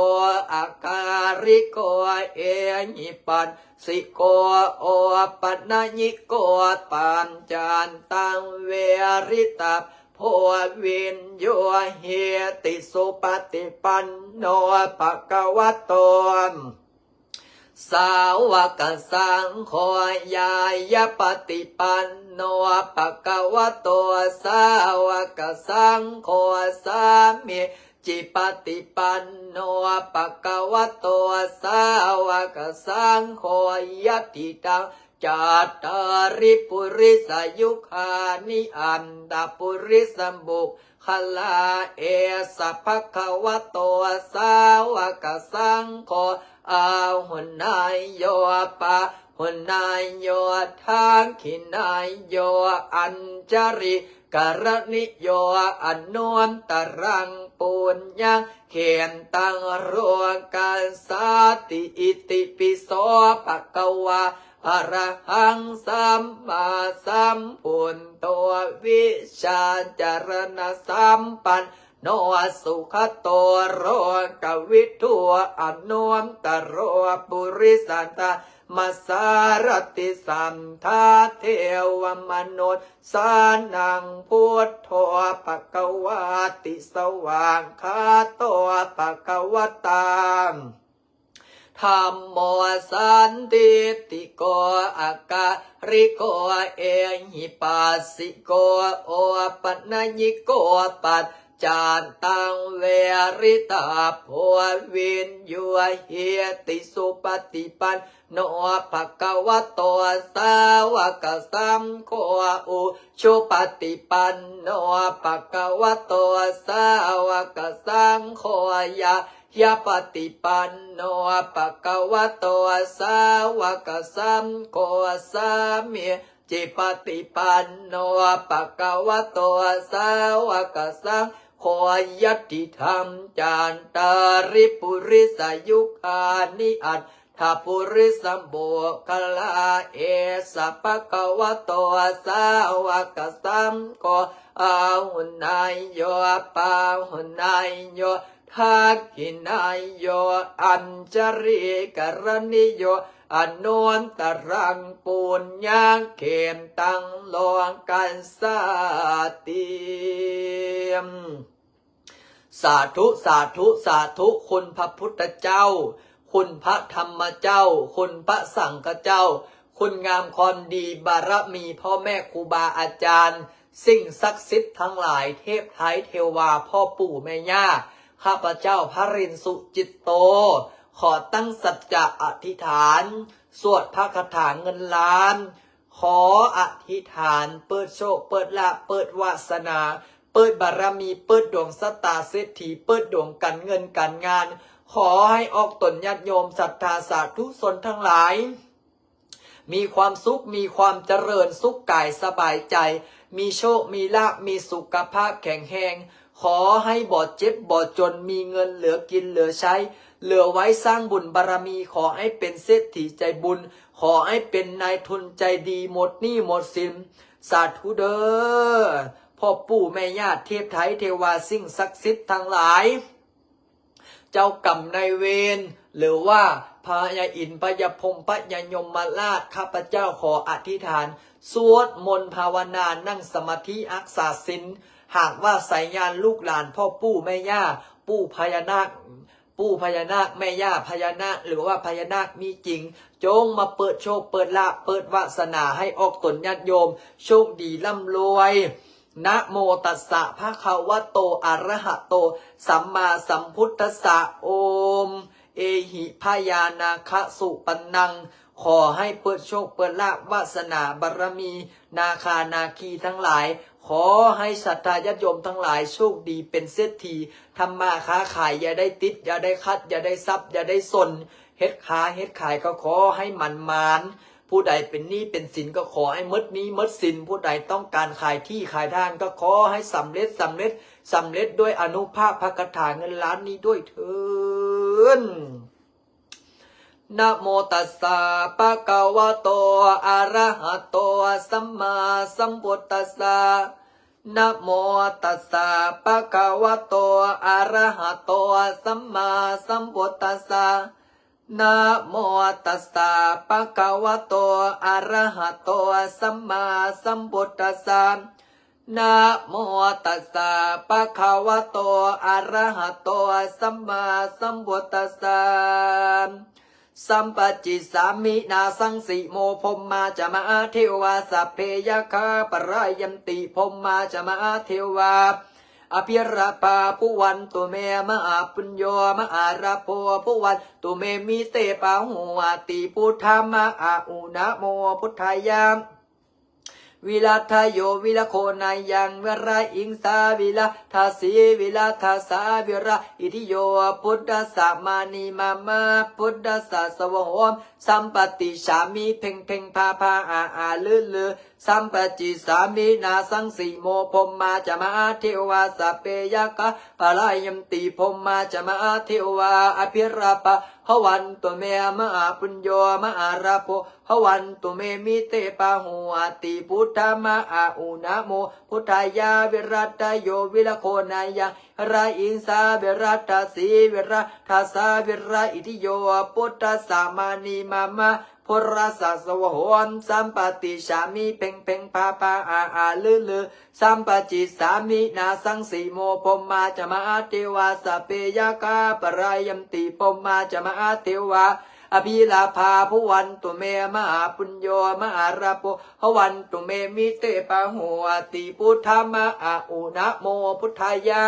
ອາກາລິໂກ ເອຫິປັດສິໂກ ໂອປະນະຍິໂກ ປັນຈັນຕັງ ເວລິຕາໂພ ວິນໂຍ ຫິຕິ ສຸປະຕິປັນໂນ ພະຄະວະໂຕ ສາວະກະສັງໂຄ ຍາຍະປະຕິປັນໂນ ພະຄະວະໂຕ ສາວະກະສັງໂຄ ສາມີ ຈິປະຕິປັນໂນ ພະຄະວະໂຕ ສາວະກະສັງໂຄ ຍະຕິດທັງ ຈັດຕາລິ ປຸລິສະຍຸຄານິ ອັນຕະປຸລິສະບຸກຄະລາ ເອສະ ພະຄະວະໂຕ ສາວະກະສັງໂຄ ອາຫຸນາໂຍ ປາຫຸນາໂຍ ທັກຂິນາໂຍ ອັນຈະລີ ກະລະນິໂຍ ອະນຸນຕະລັງ ປຸນຍັງເຂນຕັງ ໂລກັນສາຕິ ອິຕິປິໂສ ພະຄະວາ ອະລະຫັງ ສຳມາສຳພຸດໂທ ວິຊາຈາລະນະສຳປັນໂນ ສຸຂະໂຕ ໂລກະວິທູ ອະນຸນຕະໂລ ປຸລິສະທຳມະສາລະຕິ ສັດຖາເທວະມະນຸດສານັງ ພຸດໂທ ພະຄະວາຕິ ສະຫວາກຂາໂຕ ພະຄະວະຕາ ທຳໂມ ສັນທິດທິໂກ ອາກາລິໂກ ເອຫິປັດສິໂກ ໂອປະນະຍິໂກ ປັດຈັນຕັງ ເວລິຕາໂພ ວິນໂຍ ຫິຕິ ສຸປະຕິປັນໂນ ພະຄະວະໂຕ ສາວະກະສັງໂຄ ອຸຊຸປະຕິປັນໂນ ພະຄະວະໂຕ ສາວະກະສັງໂຄ ຍາຍະປະຕິປັນໂນ ພະຄະວະໂຕ ສາວະກະສັງໂຄ ສາມີຈິປະຕິປັນໂນ ພະຄະວະໂຕ ສາວະກະສັງໂຄ ຍະຕິດທັງ ຈັດຕາລິ ປຸລິສະຍຸຄານິ ອັດ ຖະປຸລິສະບຸກຄະລາ ເອສະ ພະຄະວະໂຕ ສາວະກະສັງໂຄ ອາຫຸນາໂຍ ປາຫຸນາໂຍ ທັກຂິນາໂຍ ອັນຈະລີກະລະນິໂຍ ອະນຸນຕະລັງ ປຸນຍັງເຂນຕັງ ໂລກັນສາຕິ. ສາທຸ ສາທຸ ສາທຸ ຄຸນພະພຸດທະເຈົ້າ ຄຸນພະທຳມະເຈົ້າ ຄຸນພະສັງຄະເຈົ້າ ຄຸນງາມຄວາມດີ ບາລະມີພໍ່ແມ່ຄູບາອາຈານ ສິ່ງສັກສິດທັງຫຼາຍ ເທບໄທເທວາ ພໍ່ປູ່ແມ່ຍ່າ ຂ້າພະເຈົ້າພະລິນສຸຈິດໂຕ ຂໍຕັ້ງສັດຈະອະທິຖານ ສວດພະຄາຖາເງິນລ້ານ ຂໍອະທິຖານເປີດໂຊກ ເປີດລາບ ເປີດວາສະໜາ ເປີດບາລະມີ ເປີດດວງຊະຕາເສດຖີ ເປີດດວງການເງິນການງານ ຂໍໃຫ້ອອກຕົນຍາດໂຍມສັດທາສາທຸຊົນທັງຫຼາຍ ມີຄວາມສຸກ ມີຄວາມຈະເລີນ ສຸກກາຍສະບາຍໃຈ ມີໂຊກ ມີລາບ ມີສຸຂະພາບແຂງແຮງ ຂໍໃຫ້ບໍ່ເຈັບບໍ່ຈົນ ມີເງິນເຫຼືອກິນເຫຼືອໃຊ້ ເຫຼືອໄວ້ສ້າງບຸນບາລະມີ ຂໍໃຫ້ເປັນເສດຖີໃຈບຸນ ຂໍໃຫ້ເປັນນາຍທຶນໃຈດີ ໝົດໜີ້ໝົດສິນ ສາທຸເດີ້ ພໍ່ປູ່ແມ່ຍ່າເທບໄທເທວາ ສິ່ງສັກສິດທັງຫຼາຍ ເຈົ້າກຳນາຍເວນ ຫຼືວ່າພະຍາອິນ ພະຍາພົມ ພະຍາຍົມມະລາດ ຂ້າພະເຈົ້າຂໍອະທິຖານ ສວດມົນພາວະນາ ນັ່ງສະມາທິ ຮັກສາສິນ ຫາກວ່າສາຍຍານລູກຫຼານ ພໍ່ປູ່ແມ່ຍ່າ ປູ່ພະຍານາກ ປູ່ພະຍານາກ ແມ່ຍ່າພະຍານາກ ຫຼືວ່າພະຍານາກມີຈິງ ຈົ່ງມາເປີດໂຊກ ເປີດລາບ ເປີດວາສະໜາ ໃຫ້ອອກຕົນຍາດໂຍມ ໂຊກດີ ລ່ຳລວຍ ນະໂມຕັດສະ ພະຄະວະໂຕ ອະລະຫະໂຕ ສຳມາສຳພຸດທັດສະ ໂອມ ເອຫິ ພະຍານາຄະສຸປັນນັງ ຂໍໃຫ້ເປີດໂຊກເປີດລາບວາສະໜາບາລະມີ ນາຄານາຄີທັງຫຼາຍ ຂໍໃຫ້ສັດທາຍາດໂຍມທັງຫຼາຍໂຊກດີເປັນເສດຖີ ທຳມາຄ້າຂາຍ ຢ່າໄດ້ຕິດ ຢ່າໄດ້ຂັດ ຢ່າໄດ້ສັບ ຢ່າໄດ້ສົນ ເຮັດຄ້າເຮັດຂາຍກໍຂໍໃຫ້ໝັ້ນໝານ ຜູ້ໃດເປັນໜີ້ເປັນສິນກໍຂໍໃຫ້ໝົດໜີ້ໝົດສິນ ຜູ້ໃດຕ້ອງການຂາຍທີ່ຂາຍທາງກໍຂໍໃຫ້ສຳເລັດ ສຳເລັດ ສຳເລັດດ້ວຍອານຸພາບພະຄາຖາເງິນລ້ານນີ້ດ້ວຍເທີ້ນ. ນະໂມຕັດສະ ພະຄະວະໂຕ ອະລະຫະໂຕ ສຳມາສຳພຸດທັດສະ ນະໂມຕັດສະ ພະຄະວະໂຕ ອະລະຫະໂຕ ສຳມາສຳພຸດທັດສະ ນະໂມຕັດສະ ພະຄະວະໂຕ ອະລະຫະໂຕ ສຳມາສຳພຸດທັດສະ ນະໂມຕັດສະ ພະຄະວະໂຕ ອະລະຫະໂຕ ສຳມາສຳພຸດທັດສະ ສຳປະຈິດສາມິ ນາສັງສີໂມ ພົມມາຈະມະເທວາ ສັບເພຍັກຂາ ປະລາຍັນຕິ ພົມມາຈະມະເທວາ ອະພິລາພາ ພະວັນຕຸເມ ມະຫາປຸນໂຍ ມະຫາລາໂພ ພະວັນຕຸເມ ມິເຕ ປາໂຫອະຕິ ພຸດທາມະອາອຸ ນະໂມພຸດທາຍະ ວິລັດທະໂຍ ວິລະໂຄນາຍັງ ວິລະຫິງສາ ວິລະທາສີ ວິລະທາສາ ວິລະອິດທິໂຍ ພຸດທັດສະ ມານີມາມາ ພຸດທັດສະ ສະວະໂຫມ ສຳປະຕິສາມິ ເພັງເພັງພາພາ ອາອາລືລື ສຳປະຈິດສາມິ ນາສັງສີໂມ ພົມມາຈະມະເທວາ ສັບເພຍັກຂາ ປະລາຍັນຕິ ພົມມາຈະມະເທວາ ອະພິລາພາ ພະວັນຕຸເມ ມະຫາປຸນໂຍ ມະຫາລາໂພ ພະວັນຕຸເມ ມິເຕ ປາໂຫອະຕິ ພຸດທາມະອາອຸ ນະໂມພຸດທາຍະ ວິລັດທະໂຍ ວິລະໂຄນາຍັງ ວິລະຫິງສາ ວິລະທາສີ ວິລະທາສາ ວິລະອິດທິໂຍ ພຸດທັດສະ ມານີມາມາ ພຸດທັດສະ ສະວະໂຫມ ສຳປະຕິສາມິ ເພັງເພັງພາພາ ອາອາລືລື ສຳປະຈິດສາມິ ນາສັງສີໂມ ພົມມາຈະມະເທວາ ສັບເພຍັກຂາ ປະລາຍັນຕິ ພົມມາຈະມະເທວາ ອະພິລາພາ ພະວັນຕຸເມ ມະຫາປຸນໂຍ ມະຫາລາໂພ ພະວັນຕຸເມ ມິເຕ ປາໂຫອະຕິ ພຸດທາມະອາອຸ ນະໂມພຸດທາຍະ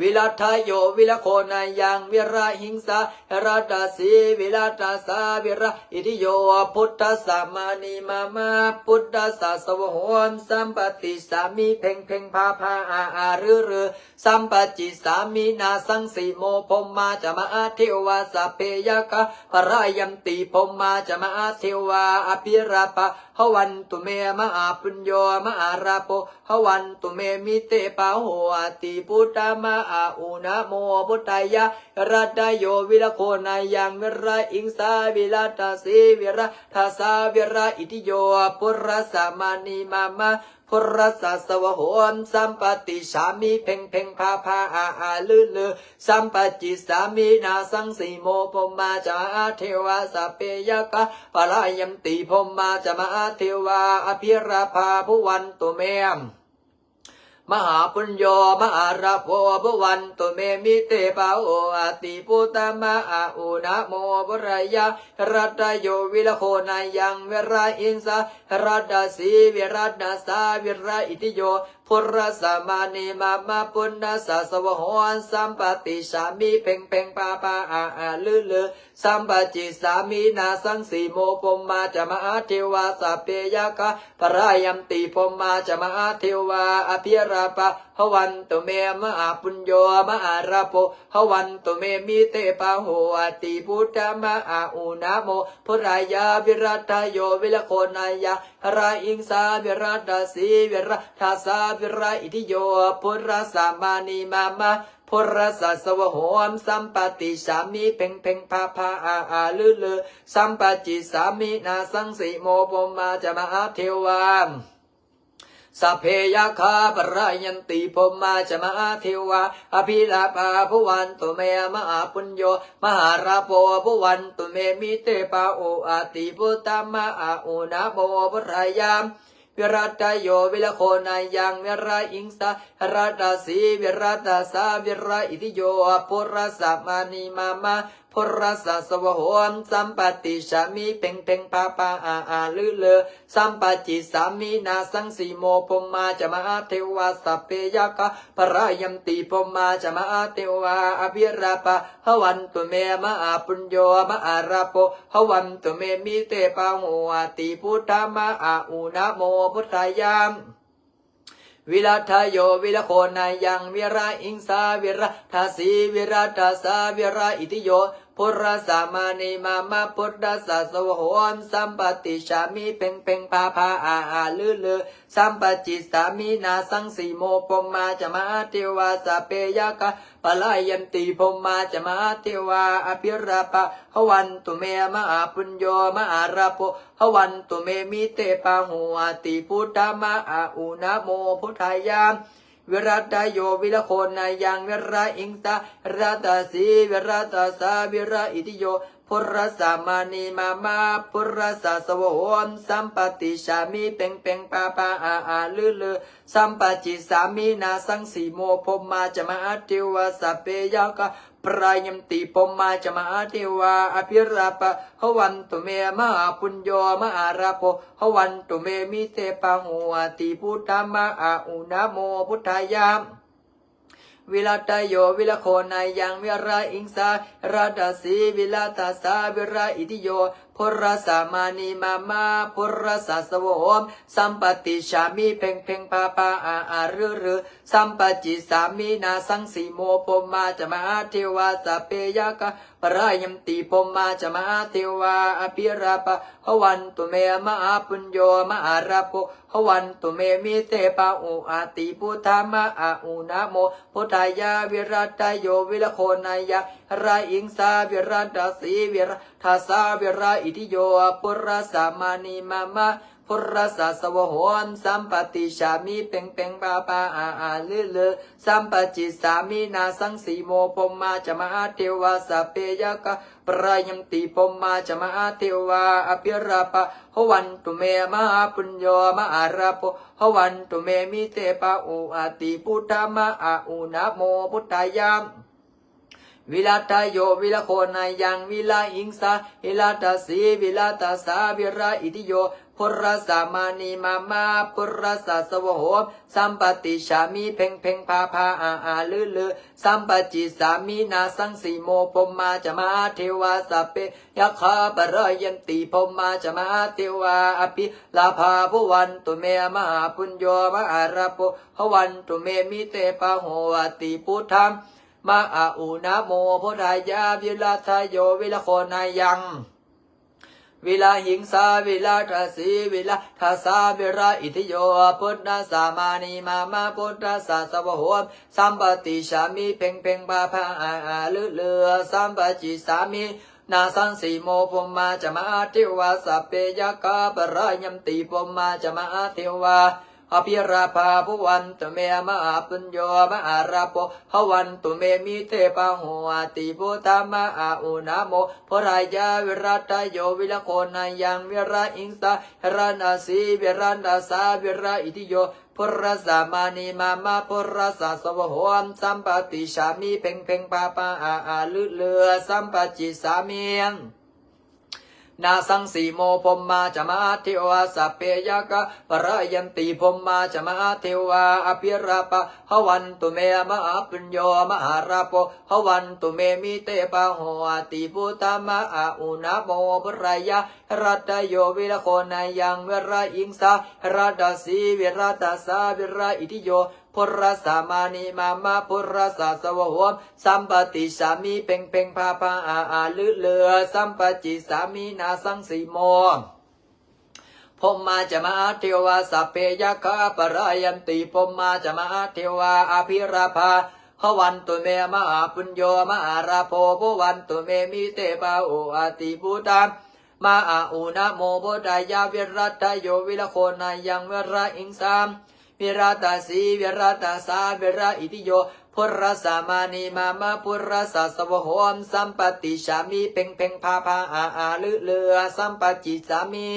ວິລັດທະໂຍ ວິລະໂຄນາຍັງ ວິລະຫິງສາ ວິລະທາສີ ວິລະທາສາ ວິລະອິດທິໂຍ ພຸດທັດສະ ມານີມາມາ ພຸດທັດສະ ສະວະໂຫມ ສຳປະຕິສາມິ ເພັງເພັງພາພາ ອາອາລືລື ສຳປະຈິດສາມິ ນາສັງສີໂມ ພົມມາຈະມະເທວາ ສັບເພຍັກຂາ ປະລາຍັນຕິ ພົມມາຈະມະເທວາ ອະພິລາພາ ພະວັນຕຸເມ ມະຫາປຸນໂຍ ມະຫາລາໂພ ພະວັນຕຸເມ ມິເຕ ປາໂຫອະຕິ ພຸດທາມະອາອຸ ນະໂມພຸດທາຍະ ວິລັດທະໂຍ ວິລະໂຄນາຍັງ ວິລະຫິງສາ ວິລະທາສີ ວິລະທາສາ ວິລະອິດທິໂຍ ພຸດທັດສະ ມານີມາມາ ພຸດທັດສະ ສະວະໂຫມ ສຳປະຕິສາມິ ເພັງເພັງພາພາ ອາອາລືລື ສຳປະຈິດສາມິ ນາສັງສີໂມ ພົມມາຈະມະເທວາ ສັບເພຍັກຂາ ປະລາຍັນຕິ ພົມມາຈະມະເທວາ ອະພິລາພາ ພະວັນຕຸເມ ມະຫາປຸນໂຍ ມະຫາລາໂພ ພະວັນຕຸເມ ມິເຕ ປາໂຫອະຕິ ພຸດທາມະອາອຸ ນະໂມພຸດທາຍະ ວິລັດທະໂຍ ວິລະໂຄນາຍັງ ວິລະຫິງສາ ວິລະທາສີ ວິລະທາສາ ວິລະອິດທິໂຍ Purasamaṇi mama buddhassa sāvakaṃ sampādissāmi. Pheṅ pheṅ pā pā ā ā lū lū sampajjissāmi. Nāsaṃsimo brahmā ca mahādevā sabbe yakkhā parāyanti. Brahmā ca mahādevā abhilāpā bhavantu me mahāpuñño mahālābho bhavantu me mite bāhuṃ ati buddha ma a u namo buddhāya. Viradayo viragonāyaṃ virahīṃsā viradāsī viradāsā viraitthiyo. Purasamaṇi mama buddhassa sāvakaṃ sampādissāmi. Pheṅ pheṅ pā pā ā ā lū lū sampajjissāmi. Nāsaṃsimo brahmā ca mahādevā sabbe yakkhā parāyanti. Brahmā ca mahādevā abhilāpā bhavantu me mahāpuñño mahālābho bhavantu me mite bāhuṃ ati buddha ma a u namo buddhāya. Viradayo viragonāyaṃ virahīṃsā viradāsī viradāsā viraitthiyo. Purasamaṇi mama buddhassa sāvakaṃ sampādissāmi. Pheṅ pheṅ pā pā ā ā lū lū sampajjissāmi. Nāsaṃsimo brahmā ca mahādevā sabbe yakkhā parāyanti. Brahmā ca mahādevā abhilāpā bhavantu me mahāpuñño mahālābho bhavantu me mite bāhuṃ ati buddha ma a u namo buddhāya. Viradayo viragonāyaṃ virahīṃsā viradāsī viradāsā viraitthiyo. Purasamaṇi mama buddhassa sāvakaṃ sampādissāmi. Pheṅ pheṅ pā pā ā ā lū lū sampajjissāmi. Nāsaṃsimo brahmā ca mahādevā sabbe yakkhā parāyanti. Brahmā ca mahādevā abhilāpā bhavantu me mahāpuñño mahālābho bhavantu me mite bāhuṃ ati buddha ma a u namo buddhāya. Viradayo viragonāyaṃ virahīṃsā viradāsī viradāsā viraitthiyo. Purasamaṇi mama buddhassa sāvakaṃ sampādissāmi. Pheṅ pheṅ pā pā ā ā lū lū sampajjissāmi. Nāsaṃsimo brahmā ca mahādevā sabbe yakkhā parāyanti. Brahmā ca mahādevā abhilāpā bhavantu me mahāpuñño mahālābho bhavantu me mite bāhuṃ ati buddha ma a u namo buddhāya. Viradayo viragonāyaṃ virahīṃsā viradāsī viradāsā viraitthiyo. Purasamaṇi mama buddhassa sāvakaṃ sampādissāmi. Pheṅ pheṅ pā pā ā ā lū lū sampajjissāmi. Nāsaṃsimo brahmā ca mahādevā sabbe yakkhā parāyanti. Brahmā ca mahādevā abhilāpā bhavantu me mahāpuñño mahālābho bhavantu me mite bāhuṃ ati buddha ma a u namo buddhāya. Viradayo viragonāyaṃ virahīṃsā viradāsī viradāsā viraitthiyo. Purasamaṇi mama buddhassa sāvakaṃ sampādissāmi. Pheṅ pheṅ pā pā ā ā lū lū sampajjissāmi. Nāsaṃsimo brahmā ca mahādevā sabbe yakkhā parāyanti. Brahmā ca mahādevā abhilāpā bhavantu me mahāpuñño mahālābho bhavantu me mite bāhuṃ ati buddha ma a u namo buddhāya. Viradayo viragonāyaṃ virahīṃsā viradāsī viradāsā viraitthiyo. Purasamaṇi mama buddhassa sāvakaṃ sampādissāmi. Pheṅ pheṅ pā pā ā ā lū lū sampajjissāmi. Nāsaṃsimo brahmā ca mahādevā sabbe yakkhā parāyanti. Brahmā ca mahādevā abhilāpā bhavantu me mahāpuñño mahālābho bhavantu me mite bāhuṃ ati buddha ma a u namo buddhāya. Viradayo viragonāyaṃ virahīṃsā viradāsī viradāsā viraitthiyo. Purasamaṇi mama buddhassa sāvakaṃ sampādissāmi. Pheṅ pheṅ pā pā ā ā lū lū sampajjissāmi. Nāsaṃsimo brahmā ca mahādevā sabbe yakkhā parāyanti. Brahmā ca mahādevā abhilāpā bhavantu me mahāpuñño mahālābho bhavantu me mite bāhuṃ ati buddha ma a u namo buddhāya. Viradayo viragonāyaṃ virahīṃsā viradāsī viradāsā viraitthiyo. Purasamaṇi mama buddhassa sāvakaṃ sampādissāmi. Pheṅ pheṅ pā pā ā ā lū lū sampajjissāmi. ນາສັງສີໂມ ພົມມາຈະມະຫາເທວາ ສັບເພຍັກຂາ ປະລາຍັນຕິ ພົມມາຈະມະຫາເທວາ ອະພິລາພາ ພະວັນຕຸເມ ມະຫາປຸນໂຍ ມະຫາລາໂພ ພະວັນຕຸເມ ມິເຕພາໂຫ ອະຕິພຸດທາ ມະຫາອຸນະໂມ ພຸດທາຍາ ວິລັດຕະໂຍ ວິລະໂຄນາຍັງ ວິລະອິງສາ ວິລະຕະສີ ວິລະຕະສາ ວິລະອິດທິໂຍ ພຸດທະສສາມາມິ ມາມະພຸດທະສສະວະໂຫ ສຳປະຕິສສາມິ ເພັງເພັງພາພາ ອາອາລືລື ສຳປະຈິດສາມິ ນາສັງສີໂມ ພົມມາຈະມະຫາເທວາ ສັບເພຍັກຂາ ປະລາຍັນຕິ ພົມມາຈະມະຫາເທວາ ອະພິລາພາ ພະວັນຕຸເມ ມະຫາປຸນໂຍ ມະຫາລາໂພ ພະວັນຕຸເມ ມິເຕພາໂຫ ອະຕິພຸດທາ ມະຫາອຸນະໂມ ພຸດທາຍາ ວິລັດຕະໂຍ ວິລະໂຄນາຍັງ ວິລະອິງສາ ວິລະຕະສີ ວິລະຕະສາ ວິລະອິດທິໂຍ ພຸດທະສສາມາມິ ມາມະພຸດທະສສະວະໂຫ ສຳປະຕິສສາມິ ເພັງເພັງພາພາ ອາອາລືລື ສຳປະຈິດສາມິ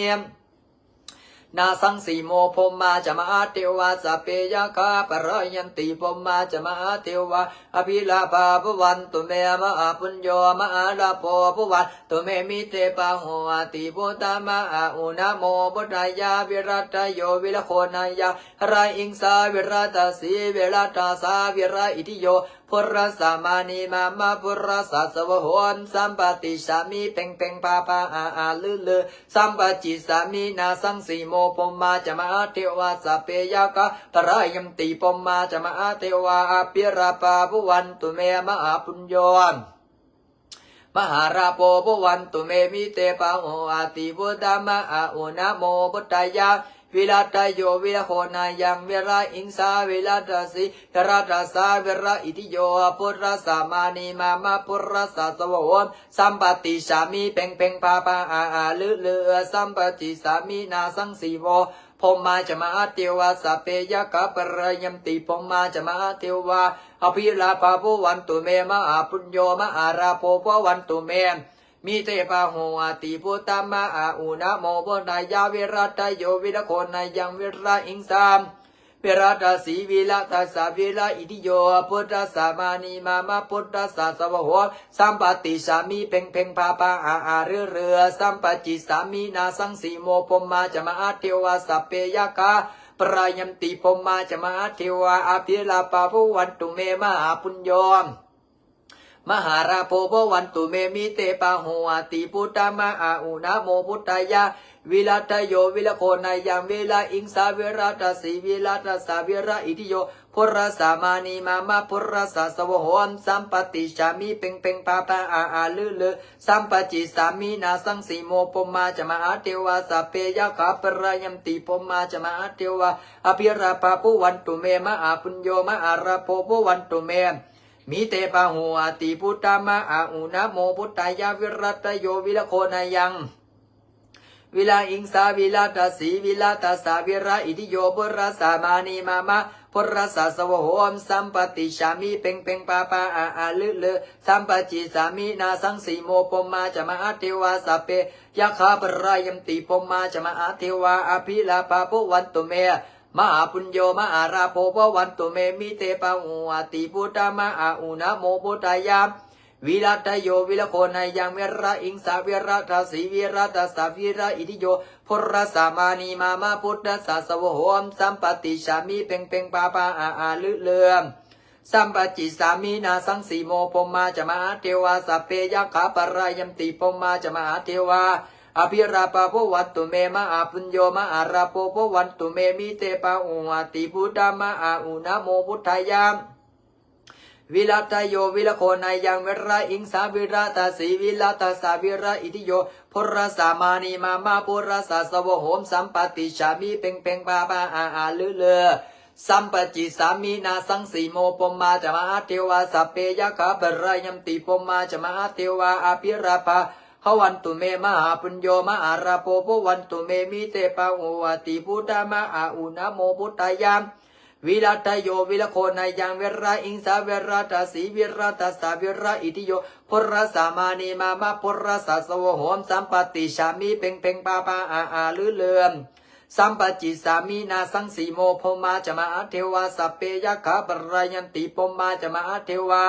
ນາສັງສີໂມ ພົມມາຈະມະຫາເທວາ ສັບເພຍັກຂາ ປະລາຍັນຕິ ພົມມາຈະມະຫາເທວາ ອະພິລາພາ ພະວັນຕຸເມ ມະຫາປຸນໂຍ ມະຫາລາໂພ ພະວັນຕຸເມ ມິເຕພາໂຫ ອະຕິພຸດທາ ມະຫາອຸນະໂມ ພຸດທາຍາ ວິລັດຕະໂຍ ວິລະໂຄນາຍັງ ວິລະອິງສາ ວິລະຕະສີ ວິລະຕະສາ ວິລະອິດທິໂຍ ພຸດທະສສາມາມິ ມາມະພຸດທະສສະວະໂຫ ສຳປະຕິສສາມິ ເພັງເພັງພາພາ ອາອາລືລື ສຳປະຈິດສາມິ ນາສັງສີໂມ ພົມມາຈະມະຫາເທວາ ສັບເພຍັກຂາ ປະລາຍັນຕິ ພົມມາຈະມະຫາເທວາ ອະພິລາພາ ພະວັນຕຸເມ ມະຫາປຸນໂຍ ມະຫາລາໂພ ພະວັນຕຸເມ ມິເຕພາໂຫ ອະຕິພຸດທາ ມະຫາອຸນະໂມ ພຸດທາຍາ ວິລັດຕະໂຍ ວິລະໂຄນາຍັງ ວິລະອິງສາ ວິລະຕະສີ ວິລະຕະສາ ວິລະອິດທິໂຍ ພຸດທະສສາມາມິ ມາມະພຸດທະສສະວະໂຫ ສຳປະຕິສສາມິ ເພັງເພັງພາພາ ອາອາລືລື ສຳປະຈິດສາມິ ນາສັງສີໂມ ພົມມາຈະມະຫາເທວາ ສັບເພຍັກຂາ ປະລາຍັນຕິ ພົມມາຈະມະຫາເທວາ ອະພິລາພາ ພະວັນຕຸເມ ມະຫາປຸນໂຍ ມະຫາລາໂພ ພະວັນຕຸເມ ມິເຕພາໂຫ ອະຕິພຸດທາ ມະຫາອຸນະໂມ ພຸດທາຍາ ວິລັດຕະໂຍ ວິລະໂຄນາຍັງ ວິລະອິງສາ ວິລະຕະສີ ວິລະຕະສາ ວິລະອິດທິໂຍ ພຸດທະສສາມາມິ ມາມະພຸດທະສສະວະໂຫ ສຳປະຕິສສາມິ ເພັງເພັງພາພາ ອາອາລືລື ສຳປະຈິດສາມິ ນາສັງສີໂມ ພົມມາຈະມະຫາເທວາ ສັບເພຍັກຂາ ປະລາຍັນຕິ ພົມມາຈະມະຫາເທວາ ອະພິລາພາ ພະວັນຕຸເມ ມະຫາປຸນໂຍ ມະຫາລາໂພ ພະວັນຕຸເມ ມິເຕພາໂຫ ອະຕິພຸດທາ ມະຫາອຸນະໂມ ພຸດທາຍາ ວິລັດຕະໂຍ ວິລະໂຄນາຍັງ ວິລະອິງສາ ວິລະຕະສີ ວິລະຕະສາ ວິລະອິດທິໂຍ ພຸດທະສສາມາມິ ມາມະພຸດທະສສະວະໂຫ ສຳປະຕິສສາມິ ເພັງເພັງພາພາ ອາອາລືລື ສຳປະຈິດສາມິ ນາສັງສີໂມ ພົມມາຈະມະຫາເທວາ ສັບເພຍັກຂາ ປະລາຍັນຕິ ພົມມາຈະມະຫາເທວາ ອະພິລາພາ ພະວັນຕຸເມ ມະຫາປຸນໂຍ ມະຫາລາໂພ ພະວັນຕຸເມ ມິເຕພາໂຫ ອະຕິພຸດທາ ມະຫາອຸນະໂມ ພຸດທາຍາ ວິລັດຕະໂຍ ວິລະໂຄນາຍັງ ວິລະອິງສາ ວິລະຕະສີ ວິລະຕະສາ ວິລະອິດທິໂຍ ພຸດທະສສາມາມິ ມາມະ ພຸດທະສສະວະໂຫ ສຳປະຕິສສາມິ ເພັງເພັງພາພາ ອາອາລືລື ສຳປະຈິດສາມິ ນາສັງສີໂມ ພົມມາຈະມະຫາເທວາ ສັບເພຍັກຂາ ປະລາຍັນຕິ ພົມມາຈະມະຫາເທວາ ອະພິລາພາ ພະວັນຕຸເມ ມະຫາປຸນໂຍ ມະຫາລາໂພ ພະວັນຕຸເມ ມິເຕພາໂຫ ອະຕິພຸດທາ ມະຫາອຸນະໂມ ພຸດທາຍາ ວິລັດຕະໂຍ ວິລະໂຄນາຍັງ ວິລະອິງສາ ວິລະຕະສີ ວິລະຕະສາ ວິລະອິດທິໂຍ ພຸດທະສສາມາມິ ມາມະ ພຸດທະສສະວະໂຫ ສຳປະຕິສສາມິ ເພັງເພັງພາພາ ອາອາລືລື ສຳປະຈິດສາມິ ນາສັງສີໂມ ພົມມາຈະມະຫາເທວາ ສັບເພຍັກຂາ ປະລາຍັນຕິ ພົມມາຈະມະຫາເທວາ ອະພິລາພາ ພະວັນຕຸເມ ມະຫາປຸນໂຍ ມະຫາລາໂພ ພະວັນຕຸເມ ມິເຕພາໂຫ ອະຕິພຸດທາ ມະຫາອຸນະໂມ ພຸດທາຍາ ວິລັດຕະໂຍ ວິລະໂຄນາຍັງ ວິລະອິງສາ ວິລະຕະສີ ວິລະຕະສາ ວິລະອິດທິໂຍ ພຸດທະສສາມາມິ ມາມະ ພຸດທະສສະວະໂຫ ສຳປະຕິສສາມິ ເພັງເພັງພາພາ ອາອາລືລື ສຳປະຈິດສາມິ ນາສັງສີໂມ ພົມມາຈະມະຫາເທວາ ສັບເພຍັກຂາ ປະລາຍັນຕິ ພົມມາຈະມະຫາເທວາ ອະພິລາພາ ພະວັນຕຸເມ ມະຫາປຸນໂຍ ມະຫາລາໂພ ພະວັນຕຸເມ ມິເຕພາໂຫ ອະຕິພຸດທາ ມະຫາອຸນະໂມ ພຸດທາຍາ ວິລັດຕະໂຍ ວິລະໂຄນາຍັງ ວິລະອິງສາ ວິລະຕະສີ ວິລະຕະສາ ວິລະອິດທິໂຍ ພຸດທະສສາມາມິ ມາມະ ພຸດທະສສະວະໂຫ ສຳປະຕິສສາມິ ເພັງເພັງພາພາ ອາອາລືລື ສຳປະຈິດສາມິ ນາສັງສີໂມ ພົມມາຈະມະຫາເທວາ ສັບເພຍັກຂາ ປະລາຍັນຕິ ພົມມາຈະມະຫາເທວາ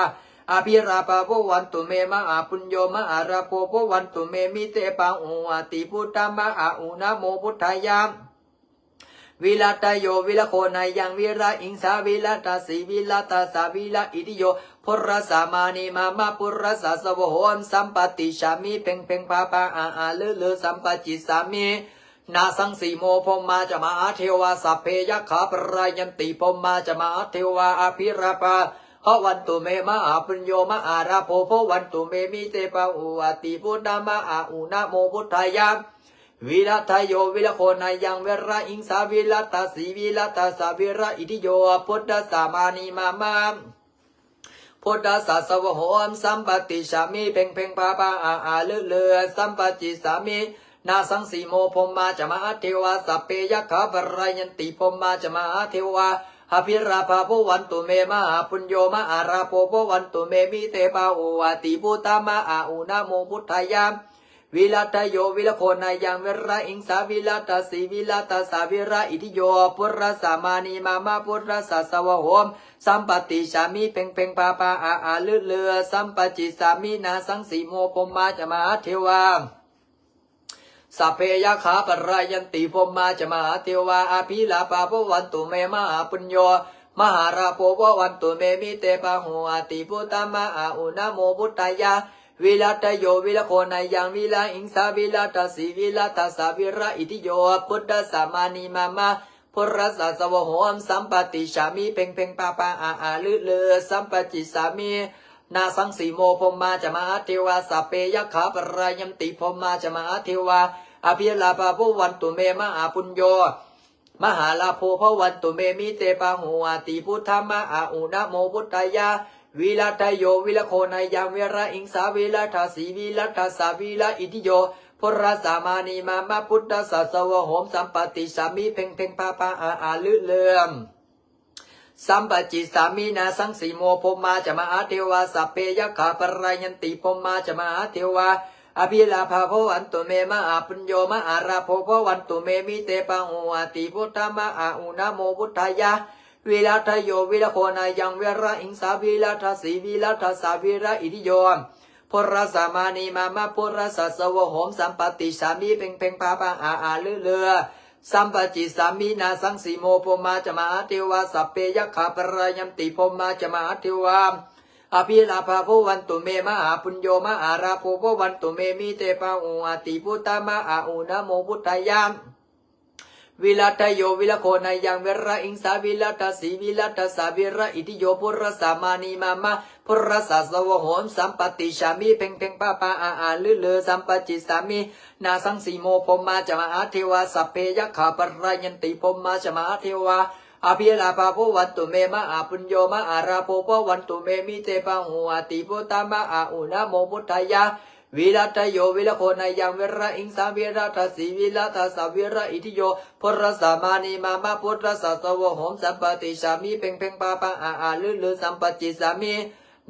ອະພິລາພາພະວັນຕຸເມ ມະຫາປຸນໂຍ ມະຫາລາໂພພະວັນຕຸເມ ມິເຕພາໂຫອະຕິ ພຸດທະມະຫາອຸ ນະໂມພຸດທາຍະ ວິລັດຖະໂຍ ວິລະໂຄນາຍັງ ວິລະອິງສາ ວິລັດຖະສີ ວິລັດຖະສາ ວິລະອິດທິໂຍ ພຸດທະສສາມານິ ມາມະ ພຸດທະສສາສະວະໂຫ ສຳປະຕິສສາມິ ເພັງເພັງພາພາ ອາອາລືລື ສຳປະຈິດສາມິ ນາສັງສີໂມ ພົມມາຈະມະຫາເທວາ ສັບເພຍັກຂາພະລາຍັນຕິ ພົມມາຈະມະຫາເທວາ ອະພິລາພາພະວັນຕຸເມ ມະຫາປຸນໂຍ ມະຫາລາໂພພະວັນຕຸເມ ມິເຕພາໂຫອະຕິ ພຸດທະມະຫາອຸ ນະໂມພຸດທາຍະ ວິລັດຖະໂຍ ວິລະໂຄນາຍັງ ວິລະອິງສາ ວິລັດຖະສີ ວິລັດຖະສາ ວິລະອິດທິໂຍ ພຸດທະສສາມານິ ມາມະ ພຸດທະສສາສະວະໂຫ ສຳປະຕິສສາມິ ເພັງເພັງພາພາ ອາອາລືລື ສຳປະຈິດສາມິ ນາສັງສີໂມ ພົມມາຈະມະຫາເທວາ ສັບເພຍັກຂາພະລາຍັນຕິ ພົມມາຈະມະຫາເທວາ ອະພິລາພາພະວັນຕຸເມ ມະຫາປຸນໂຍ ມະຫາລາໂພພະວັນຕຸເມ ມິເຕພາໂຫອະຕິ ພຸດທະມະຫາອຸ ນະໂມພຸດທາຍະ ວິລັດຖະໂຍ ວິລະໂຄນາຍັງ ວິລະອິງສາ ວິລັດຖະສີ ວິລັດຖະສາ ວິລະອິດທິໂຍ ພຸດທະສສາມານິ ມາມະ ພຸດທະສສາສະວະໂຫ ສຳປະຕິສສາມິ ເພັງເພັງພາພາ ອາອາລືລື ສຳປະຈິດສາມິ ນາສັງສີໂມ ພົມມາຈະມະຫາເທວາ ສັບເພຍັກຂາພະລາຍັນຕິ ພົມມາຈະມະຫາເທວາ ອະພິລາພາພະວັນຕຸເມ ມະຫາປຸນໂຍ ມະຫາລາໂພພະວັນຕຸເມ ມິເຕພາໂຫອະຕິ ພຸດທະມະຫາອຸ ນະໂມພຸດທາຍະ ວິລັດຖະໂຍ ວິລະໂຄນາຍັງ ວິລະອິງສາ ວິລັດຖະສີ ວິລັດຖະສາ ວິລະອິດທິໂຍ ພຸດທະສສາມານິ ມາມະ ພຸດທະສສາສະວະໂຫ ສຳປະຕິສສາມິ ເພັງເພັງພາພາ ອາອາລືລື ສຳປະຈິດສາມິ ນາສັງສີໂມ ພົມມາຈະມະຫາເທວາ ສັບເພຍັກຂາພະລາຍັນຕິ ພົມມາຈະມະຫາເທວາ ອະພິລາພາພະວັນຕຸເມ ມະຫາປຸນໂຍ ມະຫາລາໂພພະວັນຕຸເມ ມິເຕພາໂຫອະຕິ ພຸດທະມະຫາອຸ ນະໂມພຸດທາຍະ ວິລັດຖະໂຍ ວິລະໂຄນາຍັງ ວິລະອິງສາ ວິລັດຖະສີ ວິລັດຖະສາ ວິລະອິດທິໂຍ ພຸດທະສສາມານິ ມາມະ ພຸດທະສສາສະວະໂຫ ສຳປະຕິສສາມິ ເພັງເພັງພາພາ ອາອາລືລື ສຳປະຈິດສາມິ ນາສັງສີໂມ ພົມມາຈະມະຫາເທວາ ສັບເພຍັກຂາພະລາຍັນຕິ ພົມມາຈະມະຫາເທວາ ອະພິລາພາພະວັນຕຸເມ ມະຫາປຸນໂຍ ມະຫາລາໂພພະວັນຕຸເມ ມິເຕພາໂຫອະຕິ ພຸດທະມະຫາອຸ ນະໂມພຸດທາຍະ ວິລັດຖະໂຍ ວິລະໂຄນາຍັງ ວິລະອິງສາ ວິລັດຖະສີ ວິລັດຖະສາ ວິລະອິດທິໂຍ ພຸດທະສສາມານິ ມາມະ ພຸດທະສສາສະວະໂຫ ສຳປະຕິສສາມິ ເພັງເພັງພາພາ ອາອາລືລື ສຳປະຈິດສາມິ ນາສັງສີໂມ ພົມມາຈະມະຫາເທວາ ສັບເພຍັກຂາພະລາຍັນຕິ ພົມມາຈະມະຫາເທວາ ອະພິລາພາພະວັນຕຸເມ ມະຫາປຸນໂຍ ມະຫາລາໂພພະວັນຕຸເມ ມິເຕພາໂຫອະຕິ ພຸດທະມະຫາອຸ ນະໂມພຸດທາຍະ ວິລັດຖະໂຍ ວິລະໂຄນາຍັງ ວິລະອິງສາ ວິລັດຖະສີ ວິລັດຖະສາ ວິລະອິດທິໂຍ ພຸດທະສສາມານິ ມາມະ ພຸດທະສສາສະວະໂຫ ສຳປະຕິສສາມິ ເພັງເພັງພາພາ ອາອາລືລື ສຳປະຈິດສາມິ ນາສັງສີໂມ ພົມມາຈະມະຫາເທວາ ສັບເພຍັກຂາພະລາຍັນຕິ ພົມມາຈະມະຫາເທວາ ອະພິລາພາພະວັນຕຸເມ ມະຫາປຸນໂຍ ມະຫາລາໂພພະວັນຕຸເມ ມິເຕພາໂຫອະຕິ ພຸດທະມະຫາອຸ ນະໂມພຸດທາຍະ ວິລັດຖະໂຍ ວິລະໂຄນາຍັງ ວິລະອິງສາ ວິລັດຖະສີ ວິລັດຖະສາ ວິລະອິດທິໂຍ ພຸດທະສສາມານິ ມາມະ ພຸດທະສສາສະວະໂຫ ສຳປະຕິສສາມິ ເພັງເພັງພາພາ ອາອາລືລື ສຳປະຈິດສາມິ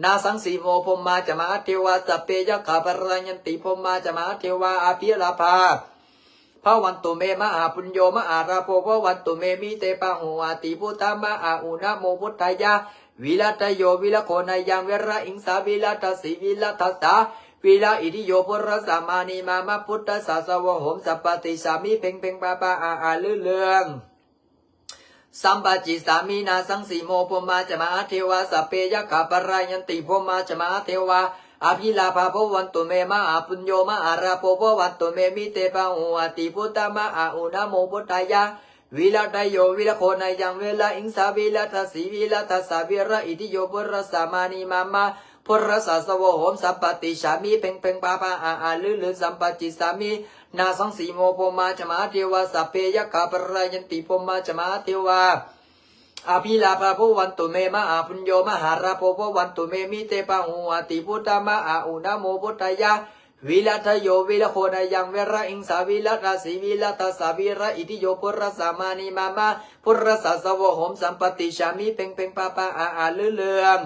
ນາສັງສີໂມ ພົມມາຈະມະຫາເທວາ ສັບເພຍັກຂາພະລາຍັນຕິ ພົມມາຈະມະຫາເທວາ ອະພິລາພາ ພະວັນຕຸເມ ມະຫາປຸນໂຍ ມະຫາລາໂພ ພະວັນຕຸເມ ມິເຕພາໂຫอะติ พุทธะมะหาอุ นะโมพุทธายะ วิรัตโย วิรโคนะยัง วิระอิงสา วิรัตสี วิรัตสา วิระอิทธิโย พุทธัสสะมานี มามะ พุทธัสสะ สวะโหม สัปปะติสสามิ เพ็งเพ็งปาปาอาอา ลือเลือง สัมปะจิสสามิ นาสังสีโม พรหมาจะมหาเทวา สัพเพยักขาปะรายันติ พรหมาจะมหาเทวา อภิลาภา ภวันตุเม มหาปุญโญ มหาลาโภ ภวันตุเม มิเตภาโหอะติ พุทธะมะหาอุ นะโมพุทธายะ วิรัตโย วิรโคนะยัง วิระอิงสา วิรัตสี วิรัตสา วิระอิทธิโย พุทธัสสะมานี มามะ พุทธัสสะ สวะโหม สัมปะติสสามิ เพ็งเพ็งปาปาอาอา ลือลือ สัมปะจิสสามิ นาสังสีโม พรหมาจะมหาเทวา สัพเพยักขาปะรายันติ พรหมาจะมหาเทวา อภิลาภา ภวันตุเม มหาปุญโญ มหาลาโภ ภวันตุเม มิเตภาโหอะติ พุทธะมะหาอุ นะโมพุทธายะ วิรัตโย วิรโคนะยัง วิระอิงสา วิรัตสี วิรัตสา วิระอิทธิโย พุทธัสสะมานี มามะ พุทธัสสะ สวะโหม สัมปะติสสามิ เพ็งเพ็งปาปาอาอา ลือเลือง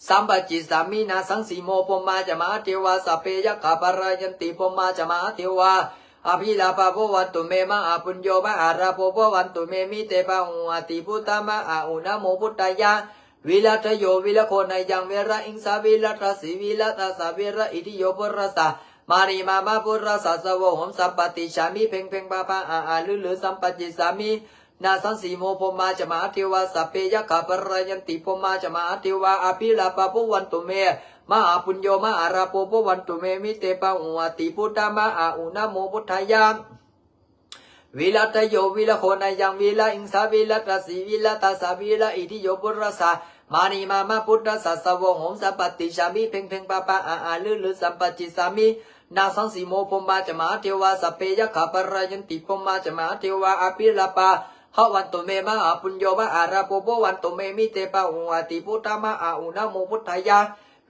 สัมปะจิสสามิ นาสังสีโม พรหมาจะมหาเทวา สัพเพยักขาปะรายันติ พรหมาจะมหาเทวา อภิลาภา ภวันตุเม มหาปุญโญ มหาลาโภ ภวันตุเม มิเตภาโหอะติ พุทธะมะหาอุ นะโมพุทธายะ ວິລັດທະໂຍ ວິລະໂຄນະຍັງ ວິລະອິງສາ ວິລັດທະສີ ວິລັດທະສາ ວິລະອິທິໂຍ ພຸດທະສສະ ມານີມາມະ ພຸດທະສສະ ສະໂວໂຫມ ສຳປະຕິສສາມິ ເພັງເພັງພາພາ ອາອາລືລື ສຳປະຈິດສາມິ ນາສັງສີໂມ ພົມມາຈະມະຫາເທວາ ສັບເພຍັກຂາ ພະລາຍັນຕິ ພົມມາຈະມະຫາເທວາ ອະພິລາພາ ພະວັນຕຸເມ ມະຫາປຸນໂຍ ມະຫາລາໂພ ພະວັນຕຸເມ ມິເຕພາຫຸອາຕິ ພຸດທາມະອາອຸ ນະໂມພຸດທາຍະ ວິລັດທະໂຍ ວິລະໂຄນະຍັງ ວິລະອິງສາ ວິລັດທະສີ ວິລັດທະສາ ວິລະອິທິໂຍ ພຸດທະສສະ ມານີມາມະ ພຸດທະສສະ ສະໂວໂຫມ ສຳປະຕິສສາມິ ເພັງເພັງພາພາ ອາອາລືລື ສຳປະຈິດສາມິ ນາສັງສີໂມ ພົມມາຈະມະຫາເທວາ ສັບເພຍັກຂາ ພະລາຍັນຕິ ພົມມາຈະມະຫາເທວາ ອະພິລາພາ ພະວັນຕຸເມ ມະຫາປຸນໂຍ ມະຫາລາໂພ ພະວັນຕຸເມ ມິເຕພາຫຸອາຕິ ພຸດທາມະອາອຸ ນະໂມພຸດທາຍະ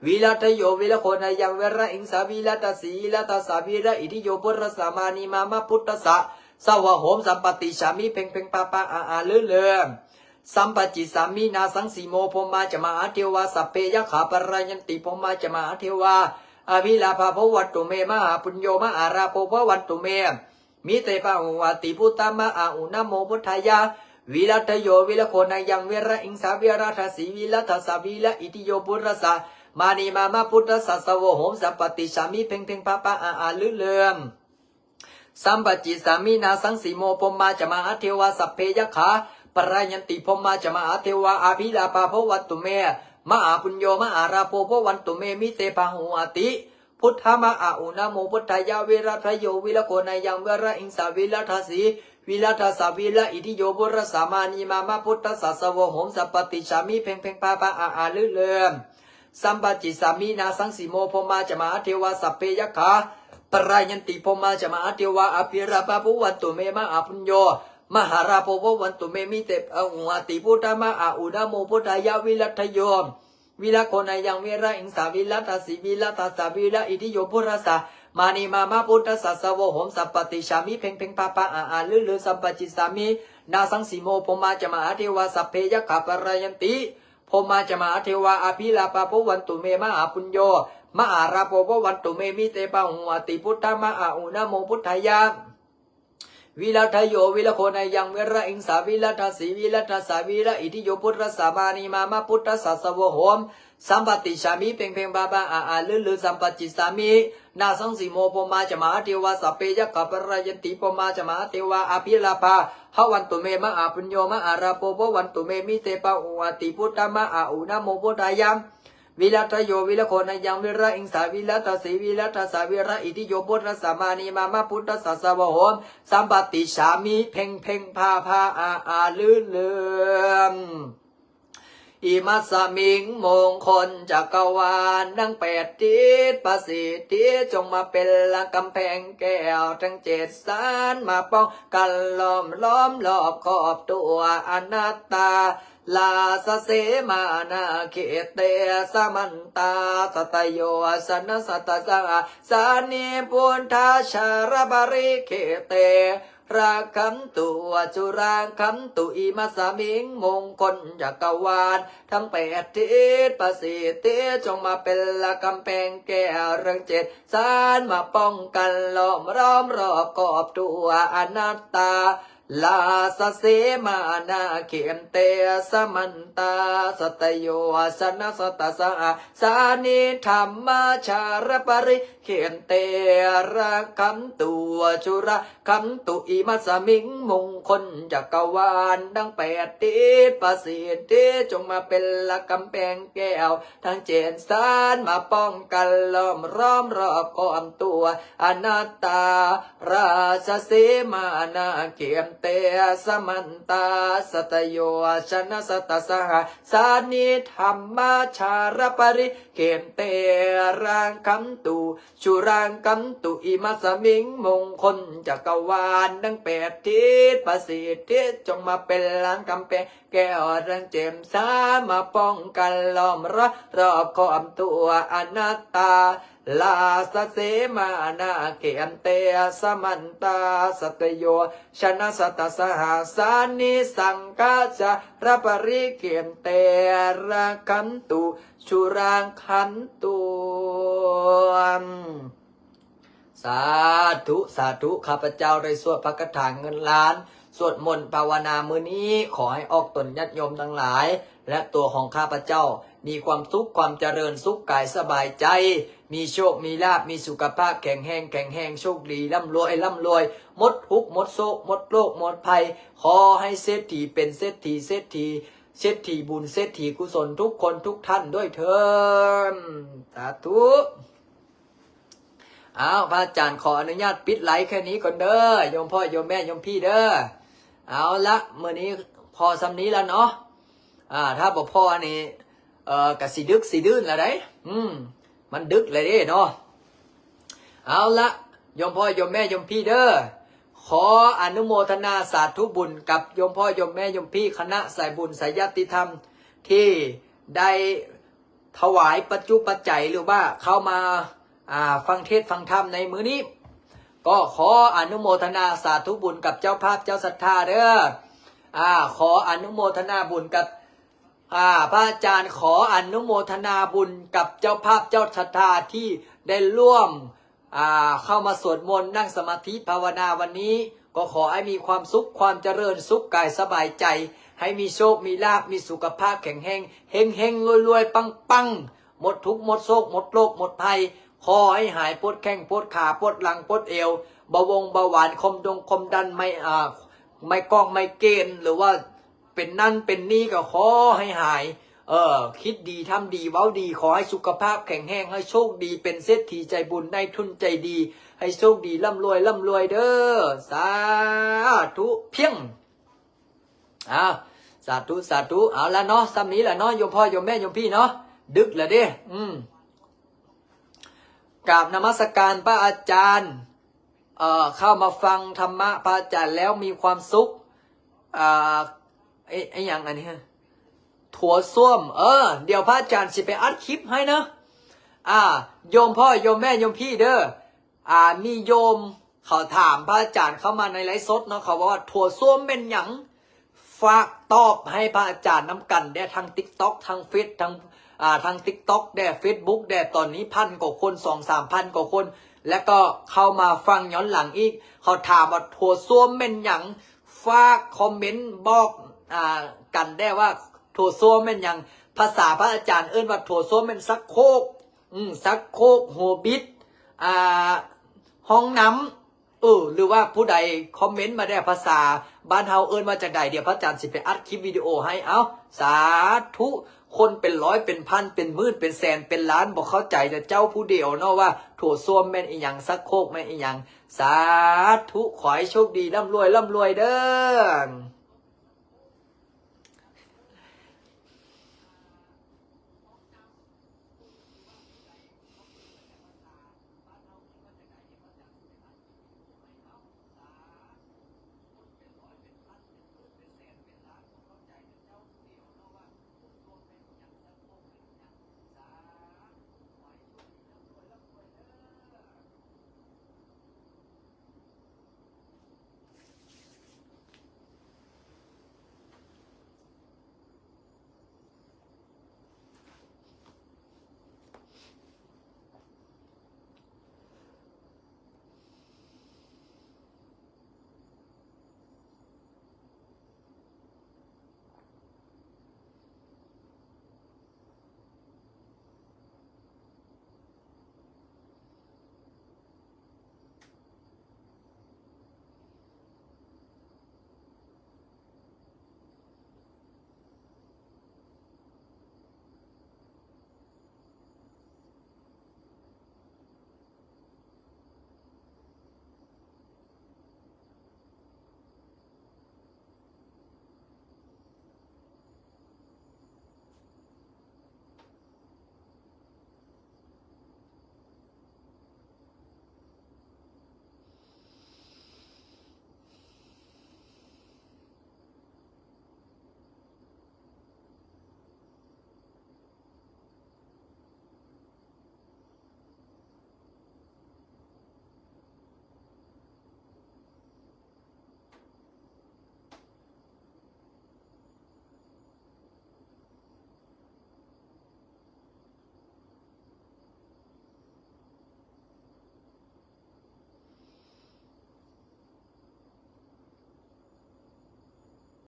ວິລັດທະໂຍ ວິລະໂຄນະຍັງ ວິລະອິງສາ ວິລັດທະສີ ວິລັດທະສາ ວິລະອິທິໂຍ ພຸດທະສສະ ມານີມາມະ ພຸດທະສສະ ສະວະໂຫມ ສຳປະຕິສສາມິ ເພັງເພັງພາພາ ອາອາລືລື ສຳປະຈິດສາມິ ນາສັງສີໂມ ພົມມາຈະມະຫາເທວາ ສັບເພຍັກຂາ ພະລາຍັນຕິ ພົມມາຈະມະຫາເທວາ ອະພິລາພາ ພະວັນຕຸເມ ມະຫາປຸນໂຍ ມະຫາລາໂພ ພະວັນຕຸເມ ມິເຕພາຫຸອາຕິ ພຸດທາມະອາອຸ ນະໂມພຸດທາຍະ ວິລັດທະໂຍ ວິລະໂຄນະຍັງ ວິລະອິງສາ ວິລັດທະສີ ວິລັດທະສາ ວິລະອິທິໂຍ ພຸດທະສສະ ມານີມາມະ ພຸດທະສສະ ສະໂວໂຫມ ສຳປະຕິສສາມິ ເພັງເພັງພາພາ ອາອາລືລື ສຳປະຈິດສາມິ ນາສັງສີໂມ ພົມມາຈະມະຫາເທວາ ສັບເພຍັກຂາ ພະລາຍັນຕິ ພົມມາຈະມະຫາເທວາ ອະພິລາພາ ພະວັນຕຸເມ ມະຫາປຸນໂຍ ມະຫາລາໂພ ພະວັນຕຸເມ ມິເຕພາຫຸອາຕິ ພຸດທາມະອາອຸ ນະໂມພຸດທາຍະ ວິລັດທະໂຍ ວິລະໂຄນະຍັງ ວິລະອິງສາ ວິລັດທະສີ ວິລັດທະສາ ວິລະອິທິໂຍ ພຸດທະສສະ ມານີມາມະ ພຸດທະສສະ ສະໂວໂຫມ ສຳປະຕິສສາມິ ເພັງເພັງພາພາ ອາອາລືລື ສຳປະຈິດສາມິ ນາສັງສີໂມ ພົມມາຈະມະຫາເທວາ ສັບເພຍັກຂາ ພະລາຍັນຕິ ພົມມາຈະມະຫາເທວາ ອະພິລາພາ ພະວັນຕຸເມ ມະຫາປຸນໂຍ ມະຫາລາໂພ ພະວັນຕຸເມ ມິເຕພາຫຸອາຕິ ພຸດທາມະອາອຸ ນະໂມພຸດທາຍະ ວິລັດທະໂຍ ວິລະໂຄນະຍັງ ວິລະອິງສາ ວິລັດທະສີ ວິລັດທະສາ ວິລະອິທິໂຍ ພຸດທະສສະ ມານີມາມະ ພຸດທະສສະ ສະໂວໂຫມ ສຳປະຕິສສາມິ ເພັງເພັງພາພາ ອາອາລືລື ສຳປະຈິດສາມິ ນາສັງສີໂມ ພົມມາຈະມະຫາເທວາ ສັບເພຍັກຂາ ພະລາຍັນຕິ ພົມມາຈະມະຫາເທວາ ອະພິລາພາ ພະວັນຕຸເມ ມະຫາປຸນໂຍ ມະຫາລາໂພ ພະວັນຕຸເມ ມິເຕພາຫຸອາຕິ ພຸດທາມະອາອຸ ນະໂມພຸດທາຍະ ວິລັດທະໂຍ ວິລະໂຄນະຍັງ ວິລະອິງສາ ວິລັດທະສີ ວິລັດທະສາ ວິລະອິທິໂຍ ພຸດທະສສະ ມານີມາມະ ພຸດທະສສະ ສະໂວໂຫມ ສຳປະຕິສສາມິ ເພັງເພັງພາພາ ອາອາລືລື ສຳປະຈິດສາມິ ນາສັງສີໂມ ພົມມາຈະມະຫາເທວາ ສັບເພຍັກຂາ ພະລາຍັນຕິ ພົມມາຈະມະຫາເທວາ ອະພິລາພາ ພະວັນຕຸເມ ມະຫາປຸນໂຍ ມະຫາລາໂພ ພະວັນຕຸເມ ມິເຕພາຫຸອາຕິ ພຸດທາມະອາອຸ ນະໂມພຸດທາຍະ ວິລັດທະໂຍ ວິລະໂຄນະຍັງ ວິລະອິງສາ ວິລັດທະສີ ວິລັດທະສາ ວິລະອິທິໂຍ ພຸດທະສສະ ມານີມາມະ ພຸດທະສສະ ສະວະໂຫມ ສຳປະຕິສສາມິ ເພັງເພັງພາພາ ອາອາລືລື ອິມະສະມິງ ມົງຄົນຈັກກະວານ ທັງແປດທິດ ພະສິດທິ ຈົ່ງມາເປັນລະກຳແພງແກ້ວ ທັງເຈັດສານ ມາປ້ອງກັນລ້ອມລອບຂອບຕົວ ອະນັດຕາ ລາຊະເສມານາເຂເຕ ສະມັນຕາ ສັດຕະໂຍຊະນະ ສັດຕະສະຫະສານິ ພຸດທາຊາລະປະລິເຂເຕ ລັກຂັນຕຸ ຈຸລັກຂັນຕຸ ອິມະສະມິງ ມົງຄົນຈັກກະວານ ທັງແປດທິດ ພະສິດທິ ຈົ່ງມາເປັນລະກຳແພງແກ້ວ ທັງເຈັດສານ ມາປ້ອງກັນລ້ອມລອບຂອບຕົວ ອະນັດຕາ ລາຊະເສມານາເຂເຕ ສະມັນຕາ ສັດຕະໂຍຊະນະ ສັດຕະສະຫະສານິ ທຳມະຊາລະປະລິເຂເຕ ລັກຂັນຕຸ ຈຸລັກຂັນຕຸ ອິມະສະມິງ ມົງຄົນຈັກກະວານ ທັງແປດທິດ ພະສິດທິ ຈົ່ງມາເປັນລະກຳແພງແກ້ວ ທັງເຈັດສານ ມາປ້ອງກັນລ້ອມລອບຂອບຕົວ ອະນັດຕາ ລາຊະເສມານາເຂເຕ ສະມັນຕາ ສັດຕະໂຍຊະນະ ສັດຕະສະຫະສານິ ທຳມະຊາລະປະລິເຂເຕ ລັກຂັນຕຸ ຈຸລັກຂັນຕຸ ອິມະສະມິງ ມົງຄົນຈັກກະວານ ທັງແປດທິດ ພະສິດທິ ຈົ່ງມາເປັນລະກຳແພງ ແກ້ວທັງເຈັດສານ ມາປ້ອງກັນລ້ອມລອບຂອບຕົວ ອະນັດຕາ ລາຊະເສມານາເຂເຕ ສະມັນຕາ ສັດຕະໂຍຊະນະ ສັດຕະສະຫະສານິ ສັງຄະຊາລະປະລິເຂເຕ ລັກຂັນຕຸ ຈຸລັກຂັນຕຸ ສາທຸ ສາທຸ ຂ້າພະເຈົ້າໄດ້ສວດພະຄາຖາເງິນລ້ານ ສວດມົນພາວະນາມື້ນີ້ ຂໍໃຫ້ອອກຕົນຍາດໂຍມທັງຫຼາຍ ແລະ ຕົວຂອງຂ້າພະເຈົ້າ ມີຄວາມສຸກຄວາມຈະເລີນສຸກກາຍສະບາຍໃຈ ມີໂຊກມີລາບ ມີສຸຂະພາບແຂງແຮງແຂງແຮງ ໂຊກດີ ລ່ຳລວຍລ່ຳລວຍ ໝົດທຸກໝົດໂສກ ໝົດໂລກໝົດໄພ ຂໍໃຫ້ເສດຖີເປັນເສດຖີເສດຖີ ເສດຖີບຸນເສດຖີກຸສົນທຸກຄົນທຸກທ່ານດ້ວຍເທີ້ນ ສາທຸ. ອ້າວ ພະອາຈານຂໍອະນຸຍາດປິດໄລແຄ່ນີ້ກ່ອນເດີ ໂຍມພໍ່ໂຍມແມ່ໂຍມພີ່ເດີ. ເອົາລະ ມື້ນີ້ພໍສ່ຳນີ້ລະເນາະ. ອາ ຖ້າບໍ່ພໍນີ້ ເອີ ກະຊິດຶກຊິດື່ນລະໃດ໋. ອືມ ມັນດຶກລະເດ້ເນາະ. ເອົາລະ ໂຍມພໍ່ໂຍມແມ່ໂຍມພີ່ເດີ ຂໍອະນຸໂມທະນາສາທຸບຸນກັບໂຍມພໍ່ໂຍມແມ່ໂຍມພີ່ ຄະນະສາຍບຸນສາຍຍາດຕິທຳ ທີ່ໄດ້ ຖວາຍປັດຈຸປັດໄຈ ຫຼືວ່າເຂົ້າມາ ອາ ຟັງເທດຟັງທຳໃນມື້ນີ້ ກໍຂໍອະນຸໂມທະນາສາທຸບຸນກັບເຈົ້າພາບເຈົ້າສັດທາເດີ. ອາ ຂໍອະນຸໂມທະນາບຸນກັບ ອາ ພະອາຈານ ຂໍອະນຸໂມທະນາບຸນກັບເຈົ້າພາບເຈົ້າສັດທາທີ່ໄດ້ຮ່ວມ ອາ ເຂົ້າມາສວດມົນ ນັ່ງສະມາທິພາວະນາວັນນີ້ ກໍຂໍໃຫ້ມີຄວາມສຸກຄວາມຈະເລີນສຸກກາຍສະບາຍໃຈ ໃຫ້ມີໂຊກມີລາບ ມີສຸຂະພາບແຂງແຮງ ເຮັງໆລວຍໆປັງໆ ໝົດທຸກໝົດໂສກ ໝົດໂລກໝົດໄພ ຂໍໃຫ້ຫາຍປວດແຂ້ງປວດຂາ ປວດຫຼັງປວດເອວ ເບົາວົງເບົາຫວານ ຄວາມດົງຄວາມດັນ ໄມ ອາ ໄມກອງໄມເກນ ຫຼືວ່າ ເປັນນັ້ນເປັນນີ້ກໍຂໍໃຫ້ຫາຍ ເອີ ຄິດດີທຳດີເວົ້າດີ ຂໍໃຫ້ສຸຂະພາບແຂງແຮງ ໃຫ້ໂຊກດີ ເປັນເສດຖີໃຈບຸນ ນາຍທຶນໃຈດີ ໃຫ້ໂຊກດີ ລ່ຳລວຍ ລ່ຳລວຍເດີ ສາທຸພຽງ. ອາ ສາທຸ ສາທຸ. ເອົາລະເນາະ ສ່ຳນີ້ລະເນາະ ໂຍມພໍ່ໂຍມແມ່ໂຍມພີ່ເນາະ ດຶກລະເດ້. ອືມ ກາບນະມັດສະການພະອາຈານ. ເອີ ເຂົ້າມາຟັງທຳມະພະອາຈານແລ້ວມີຄວາມສຸກ ອາ ອີ ອີຫຍັງອັນນີ້ ຖົ່ວສ້ວມ. ເອີ ດຽວພະອາຈານຊິໄປອັດຄລິບໃຫ້ເນາະ. ອາ ໂຍມພໍ່ໂຍມແມ່ໂຍມພີ່ເດີ ອາ ມີໂຍມເຂົາຖາມພະອາຈານເຂົ້າມາໃນໄລຟ໌ສົດເນາະ ເຂົາບອກວ່າຖົ່ວສ້ວມແມ່ນຫຍັງ? ຝາກຕອບໃຫ້ພະອາຈານນຳກັນແດ່ ທັງຕິກຕັອກ ທັງເຟສ ທັງ ອາ ທັງຕິກຕັອກແດ່ ເຟສບຸກແດ່ ຕອນນີ້ພັນກວ່າຄົນ ສອງສາມພັນກວ່າຄົນ ແລ້ວກໍເຂົ້າມາຟັງຍ້ອນຫຼັງອີກ. ເຂົາຖາມວ່າຖົ່ວສ້ວມແມ່ນຫຍັງ? ຝາກຄອມເມັນບອກ ອາ ກັນແດ່ວ່າຖົ່ວສ້ວມແມ່ນຫຍັງ? ພາສາພະອາຈານເອີ້ນວ່າຖົ່ວສ້ວມແມ່ນຊັກໂຄກ ອືມ ຊັກໂຄກ ຫົວບິດ ອາ ຫ້ອງນ້ຳ ເອີ ຫຼືວ່າຜູ້ໃດຄອມເມັນມາແດ່ ພາສາບ້ານເຮົາເອີ້ນວ່າຈັ່ງໃດ? ດຽວພະອາຈານຊິໄປອັດຄລິບວິດີໂອໃຫ້. ເອົ້າ ສາທຸ ຄົນເປັນຮ້ອຍເປັນພັນເປັນໝື່ນເປັນແສນເປັນລ້ານ ບໍ່ເຂົ້າໃຈແຕ່ເຈົ້າຜູ້ດຽວເນາະວ່າຖົ່ວສ້ວມແມ່ນອີ່ຫຍັງ ຊັກໂຄກແມ່ນອີ່ຫຍັງ. ສາທຸ ຂໍໃຫ້ໂຊກດີ ລ່ຳລວຍ ລ່ຳລວຍເດີ້.